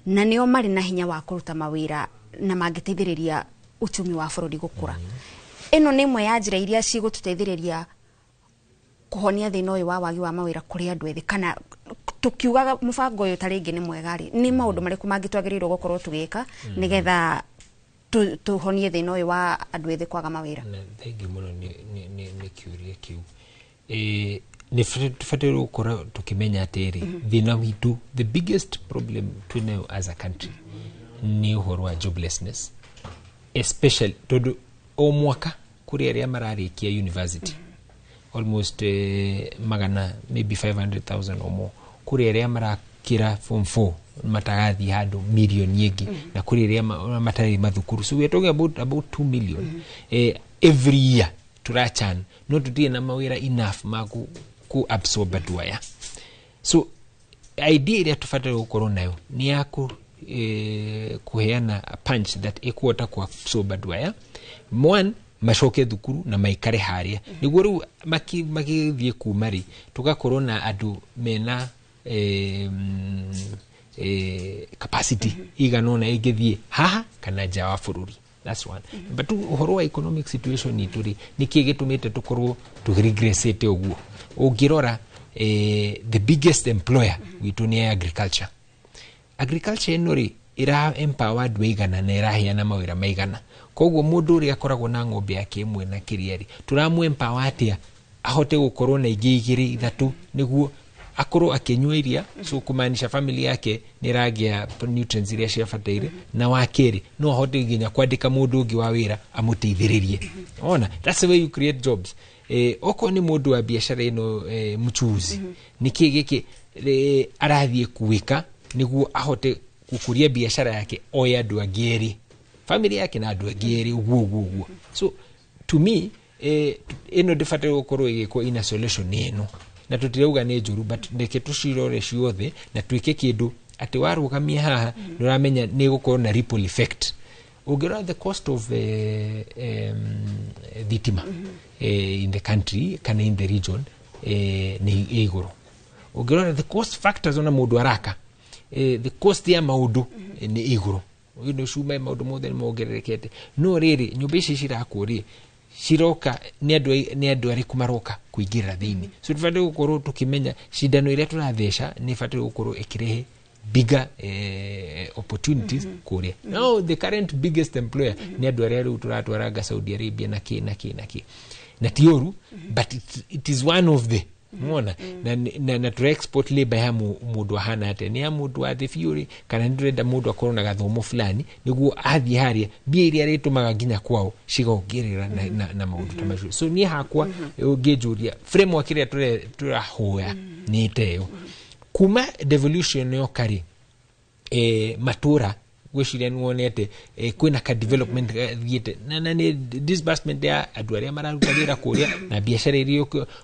na nĩo marĩ na hinya wa kũruta mawĩra na mangĩteithĩrĩria uchumi wa bũrũri gũkũra. Ĩno nĩ ĩmwe ya njĩra iria cigũtũteithĩrĩria kũhonia thĩna ũyũ wa wagi wa mawĩra kũrĩ andũ ethĩ. Kana tukiugaga mũbango ũyũ ta rĩngĩ nĩ mwega rĩ, nĩ maũndũ marĩkũ mangĩ twagĩrĩirwo gũkorwo tũgĩka nĩgetha tũhonie thĩna ũyũ wa andũ ethĩ kwaga mawĩra? Thengiũ mũno nĩ kĩũria kĩu. Nĩ tũbataire gũkorwo tũkĩmenya atĩrĩ, thĩna witũ, the biggest problem twĩnayo as a country nĩ ũhoro wa joblessness, especially tondũ o mwaka kũrĩ arĩa mararĩkia university almost magana maybe 500,000 or more, kũrĩ arĩa marakĩra form 4 matagathiĩ handũ milioni ĩngĩ, na kũrĩ arĩa matarĩ mathukuru. So we are talking about 2 million every year turachan, no tũtirĩ na mawĩra enough ma ku absorb andũ aya. So idea ĩrĩa tũbataire gũkorwo nayo nĩ ya kũheana a punch that ĩkũhota ku absorb andũ aya, one, macoke thukuru na maikare harĩa, nĩguo rĩu magĩthiĩ kuma rĩ, tũgakorwo na andũ mena capacity igana ũna ĩngĩthiĩ haha kana nja wa bũrũri. That's one. But ũhoro wa economic situation itũ rĩ, nĩkĩ gĩtũmĩte tũkorwo tũregressĩte ũguo? Ũngĩrora, the biggest employer witũ nĩ agriculture. Agriculture ĩno rĩ, ĩra empower andũ aigana na ĩraheana mawĩra maigana? Koguo mũndũ ũrĩa akoragwo na ng'ombe yake ĩmwe na kĩrĩa rĩ, tũramũ empower atĩa ahote gũkorwo na ingĩ igĩrĩ ithatũ, nĩguo akorwo akĩnyua iria, so kumaanisha family yake nĩ ĩragĩa nutrients iria ciabataire, na wa kerĩ no ahote nginya kwandĩka mũndũ ũngĩ wa wĩra amũteithĩrĩrie. Ona that's the way you create jobs. Okorwo nĩ mũndũ wa biacara ĩno, mchuzi, nĩkĩ gĩkĩ arathiĩ gwĩka nĩguo ahote gũkũria biacara yake, oye andũ angĩ erĩ, family yake na andũ angĩ erĩ, ũguo ũguo ũguo. So to me, ĩno ndĩbataire gũkorwo ĩgĩkwo in isolation ĩno, na tũtirauga nĩ njũru, but reke tũcirore ciothe na twĩke kĩndũ atĩ warũgamia haha nĩ ũramenya nĩ ĩgũkorwo na ripple effect. Ũngĩrora the cost of thitima in the country kana in the region, nĩ igũrũ. Ũngĩrora the cost factors, ona mũndũ araka, the cost ya maũndũ nĩ igũrũ, cuma, maũndũ mothe nĩ mongererekete. No rĩrĩ, nyũmba ici cirakwo rĩ, ciroka nĩ andũ arĩkũ maroka kũingĩrĩra thĩinĩ? So tũbataire gũkorwo tũkĩmenya cindano ĩrĩa tũratheca nĩ ĩbataire gũkorwo ĩkĩrehe bigger opportunities kũrĩa. Now the current biggest employer nĩ andũ arĩa rĩu tũratwaranga Saudi Arabia na kĩ na kĩ na kĩ, na ti ũru, but it is one of the mona na tũra export labor ya mũndũ ahana atĩa? Nĩ ya mũndũ wa thĩ biũ rĩ, kana nĩ tũrenda mũndũ akorwo na gathomo fulani nĩguo athiĩ harĩa mbia iria arĩtũmaga nginya kwao cigongerera na maũndũ ta macio? So niĩ hakwa, ũngĩnjũria, framework ĩrĩa tũrahoya nĩ ta ĩyo. Kuma devolution yoka rĩ, matũra gwĩciria nĩ wonete kwĩna ka development gathiĩte na nĩ disbursement ya andũ arĩa mararuta wĩra kũrĩa na biacara iria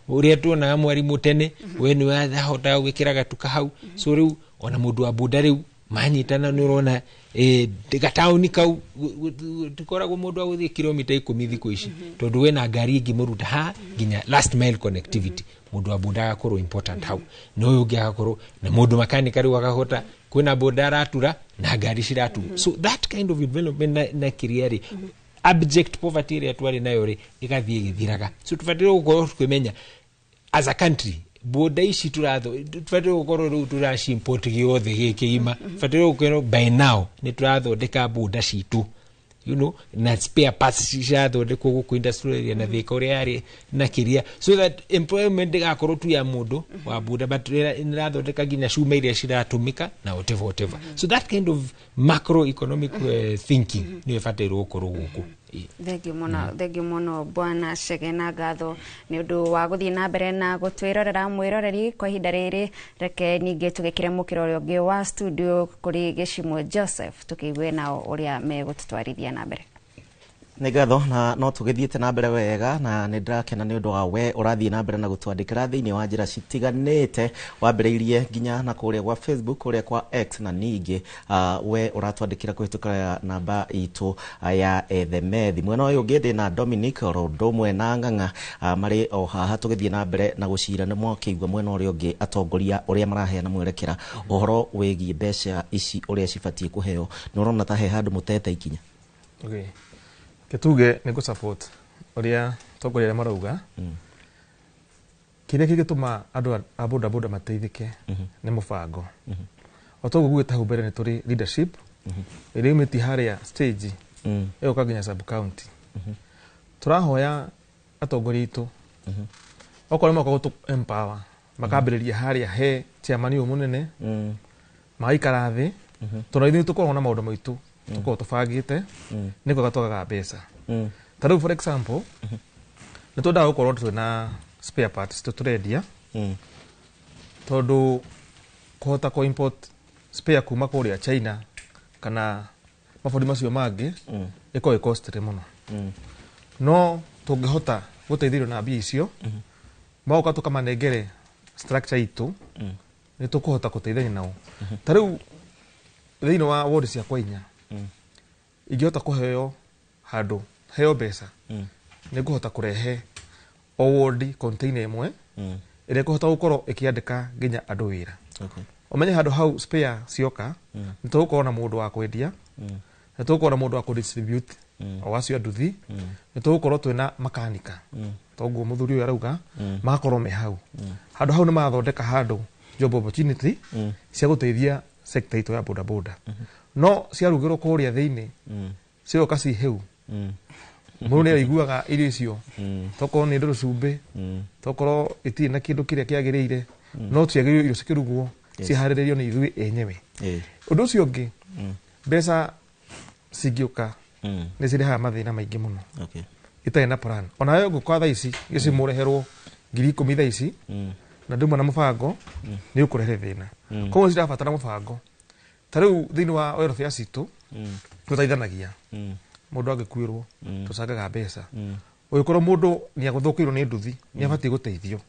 ũrĩa tuonaga mwarimũ tene we nĩ wahotaga gwĩkĩra gatuka hau. So rĩu ona mũndũ wa boda rĩu manyitana, nĩ ũrona gataũni kau tikoragwo mũndũ wa gũthiĩ kilomita 10 thikũ ici, tondũ wena ngari ĩngĩmũruta ha nginya last mile connectivity. Mũndũ wa boda agakorwo important hau, na ũyũ ũngĩ agakorwo na mũndũ makanika rĩu akahota kwĩna boda aratura na ngari ciratura. So that kind of development na kĩrĩa rĩ, abject poverty ĩrĩa twarĩ nayo rĩ, ĩgathiĩ ĩgĩthiraga. So tũbataire gũkorwo tũkĩmenya as a country Boda ici turatho tubataire gukorwo riu turaci import giothe gikigima, tubataire gukorwo by now ni turathondeka boda citu, you know, na spare parts cirathondekwo guku industrial area na thika uria yari na kiria, so that employment ndigakorwo tu ya mundu wa boda, but nirathondeka nginya cuma iria ciratumika na whatever whatever. So that kind of macroeconomic thinking nä ĩbatairwo gukorwo guku. Thengiå mũno, thengiå mũno bwana Chege, na ngatho nĩ ũndũ wa gũthiĩ na mbere na gũtwĩrorera. Mwĩroreri, kwa ihinda rĩrĩ reke ningĩ tũgĩkĩre mũkĩra ũrĩa ũngĩ wa studio kũrĩ Gĩcimũ Joseph, tũkĩigue nao ũrĩa megũtũtwarithia na mbere. Nĩ ngatho, na no tũgĩthiĩte na mbere wega, na nĩ ndĩrakena nĩ ũndũ wa we ũrathiĩ na mbere na gũtwandĩkĩra thĩinĩ wa njĩra citiganĩte, wambĩrĩirie nginya na kũrĩa gwa Facebook, kũrĩa kwa X, na ningĩ we ũratwandĩkĩra kũhĩtũkĩra namba itũ ya ethemethi. Mwena ũyũ ũngĩ ndĩ na Dominic oro ũndũ ũmwe na Ng'ang'a marĩ o haha tũgĩthiĩ na mbere na gũcira. Nĩ mwakĩigua mwena ũrĩa ũngĩ atongoria ũrĩa maraheana mwerekera ũhoro wĩgiĩ mbeca ici ũrĩa cibatiĩ kũheo. Nĩ ũrona ta he handũ mũtete ikinya? Okay. Ketuge nĩ ngũ support ũrĩa atongoria arĩa marauga. Kĩrĩa kĩngĩtũma andũ a boda boda mateithĩke nĩ mũbango. O toguo gugĩte hau mbere, nĩ tũrĩ leadership ĩrĩa yumĩtie harĩa stage ĩgoka nginya sub county. Tũrahoya atongoria aitũ, okorwo nĩ moka gũtũ empower, makambĩrĩria harĩa he chairman ũyũ mũnene, magaikara thĩ, tondũ ithuĩ tũkoragwo na maũndũ maitũ tũkoragwo tũbangĩte, nĩ kwega twagaga mbeca. Ta rĩu, for example, nĩ twendaga gũkorwo twĩna spare parts tũrendia, tondũ kũhota kũ import spare kuma kũrĩa China kana mabũrũri macio mangĩ ĩkoragwo ĩ costly mũno. No tũngĩhota gũteithĩrĩrio na mbia icio, magoka tũkamanengere structure itũ, nĩ tũkũhota gũteithania nao. Ta rĩu thĩinĩ wa ward ciakwa 4, ingĩhota kũheo handũ heo mbeca, nĩ ngũhota kũrehe o ward container ĩmwe ĩrĩa ĩkũhota gũkorwo ĩkĩandĩka nginya andũ wĩra. Ũmenye handũ hau spare cioka, nĩ tũgũkorwo na mũndũ wa kwendia, nĩ tũgũkorwo na mũndũ wa kũdistribute o acio nduthi, nĩ tũgũkorwo twĩna makanika, toguo mũthuri ũyũ arauga, magakorwo me hau. Handũ hau nĩ marathondeka handũ job opportunity cia gũteithia sector itũ ya boda boda. No ciarugĩrwo kũrĩa thĩinĩ, cigoka ci hĩu, mũndũ nĩ aiguaga irio icio, tokorwo nĩ ndũrũ cumbĩ, tokorwo itirĩ na kĩndũ kĩrĩa kĩagĩrĩire. No ciagĩrĩirwo irio cikĩrugwo ciharĩrĩrio nĩ ithuĩ enyewe. Ũndũ ũcio ũngĩ, mbeca cingĩũka nĩ cirehaga mathĩna maingĩ mũno itarĩ na plan. Onawe ũngĩũka thaa ici gĩcimũreherwo 10,000 thaa ici na nduma na mũbango, nĩ ũkũrehe thĩna. Koguo cirabatara mũbango. Ta rĩu thĩinĩ wa welfare citũ tũteithanagia, mũndũ angĩkuĩrwo tũcangaga mbeca, ũngĩkorwo mũndũ nĩ agũthũkĩirwo nĩ nduthi nĩ abatiĩ gũteithio.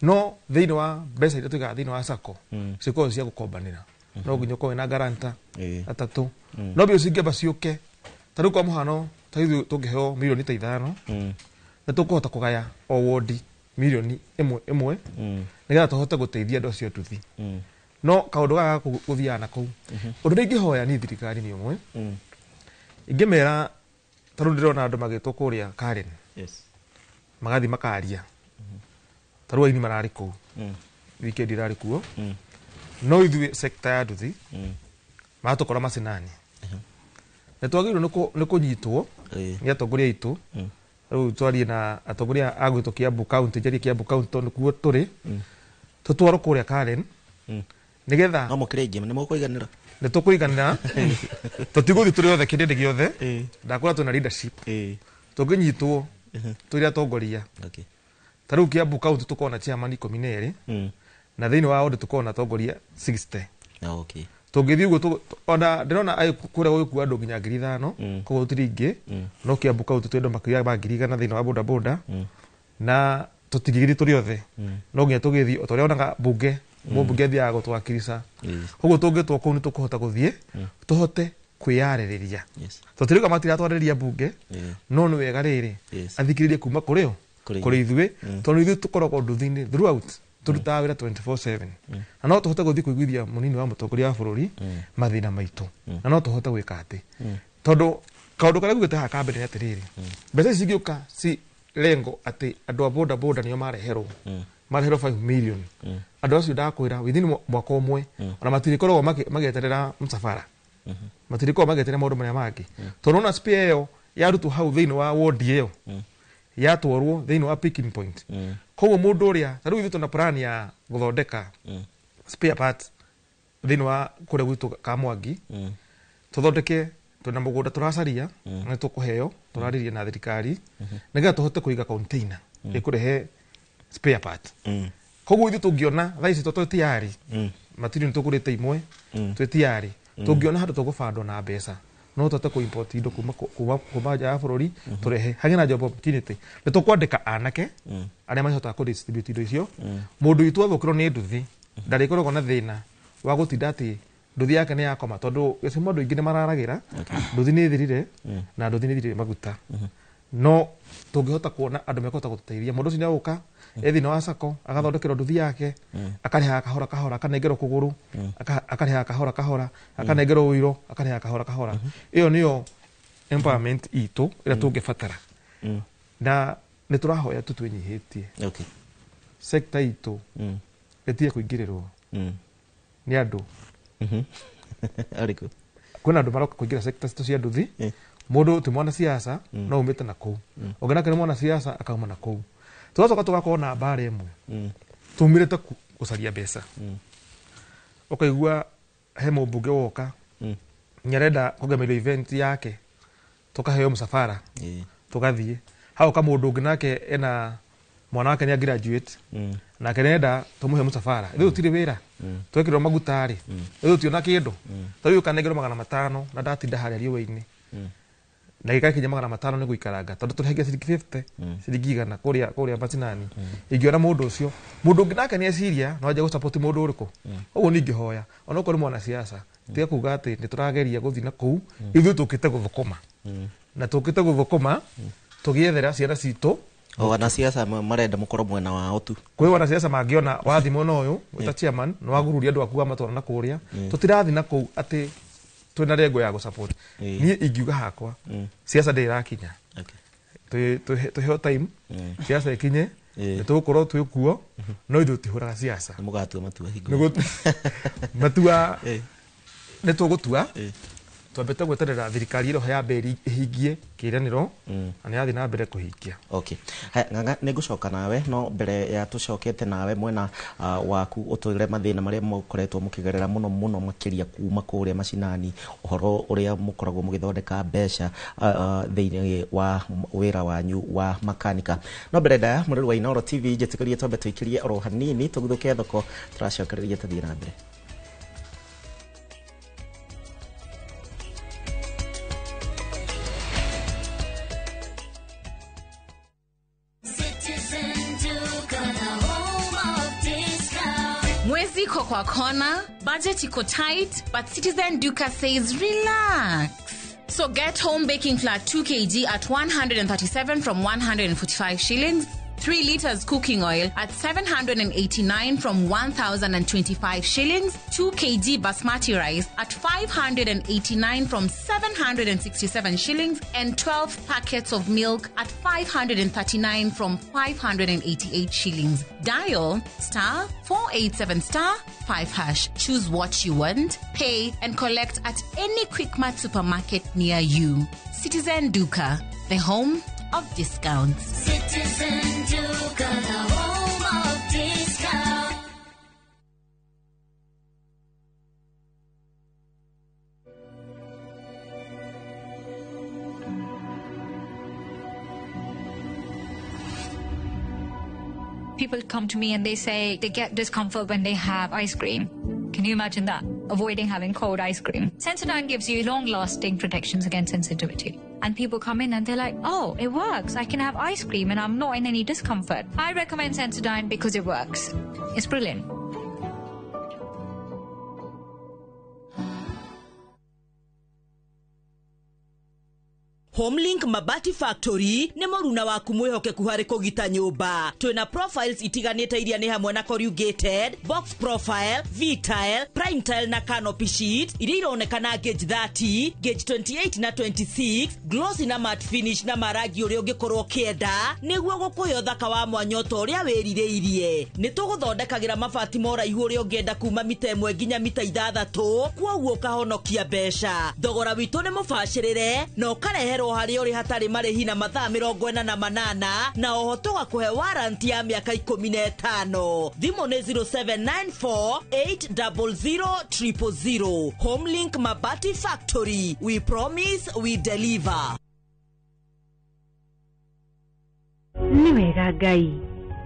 No thĩinĩ wa mbeca iria tũigaga thĩinĩ wa sacco cikoragwo cia gũkombanĩra, no nginya ũkorwo wĩna guarantor atatũ. No mbia cingĩamba ciũke, ta rĩu kwa mũhano, ta ithuĩ tũngĩheo mirioni ta 5, nĩ tũkũhota kũgaya o wondi mirioni ĩmwe ĩmwe, nĩgetha tũhote gũteithia andũ acio nduthi. No kaũndũ gaka gũthiaga na kũu. Ũndũ ũrĩa ingĩhoya ni thirikari nĩ ũmwe, ingĩmera, ta rĩu ndĩrona andũ magĩtwo kũrĩa Karen, magathiĩ makaria, ta rĩu aini mararĩ kũu weekend irarĩ kuo, no ithuĩ sector ya nduthi maratũkora macinani. Nĩ twagĩrĩirwo nĩ kũnyitwo nĩ atongoria aitũ. Rĩu twarie na atongoria a gwitũ Kiambu County, njarie Kiambu County tondũ nĩkuo tũrĩ, tũtwarwo kũrĩa Karen nĩgetha No mũkĩrĩ aingĩ, nĩ mũkũiganĩra? Nĩ tũkũiganĩra, tũtigũthiĩ tũrĩ othe kĩrĩndĩ gĩothe. Ndakwĩra twĩna leadership, tũngĩnyitwo tũrĩ atongoria. Ta rĩu Kiambu County tũkoragwo na chairman 12, na thĩinĩ wa ward tũkoragwo na atongoria 60. Tũngĩthiĩ ũguo ona ndĩrona kũrĩa gũgĩkua andũ nginya 5,000, koguo tũtirĩ aingĩ. No Kiambu County twĩ andũ makĩria ma 100,000 thĩinĩ wa boda boda, na tũtingĩgĩthiĩ tũrĩ othe, no nginya tũgĩthiĩ o ta ũrĩa wonaga bunge, mũmbunge athiaga gũtwakirica. Koguo tũngĩtwo kũu nĩ tũkũhota gũthiĩ tũhote kwĩyarĩrĩria. Tũtirauga matiratwarĩria bunge, no nĩ wega rĩrĩ athikĩrĩrie kuma kũrĩ o kũrĩ ithuĩ, tondũ ithuĩ tũkoragwo nduthi-inĩ throughout, tũrutaga wĩra 24/7, na no tũhote gũthiĩ kũiguithia mũnini wa mũtongoria wa bũrũri mathĩna maitũ, na no tũhote gwĩka atĩ, tondũ kaũndũ karĩa ngugĩte haha ka mbere nĩ atĩrĩrĩ, mbeca ici cingĩũka ci lengo atĩ andũ a boda boda nĩo mareherwo. Mareherwo 5 million, andũ acio ndakwĩra within mwaka ũmwe ona matirĩkoragwo magĩeterera msafara, matirĩkoragwo magĩeterera maũndũ marĩa mangĩ, tondũ ona spare ĩyo yarutwo hau thĩinĩ wa ward ĩyo, yatwarwo thĩinĩ wa picking point. Koguo mũndũ ũrĩa ta rĩu ithuĩ tũna plan ya gũthondeka spare parts thĩinĩ wa kũrĩa gwitũ Kamwangi, tũthondeke. Twĩna mũgũnda tũracaria na nĩtũkũheo, tũrarĩria na thirikari nĩgetha tũhote kũiga container ĩkũrehe spare part. Koguo ithuĩ tũngĩona thaa ici twĩ tayari, material nĩ tũgũrĩte imwe, twĩ tayari, tũngĩona handũ tũgũbandwo na mbeca, no tũhote kũ import indo kuma nja ya bũrũri, tũrehe hagĩe na job opportunity. Nĩ tũkwandĩka anake arĩa mahotaga kũ distribute indo icio. Mũndũ witũ athũkĩrwo nĩ nduthi ndarĩkoragwo na thĩna wa gũtinda atĩ nduthi yake nĩ yakoma, tondũ gĩcigo andũ aingĩ nĩ mararagĩra nduthi nĩ ĩthirire na nduthi nĩ ĩthirire maguta. No tũngĩhota kuona andũ mekũhota gũtũteithia, mũndũ ũcio nĩ agũka e thĩinĩ wa sacco, agathondekerwo nduthi yake, akarĩhaga kahora kahora, akanengerwo kũgũrũ, akarĩhaga kahora kahora, akanengerwo ũiro, akarĩhaga kahora kahora. Ĩyo nĩyo empowerment itũ ĩrĩa tũngĩbatara, na nĩ tũrahoya tu twĩnyihĩtie sector itũ ĩtige kũingĩrĩrwo nĩ andũ. Arĩkũ? Kwĩna andũ maroka kũingĩra sector citũ cia nduthi. Mũndũ ti mwana siasa no umĩte na kũu, ũngĩ nake nĩ mwana siasa akauma na kũu. Tũgacoka tũgakorwo na mbara ĩmwe tumĩrĩte gũcaria mbeca. Ũkaigua he mũmbunge woka nĩarenda kũgemerio event yake, tũkaheo mũcabara, tũgathiĩ. Hau ka mũndũ ũngĩ nake ena mwana wake nĩ graduate, nake nĩarenda tũmũhe mũcabara. Ithuĩ tũtirĩ wĩra, twekĩrwo maguta rĩ, ithuĩ tũtiona kĩndũ. Ta rĩu ũkanengerwo 500 na ndatinda harĩa riũa-inĩ na gĩgakinya 500 nĩ gũikaranga, tondũ tũrĩhagia ciringi 50, ciringi 100 kũrĩa macinani. Ingĩona mũndũ ũcio, mũndũ ũngĩ nake nĩeciria no anjie gũsupport mũndũ ũrĩkũ. Ũguo ningĩhoya onokorwo nĩ mwanasiasa, tiga kuga atĩ nĩ tũrageria gũthiĩ na kũu. Ithuĩ tũkĩte gũthũkũma na tũkĩte gũthũkũma tũgĩethera ciana citũ. O wanasiasa marenda mũkorwo mwena wao tu. Kwĩ wanasiasa mangĩona wathiĩ mwena ũyũ wĩta chairman nĩ wagururia andũ aku amatwara na kũrĩa. Tũtirathiĩ na kũu atĩ twĩna lengo ya gũsupport. Niĩ ingiuga hakwa siasa ndĩrĩ ĩrakinya. Tũheo time siasa ĩkinye, nĩ tũgũkorwo twĩ kuo, no ithuĩ tũtihũraga siasa. Nĩ mũgatua matua hingo. Matua nĩ tũgũtua. Twambĩte gweterera thirikari ĩroho ya mbere ĩhingie kĩĩranĩro, na nĩ yathiĩ na mbere kũhingia. Okay. Haya, Ng'ang'a, nĩ ngũcoka nawe, no mbere ya tũcokete nawe mwena waku ũtwĩre mathĩna marĩa mũkoretwo mũkĩgerera mũno mũno makĩria kuma kũrĩa macinani, ũhoro ũrĩa mũkoragwo mũgĩthondeka mbeca thĩinĩ wa wĩra wanyu wa makanika. No mbere ndaya, mũrori wa Inooro TV, njĩtĩkĩrie twambe tũikĩrie oro hanini tũguthũke thoko, tũracokereria tũthiĩ na mbere. Mwezi iko kwa kona, budget iko tight, but Citizen Duka says relax. So get home baking flour 2 kg at 137 from 145 shillings, 3 liters cooking oil at 789 from 1,025 shillings, 2 kg basmati rice at 589 from 767 shillings, and 12 packets of milk at 539 from 588 shillings. Dial star 487 star 5 hash. Choose what you want, pay, and collect at any Quickmart supermarket near you. Citizen Duka, the home of discounts. Citizen Duka, the home of discounts. People come to me and they say they get discomfort when they have ice cream. Can you imagine that? Avoiding having cold ice cream. Sensodyne gives you long-lasting protections against sensitivity. And people come in and they're like, oh, it works. I can have ice cream and I'm not in any discomfort. I recommend Sensodyne because it works. It's brilliant. Homelink Mabati Factory nĩ mũruna waku mwĩhokeku harĩ kũgita nyũmba. Twĩna profiles itiganĩte iria nĩ hamwe na corrugated, box profile, V-tile, prime tile na canopy sheet iria ironekana gauge 30, gauge 28 na 26, glossy na matte finish na marangi ũrĩa ũngĩkorwo ũkĩenda nĩguo gũkũhe ũthaka wa mwanya ota ũrĩa wĩrirĩirie. Nĩ tũgũthondekagĩra mabati ma ũraihu ũrĩa ũngĩenda kuma mita 1 nginya mita 6 kwoguo ũkahonokia mbeca. Thogora witũ nĩ mũbacĩrĩre na ũkareherwo harĩa ũrĩ hatarĩ marĩhi na mathaa 48 na oho tũgakũhe warranty ya mĩaka 15. Thimũ nĩ 0794 800 000. Homelink Mabati Factory, we promise we deliver. Nĩ wega Ngai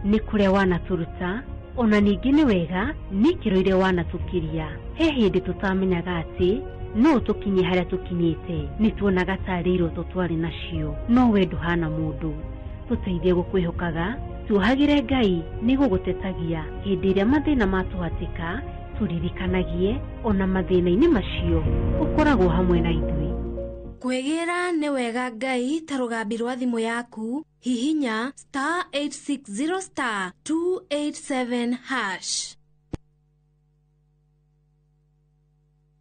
nĩ kũrĩa wanatũruta ona ningĩ nĩ wega nĩ ikĩro iria wanatũkiria. He hĩndĩ tũtamenyaga atĩ no tũkinye harĩa tũkinyĩte, nĩ tuonaga tarĩ iroto twarĩ nacio, no we ndũhana mũndũ. Tũteithie gũkwĩhokaga, tuohagĩre Ngai nĩ gũgũtetagia hĩndĩ ĩrĩa mathĩna matũhatĩka, tũririkanagie ona mathĩna-inĩ macio ũkoragwo hamwe na ithuĩ. Kwĩgĩra nĩ wega Ngai ta rũgambi rwa thimũ yaku, hihinya *860 *287#.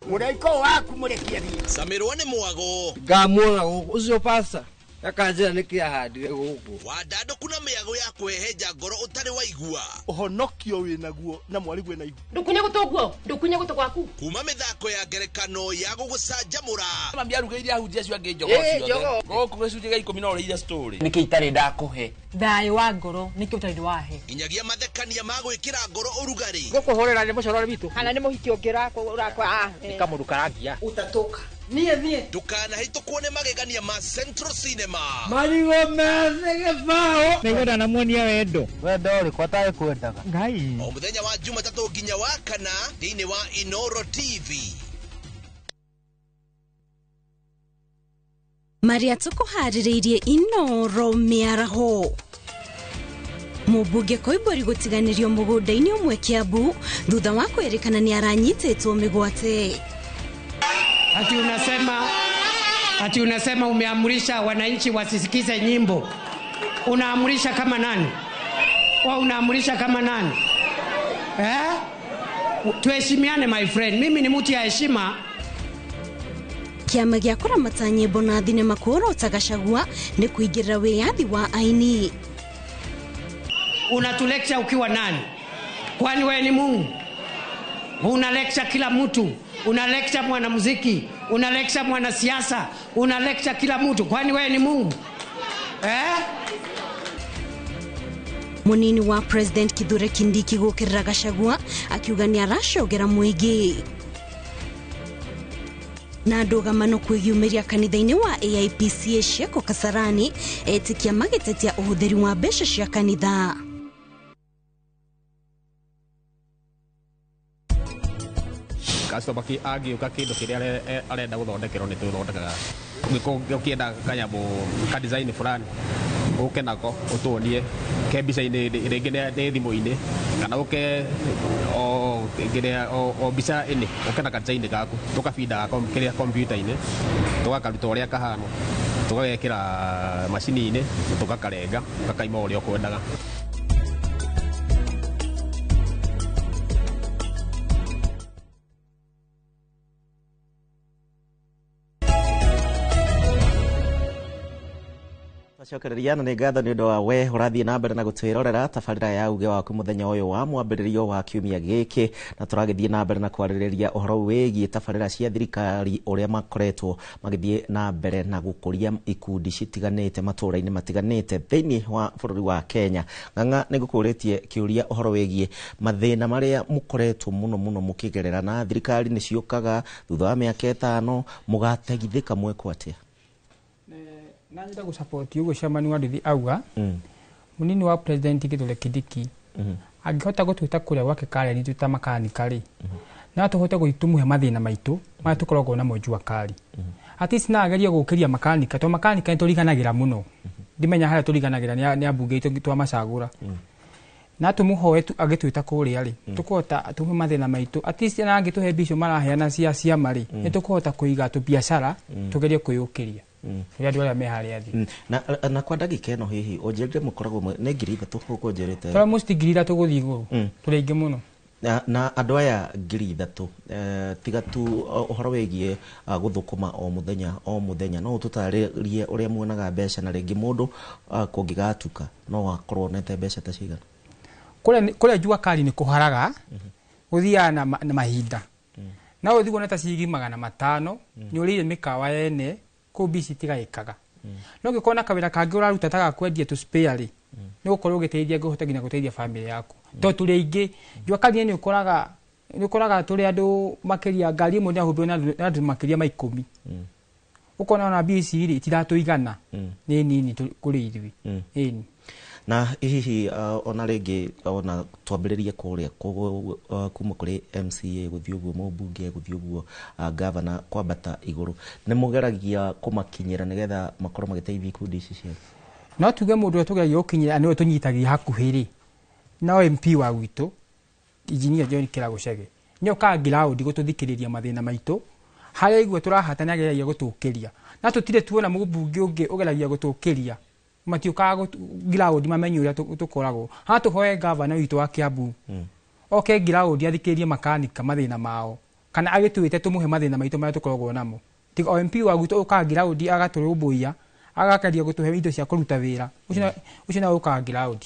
Mũraiko waku mũrekie thiĩ. Camirwo nĩ mwago. Ngamuona gũkũ ũcio pasta akanjĩra nĩkĩ ahandire gũkũ. Wandandũku na mĩago ya kwĩhenja ngoro ũtarĩ waigua. Ũhonokio wĩnaguo na mwarĩguo na ihu. Ndũkunye gũtũ guo, ndũkunye gũtũ gwaku. Kuma mĩthako ya ngerekano ya gũgũcanjamũra. Mami arugĩire ahunjia acio angĩ njogoo ciothe. Gũkũ gĩcunjĩ gĩa 10 no ũrĩire story. Nĩkĩ itarĩ ndakũhe? Thayũ wa ngoro nĩkĩ ũtarĩ wahe. Nginyagia mathekania ma gwĩkĩra ngoro ũrugarĩ. Gũkũhũrĩra nĩ mũcorore witũ. Kana nĩ mũhiki ũngĩ ũrakwa. Nĩ kamũndũ karangia. Utatoka. Niĩ thiĩ. Ndũkanahĩtũkwo nĩ magegania ma Central Cinema. Marigũ methĩ gĩbaũ. Nĩngwenda namuonia wendo. Wendo ũrĩkũ atarĩ kwendaga? Ngai. O mũthenya wa Jumatatũ nginya wa kana thĩinĩ wa Inoro TV. Maria tũkũharĩrĩirie Inoro mĩaraho. Mũmbunge Koimbũri gũtiganĩrio mũgũnda-inĩ ũmwe Kiambu thutha wa kwĩrĩkana nĩ aranyitĩtwo mĩgwate. Ati unasema umeamrisha wananchi wasisikize nyimbo. Unaamurisha kama nani? Wa unaamurisha kama nani? Eh? Tuheshimiane my friend. Mimi ni mtu ya heshima. Kĩama gĩa kũramata nyĩmbo na thinema kuorota Gachagua nĩ kũingĩrĩra wĩyathi wa aini. Unatulecture ukiwa nani? Kwani wewe ni Mungu? Una lecture kila mtu. Una lecture mwanamuziki, una lecture mwanasiasa, una lecture kila mtu. Kwani wewe ni Mungu? Eh? Munini wa President Kithure Kindiki gũkĩrĩra Gachagua akiuga nĩ aracogera mũingĩ. Na ndũgamano kwĩyumĩria kanitha-inĩ wa AIPCA Cieko Kasarani etĩkia magĩtetia ũhũthĩri wa mbeca cia kanitha. Customer ki angĩũka kĩndũ kĩrĩa arenda gũthondekerwo nĩ tũthondekaga. Ũngĩkorwo ũkĩenda kanyamũ ka design fulani ũke nako ũtuonie ke mbica-inĩ rĩngĩ nĩ thimũ-inĩ kana ũke o kĩrĩa o mbica-inĩ ũke na ka design gaku tũkabindaga kĩrĩa kompiuta-inĩ tũgakaruta ũrĩa kahana tũgagekĩra macini-inĩ tũgakarenga gakaima ũrĩa ũkwendaga. Cokereria na nĩ ngatho nĩ ũndũ wa we ũrathiĩ na mbere na gũtwĩrorera tabarĩra ya uge waku mũthenya ũyũ wa mwambĩrĩrio wa kiumia gĩkĩ, na tũragĩthiĩ na mbere na kwarĩrĩria ũhoro wĩgiĩ tabarĩra cia thirikari ũrĩa makoretwo magĩthiĩ na mbere na gũkũria ikundi citiganĩte matũũra-inĩ matiganĩte thĩinĩ wa bũrũri wa Kenya. Ng'ang'a nĩ ngũkũrĩtie kĩũria ũhoro wĩgiĩ mathĩna marĩa mũkoretwo mũno mũno mũkĩgerera na thirikari nĩ ciũkaga thutha wa mĩaka 5 mũgateithĩka mwekwo atĩa? Na nyenda gũsupport ũguo chairman wa Ndithi auga munini wa president Kithure Kindiki angĩhota gũtwĩta kũrĩa gwake Karen ithuĩ ta makanika rĩ, no tũhote gũtũmũhe mathĩna maitũ marĩa tũkoragwo namo jua kali. At least no agerie gũkĩria makanika to makanika nĩ tũriganagĩra mũno. Ndimenya harĩa tũriganagĩra nĩ ambunge aitũ twamacagũra. Na tũmũhoe agĩtwĩta kũrĩa rĩ, tũkũhota tũmũhe mathĩna maitũ. At least na angĩtũhe mbica maraheana cia ciama rĩ, nĩ tũkũhota kũiga tũbiacara tũgerie kwĩyũkĩria. Tũrĩ andũ arĩa me harĩa thĩ. Na kwa ndagĩka ĩno hihi ũnjĩrire mũkoragwo nĩ 3,000 gũkũ ũnjĩrĩte. Tũrĩ almost 3,000 gũthiĩ igũrũ. Tũrĩ aingĩ mũno. Na andũ aya 3,000 tiga tu ũhoro wĩgiĩ gũthũkũma o mũthenya o mũthenya, no ũtũtarĩrie ũrĩa muonaga mbeca na rĩngĩ mũndũ kũngĩgatuka no akorwo onete mbeca ta cigana? Kũrĩa jua kali nĩ kũharaga, gũthiaga na mahinda. No ũthiĩ wone ta ciringi 500 nĩ ũrĩire mĩkawa yene kũu mbici itigaĩkaga. No ũngĩkorwo na kawĩra kangĩ ũraruta ta ga kwendia tũ spare rĩ, nĩ ũgũkorwo ũgĩteithia ngũhota nginya gũteithia bamĩrĩ yaku. Tondũ tũrĩ aingĩ jua kali nĩ ũkoraga tũrĩ andũ makĩria ngari ĩmwe nĩ yahũthĩrwo na andũ makĩria ma 10. Ũkona ona mbia ici rĩ itiratũigana, nĩ nini kũrĩ ithuĩ. Ĩni. Na hihi ona rĩngĩ ona twambĩrĩrie kũrĩa kuma kũrĩ MCA gũthiĩ ũguo mũmbunge gũthiĩ ũguo gavana kwambata igũrũ, nĩ mũgeragia kũmakinyĩra nĩgetha makorwo magĩteithia ikundi ici cianyu? No tuge mũndũ ũrĩa tũgeragia gũkinyĩra nĩwe tũnyitagia hakuhĩ rĩ, no MP wa gwitũ Engineer John Kĩrago Chege nĩ okaga ground gũtũthikĩrĩria mathĩna maitũ, harĩa aigua tũrahata nĩ ageragia gũtũkĩria. Na tũtirĩ tuona mũmbunge ũngĩ ũgeragia gũtũkĩria, matiũkaga ground mamenye ũrĩa tũkoragwo. Haha tũhoe gavana witũ wa Kiambu oke ground athikĩrĩrie makanika mathĩna mao, kana agĩtwĩte tũmũhe mathĩna maitũ marĩa tũkoragwo namo. Tiga o MP wa gwitũ ũkaga ground agatũrũmbũiya, agakaria gũtũhe indo cia kũruta wĩra, ũcio nawe ũkaga ground.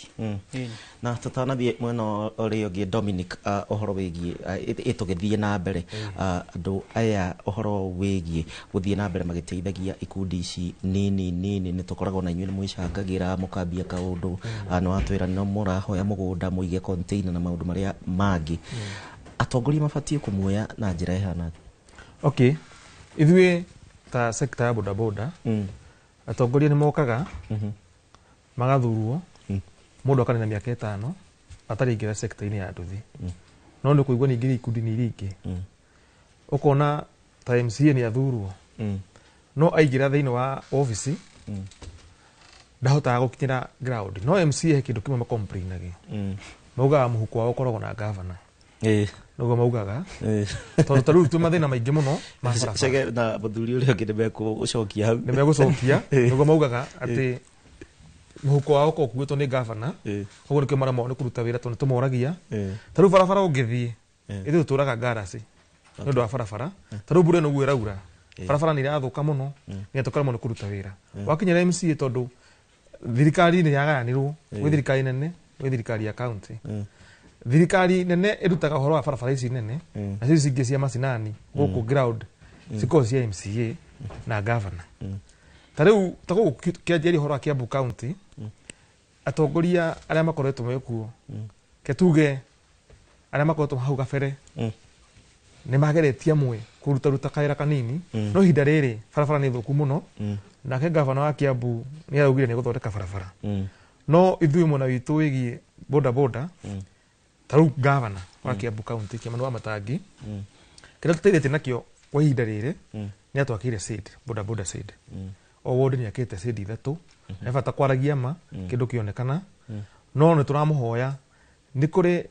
Na tũtanathiĩ mwena ũrĩa ũngĩ Dominic, ũhoro wĩgiĩ ĩtũgĩthiĩ na mbere, andũ aya ũhoro wĩgiĩ gũthiĩ na mbere magĩteithagia ikundi ici nini nini, nĩ tũkoragwo na inyuĩ nĩ mwĩcangagĩra mũkambia kaũndũ, nĩ watwĩra no mũrahoya mũgũnda mũige container na maũndũ marĩa mangĩ. Atongoria mabatiĩ kũmuoya na njĩra ĩhana atĩa? Okay, ithuĩ ta sector ya bodaboda, atongoria nĩ mokaga magathurwo, mũndũ akanina mĩaka 5 atarĩ ingĩra sector-inĩ ya nduthi. No nĩ kũigua ningĩ ikundi-inĩ iria ingĩ, ũkona ta MCA nĩ athurwo, no aingĩra thĩinĩ wa ofici ndahotaga gũkinyĩra ground. No MCA he kĩndũ kĩmwe makomplainagĩ, maugaga mũhuko wao ũkoragwo na gavana. Nĩguo maugaga, tondũ ta rĩu twĩ mathĩna maingĩ mũno ma barabara. Chege na mũthuri ũrĩa ũngĩ nĩmegũcokia hau. Nĩmegũcokia, nĩguo maugaga atĩ mũhuko wao ũkoragwo ũkuĩtwo nĩ gavana, koguo nĩkĩo maremagwo nĩ kũruta wĩra tondũ nĩtũmoragia. Ta rĩu barabara ũngĩthiĩ, ithuĩ tũtũraga ngaracĩ nĩ ũndũ wa barabara. Ta rĩu mbura ĩno ũguo ĩraura, barabara nĩ irathũka mũno, nginya tũkaremwo nĩ kũruta wĩra. Wakinyĩra MCA tondũ thirikari nĩ yagayanirwo, gwĩ thirikari nene, gwĩ thirikari ya county. Thirikari nene ĩrutaga ũhoro wa barabara ici nene, na cio ici ingĩ cia macinani gũkũ ground cikoragwo cia MCA na gavana. Ta rĩu ta gũkũ kĩanjĩrĩria ũhoro wa Kiambu County, atongoria arĩa makoretwo mekuo, ke tuge arĩa makoretwo hau gabere, nĩ mageretie amwe kũrutaruta kawĩra kanini, no ihinda rĩrĩ barabara nĩ thũku mũno, nake gavana wa Kiambu nĩ araugire nĩ gũthondeka barabara. No ithuĩ mwena witũ wĩgiĩ boda boda, ta rĩu gavana wa Kiambu County Kĩamani wa Matangi, kĩrĩa tũteithĩtie nakĩo kwa ihinda rĩrĩ nĩ atwakĩire shade, boda boda shade. O ward nĩ akĩte shade 3, nĩ bata kwaragia ma kĩndũ kĩonekana, no nĩ tũramũhoya nĩ kũrĩ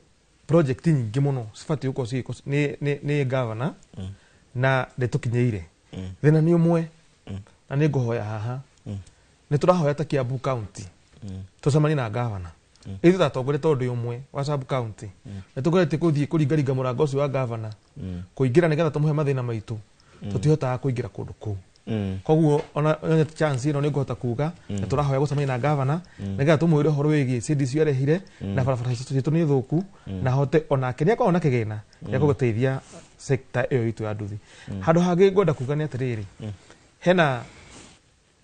project nyingĩ mũno cibatiĩ gũkorwo cigĩkwo nĩ gavana na ndĩtũkinyĩire. Thĩna nĩ ũmwe, na nĩ ngũhoya haha, nĩ tũrahoya ta Kiambu County tũcemanie na gavana. Ithuĩ ta atongoria tondũ ndĩ ũmwe wa sub county, nĩ tũgeretie gũthiĩ kũringaringa mũrango ũcio wa gavana kũingĩra nĩgetha tũmũhe mathĩna maitũ, tũtihotaga kũingĩra kũndũ kũu. Koguo ona chance ĩno nĩ ngũhota kuga nĩ tũrahoya gũcemania na gavana nĩgetha tũmwĩre ũhoro wĩgiĩ cindi icio arehire na barabara citũ nĩ thũku, na hote onake nĩ akoragwo na kĩgĩna gĩa gũteithia sector ĩyo itũ ya nduthi. Handũ hangĩ ngwenda kuga nĩ atĩrĩrĩ, hena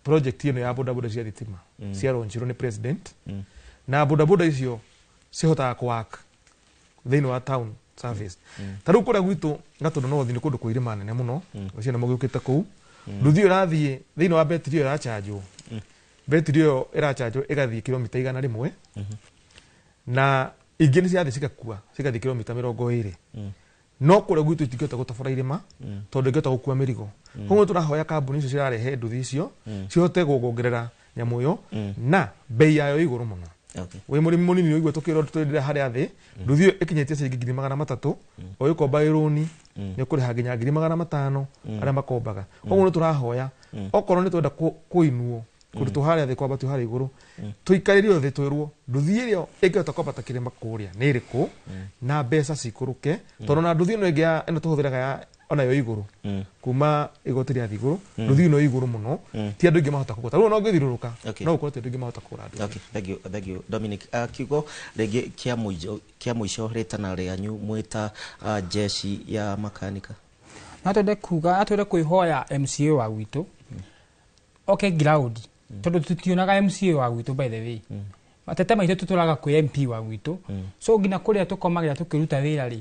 project ĩno ya bodaboda cia thitima ciaronjirwo nĩ president, na bodaboda icio cihotaga kũwaka thĩinĩ wa town service. Ta rĩu kũrĩa gwitũ Gatũndũ North nĩ kũndũ kwĩ irĩma nene mũno, ũcio nĩ mũgĩũkĩte kũu. Nduthi ĩyo ĩrathiĩ thĩinĩ wa betiri ĩyo ĩrachanjwo, betiri ĩyo ĩrachanjwo ĩgathiĩ kilomita 100, na ingĩ nĩ cirathiĩ cigakua cigathiĩ kilomita 20. No kũrĩa gwitũ itingĩhota gũtabora irĩma tondũ ingĩhota gũkua mĩrigo. Koguo tũrahoya kambuni icio cirarehe nduthi icio cihote kuongerera nyamũ ĩyo na bei yayo ĩ igũrũ mũno. Wĩ mũrĩmi mũnini ũigua tũkĩrwo tũrĩre harĩa thĩ nduthi ĩyo ĩkinyĩtie ciringi 300,000 ũgĩkomba ĩrũni nĩ ũkũrĩha nginya 500,000 arĩa makombaga. Koguo nĩ tũrahoya okorwo nĩ twenda kũinuo kũrutwo harĩa thĩ kwambatio harĩa igũrũ tũikarĩrio thĩ twĩrwo nduthi ĩrĩa ĩngĩhota kwambata kĩrĩma kũrĩa nĩ ĩrĩkũ na mbeca cikũrũke tondũ na nduthi ĩno ĩngĩ ĩno tũhũthĩraga ya onayo igũrũ kuma igoti rĩa thĩ igũrũ nduthi ĩno igũrũ mũno ti andũ aingĩ mahota kũgũra. Tarĩu ona ũngĩthiũrũrũka no ũkorwo ti andũ aingĩ mahota kũgũra nduthi. Okay, thank you, thank you Dominic. Kiugo rĩngĩ kĩa mũico rĩtana rĩanyu mwĩta jeshi ya makanika. No twende kuga twende kwĩhoya MCA wa gwitũ oke ground tondũ tutionaga MCA wa gwitũ by the way. Mateta maitũ tũtũraga kwĩ MP wa gwitũ so nginya kũrĩa tũkomagĩra tũkĩruta wĩra rĩ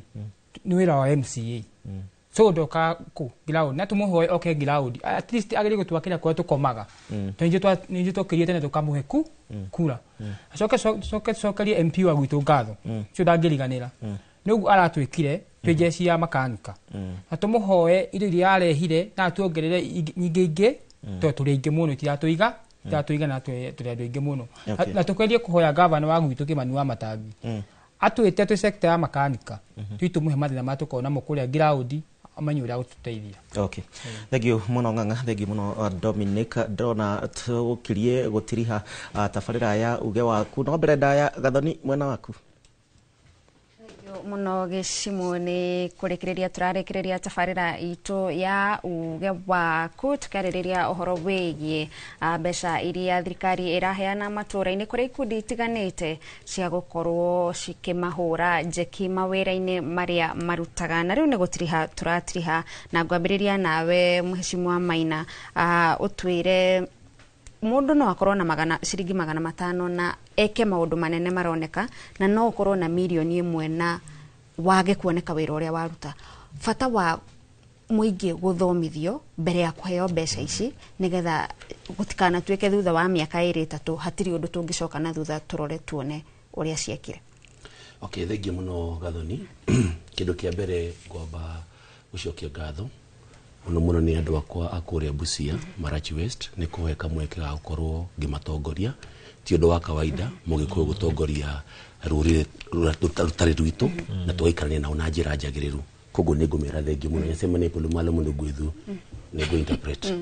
nĩ wĩra wa MCA. So ndoka kũ ground na tũmũhoe oke ground at least agerie gũtwakĩra kũrĩa tũkomaga tondũ nĩ tũkĩrie tene tũkamũhe kura. Acoke cokerie MP wa gwitũ ngatho ũcio ndangĩriganĩra nĩ ũguo aratwĩkire twĩ jeshi ya makanika na tũmũhoe indo iria arehire na atuongerere nyingĩ ingĩ tondũ tũrĩ aingĩ mũno itiratũiga na tũrĩ andũ aingĩ mũno. Na tũkerie kũhoya gavana wa gwitũ Kĩmani wa Matambi atwĩte twĩ sector ya makanika twitũmũhe mathĩna marĩa tũkoragwo namo kũrĩa ground amenye ũrĩa gũtũteithia. Okay. Thank you mũno Ng'ang'a, thank you mũno Dominic. Ndona tũkirie gũtiriha tabarĩra ya uge waku no mbere ndaya Gathoni mwena waku. Muno gĩcimo nĩ kũrĩkĩrĩria tũrarĩkĩrĩria tabarĩra itũ ya uge waku tũkĩarĩrĩria ũhoro wĩgiĩ mbeca iria thirikari ĩraheana matũũra-inĩ kũrĩa ikundi itiganĩte cia gũkorwo cikĩmahũra njeki mawĩra-inĩ marĩa marutaga. Na rĩu nĩ gũtiriha tũratiriha na ngwambĩrĩria nawe Mheshimiwa Maina, ũtwĩre mũndũ no akorwo na ciringi 500 na eke maũndũ manene maroneka na no ũkorwo na 1 million na wage kuoneka wĩra ũrĩa waruta. Bata wa mũingĩ gũthomithio mbere ya kũheo mbeca ici nĩgetha gũtikanatuĩke thutha wa mĩaka 2 3 hatirĩ ũndũ tũngĩcoka na thutha tũrore tuone ũrĩa ciekire. Okay, thank you mũno Gathoni. Kĩndũ kĩa mbere ngwamba gũcokia ngatho mũno mũno nĩ andũ akwa a kũrĩa Busia Marachi West nĩ kũhe kamweke ga gũkorwo ngĩmatongoria. Ti ũndũ wa kawaida mũgĩkũyũ gũtongoria rũrĩrĩ rũtarĩ rwitũ na tũgaikarania nao na njĩra njagĩrĩru. Koguo nĩ ngũmĩra thengiũ mũno nyacema nĩ ngũlumalo mũno ngwĩthu nĩ ngũ interpret.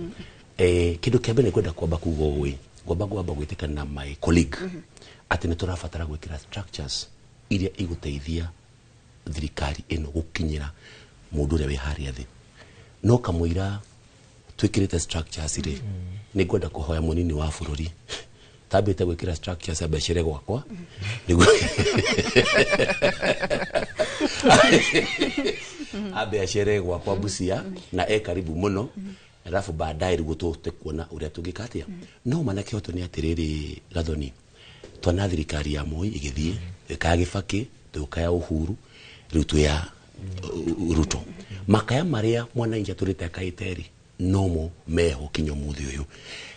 Kĩndũ kĩa mbere nĩ kwenda kwamba kuga ũũ ngwamba gwĩtĩkana na my colleague atĩ nĩ tũrabatara gwĩkĩra structures iria igũteithia thirikari ĩno gũkinyĩra mũndũ ũrĩa wĩ harĩa thĩ. No kamũira twĩkĩrĩte structures rĩ nĩ ngwenda kũhoya mũnini wa bũrũri tambĩte gwĩkĩra structures ambecere gwakwa nĩguo ambecere gwakwa Busia na e karibu mũno alafu baadaye rĩguo tũhote kuona ũrĩa tũngĩka atĩa. No mana kĩhoto nĩ atĩrĩrĩ Gathoni, twana thirikari ya Moi ĩgĩthiĩ ĩkaya Gĩbakĩ tũkaya Uhuru rĩu twĩ ya Ruto. Makaya marĩa mwananchi atũrĩte akaĩte rĩ nomo meho kinya ũmũthĩ ũyũ.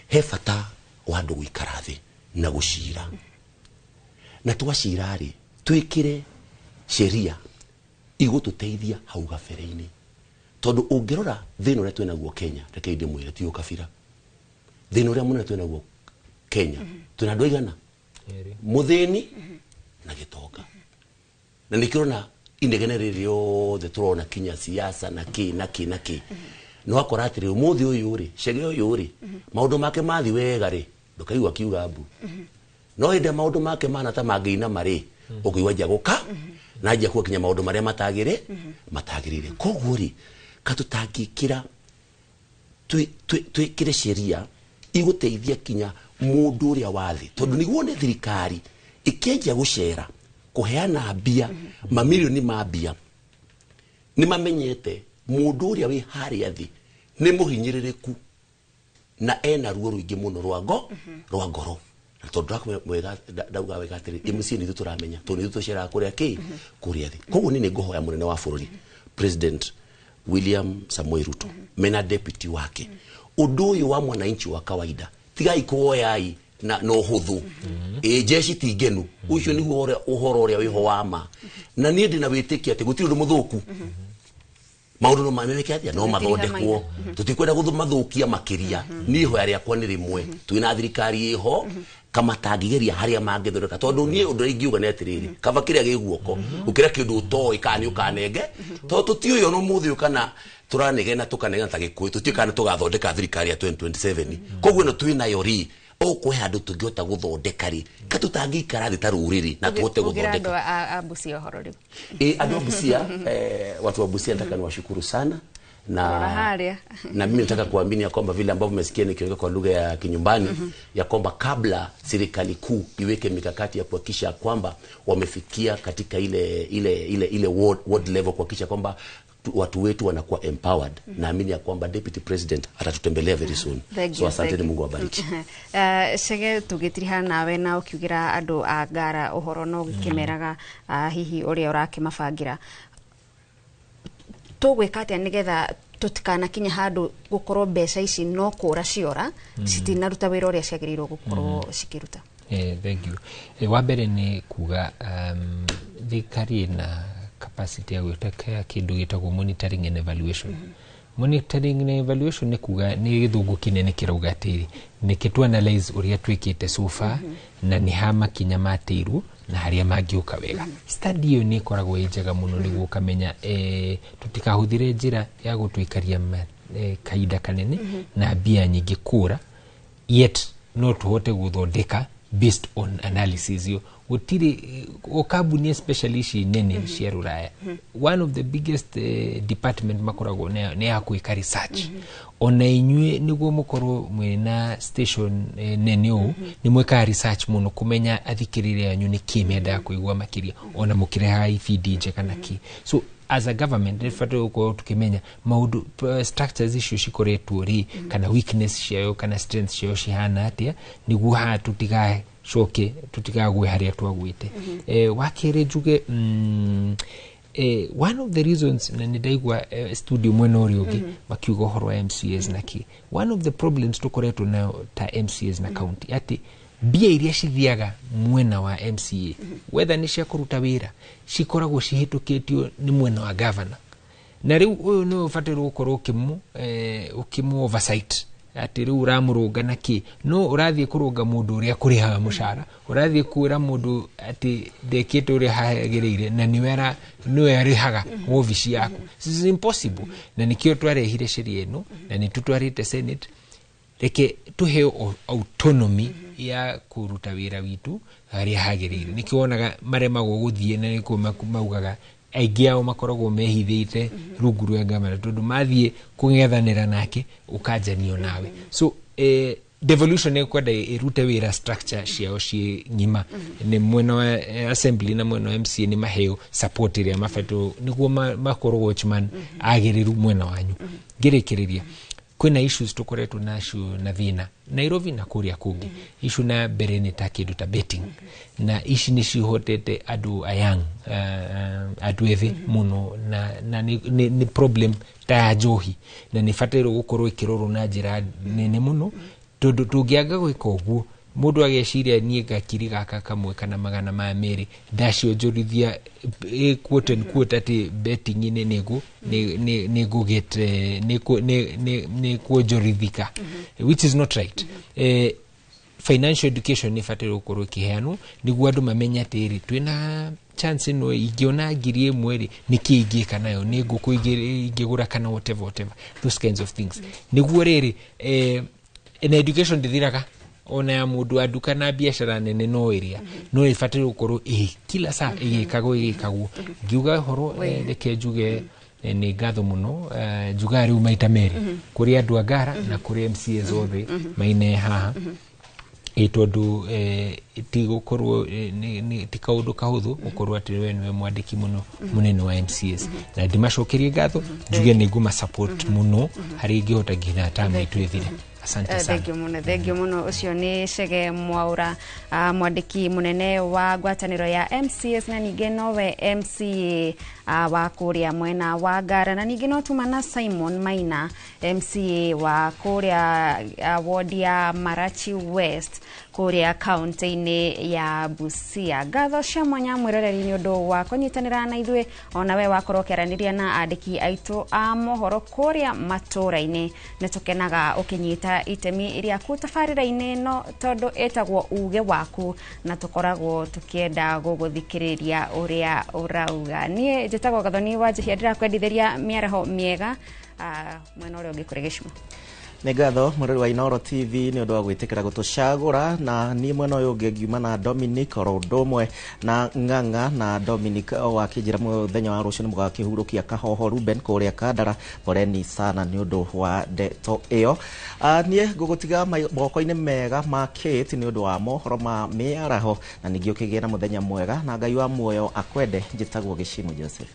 He bata wa andũ gũikara thĩ na gũcira na twacira rĩ twĩkĩre sheria igũtũteithia hau gabere-inĩ tondũ ũngĩrora thĩna ũrĩa twĩnaguo Kenya, reke ndĩmwĩre ti ũkabira, thĩna ũrĩa mũnene twĩnaguo Kenya twĩna andũ aigana mũthĩni na gĩtonga na nĩkĩo inegene rĩrĩ rĩothe tũrona kinya siasa na kĩ na kĩ na kĩ no akora atĩrĩ ũmũthĩ ũyũ rĩ Chege ũyũ rĩ maũndũ make mathi wega rĩ ndũkaigua akiuga mbu no hĩndĩ maũndũ make mana ta mangĩinama rĩ ũkũigua nja gũka na nja kuga kinya maũndũ marĩa matagĩrĩire. Koguo rĩ katũtangĩkĩra twĩkĩre sheria igũteithia kinya mũndũ ũrĩa wa thĩ tondũ nĩguo nĩ thirikari ĩkĩanjia gũcera kũheana mbia mamirioni ma mbia nĩ mamenyete mũndũ ũrĩa wĩ harĩa thĩ nĩ mũhinyĩrĩrĩku na ena ruo rũingĩ mũno rwa ngoro na tondũ ndauga wega atĩrĩ MC nĩ ithuĩ tũramenya tondũ nĩ ithuĩ tũceraga kũrĩa kĩ kũrĩa thĩ. Koguo niĩ nĩ ngũhoya mũnene wa bũrũri President William Samoei Ruto mena deputy wake ũndũ ũyũ wa mwananchi wa kawaida tigai kuoyai na no huthu jeshi ti ngenu ucio niguo uhoro uria wiho wa ma na nie ndina witikia ati gutiri undu muthuku maundu no mameke atia no mathondekwo tutikwenda guthumathukia makiria ni ihoya riakwa ni rimwe twina thirikari iho Kamatangigeria haria mangithondeka tondu nie undu ingiuga ni atiriri kaba kiria gi guoko ukira kindu utoi kana ni ukanenge tondu tutiuyo no muthi kana turanegena tukanegena ta gikuyu tutiuĩ kana tugathondeka thirikari ya 2027 koguo ino twi nayo ri okwe handu tungihota guthondeka ri ka tutangikara thi ta ruriri na tuhote guthondeka andũ a Busia horo riu. Andũ a Busia, watu wa Busia nataka niwashukuru sana na na mimi nataka kuamini ya kwamba vile ambavyo mmesikia nikiongea kwa lugha ya kinyumbani ya kwamba kabla serikali kuu iweke mikakati ya kuhakikisha kwamba wamefikia katika ile ward level kuhakikisha kwamba watu wetu wanakuwa empowered. Naamini ya kwamba Deputy President atatutembelea very soon. So asante, Mungu awabariki. Chege tugitiriha nawe na ukiugira andu a Ngara uhoro no gikimeraga hihi uria urakimabangira tugwika atia nigetha tutikanakinye handu gukorwo mbeca ici no kura ciora citinaruta wira uria ciagiriirwo gukorwo cikiruta? Thank you. Wa mbere ni kuga thirikari ina capacity ya gwĩka kĩndũ gĩtagwo monitoring and evaluation. Monitoring and evaluation nĩ kuga nĩ gĩthũngũ kĩnene kĩrauga atĩrĩ nĩkĩ tu analyze ũrĩa twĩkĩte so far na nĩ ha makinya mateirwo na harĩa mangĩũka wega. Study ĩyo nĩ ĩkoragwo ĩ njega mũno nĩguo ũkamenya tũtikahũthĩre njĩra ya gũtũikaria kahinda kanene na mbia nyingĩ kũra, yet no tũhote gũthondeka based on analysis yo. Gutiri o kambuni especially ici nene cia ruraya, one of the biggest department makoragwo nĩ ya gwĩka research. Ona inyuĩ nĩguo mũkorwo mwĩna station nene ũũ nĩ mwĩkaga research mũno kũmenya athikĩrĩria anyu nĩ kĩ mendaga kũigua makĩria, ona mũkĩrehaga ibindi njega na kĩ. So as a government nĩ gũkorwo tukĩmenya maũndũ structures icio cikoretwo rĩ kana weakness ciayo kana strength ciayo cihana atĩa nĩguo haha tutigacoke tutigagwe harĩa twagwĩte. Wa kerĩ njuge one of the reasons na nĩ ndaigua studio mwena ũrĩa ũngĩ makiuga ũhoro wa MCAs na kĩ, one of the problems tũkoretwo nayo ta MCAs na county atĩ mbia iria cithiaga mwena wa MCA whether nĩ cia kũruta wĩra cikoragwo cihĩtũkĩtio nĩ mwena wa governor, na rĩu ũyũ nĩwe ũbataire gũkorwo ũkĩmũ oversight atĩ rĩu ũramũrũnga na kĩ, no ũrathiĩ kũrũnga mũndũ ũrĩa kũrĩhaga mũcara, ũrathiĩ kwĩra mũndũ atĩ ndekĩte ũrĩa hagĩrĩire na nĩwe arĩhaga wobici yaku. This is impossible. Na nĩkĩo twarehire sheria ĩno na nĩ tũtwarĩte Senate reke tuheo autonomy ya kũruta wĩra witũ harĩa hagĩrĩire. Nĩkĩo wonaga maremagwo gũthiĩ na nĩkĩo maugaga aingĩ ao makoragwo mehithĩte rungu rwa gavana tondũ mathiĩ kũng'ethanĩra nake ũkanjanio nawe. So devolution ĩkwenda ĩrute wĩra structure ciao ciĩ ng'ima, nĩ mwena wa assembly na mwena wa MCA nĩ maheo support ĩrĩa mabatiĩ nĩguo makorwo watchman agĩrĩru mwena wanyu. Ngĩrĩkĩrĩria kwĩna issues tũkoretwo nacio na thĩna Nairobi na kũrĩa kũngĩ. Issue na mbere nĩ ta kĩndũ ta betting, na ici nĩ cihotete andũ a young andũ ethĩ mũno na nĩ problem ta ya njohi na nĩ ĩbatairwo gũkorwo ĩkĩrorwo na njĩra nene mũno tondũ tũngĩaga gwĩka ũguo mũndũ ageciria niĩ gakiri gaka kamwe kana 200 ndacionjorithia quote and quote atĩ betting-inĩ nĩ kuonjorithika, which is not right. Financial education nĩ ĩbataire gũkorwo ĩkĩheanwo nĩguo andũ mamenye atĩrĩ twĩna chance ĩno ingĩona 1,000 rĩ nĩkĩ ingĩka nayo, nĩ ngũkũ ingĩgũra kana whatever those kinds of things. Nĩguo rĩrĩ na education ndĩthiraga ona ya mũndũ wa nduka na biacara nene no ĩrĩa no ĩbataire gũkorwo kila saa ĩgĩkagwo. Ngiuga ũhoro reke njuge nĩ ngatho mũno njugaga rĩu maita merĩ kũrĩ andũ a Ngara na kũrĩ MCAs othe maine haha tondũ ti gũkorwo ti kaũndũ kahũthũ gũkorwo atĩ we nĩwe mwandĩki mũno mũnene wa MCAs, na ndĩmacokerie ngatho njuge nĩ ngũma support mũno harĩa ingĩhota nginya term itũ ĩthire. Asante sana. Thank you muno. Ucio ni Chege Mwaura, mwandiki munene wa ngwataniro ya MCAs na ningĩ nowe MCA wa kũrĩa mwena wa Ngara, na ningĩ no tuma na Simon Maina MCA wa kũrĩa ward ya Marachi West kũrĩa kaunti-inĩ ya Busia. Ngatho cia mwanya mwĩroreri nĩ ũndũ wa kũnyitanĩra na ithuĩ, ona we wakorwo ũkĩaranĩria na andĩki aitũ a mohoro kũrĩa matũra-inĩ. Nĩ tũkenaga ũkĩnyita Kũnyita itemi rĩaku tabarĩra-inĩ ĩno tondũ ĩtagwo Uge Waku, na tũkoragwo tũkĩenda gũgũthikĩrĩria ũrĩa ũrauga. Niĩ njĩtagwo Gathoni wa Njihia, ndĩrakwendithĩria mĩaraho mĩega mwena ũrĩa ũngĩ kũrĩ Gĩcimo. Nĩ ngatho mũrori wa Inooro TV nĩ ũndũ wa gwĩtĩkĩra gũtũcagũra, na niĩ mwena ũyũ ũngĩ ngiuma na Dominic oro ũndũ ũmwe na Ng'ang'a na Dominic wakĩnjĩra mũthenya wa rũciũ nĩ mũgakĩhurũkia Kahoho Ruben kũrĩa Kandara. Poleni sana nĩ ũndũ wa ndeto ĩyo. Niĩ ngũgũtiga moko-inĩ mega ma Kate nĩ ũndũ wa mohoro ma mĩaraho, na ningĩ ũkĩgĩe na mũthenya mwega na Ngai wa muoyo akwende. Njĩtagwo Gĩcimu Joseph.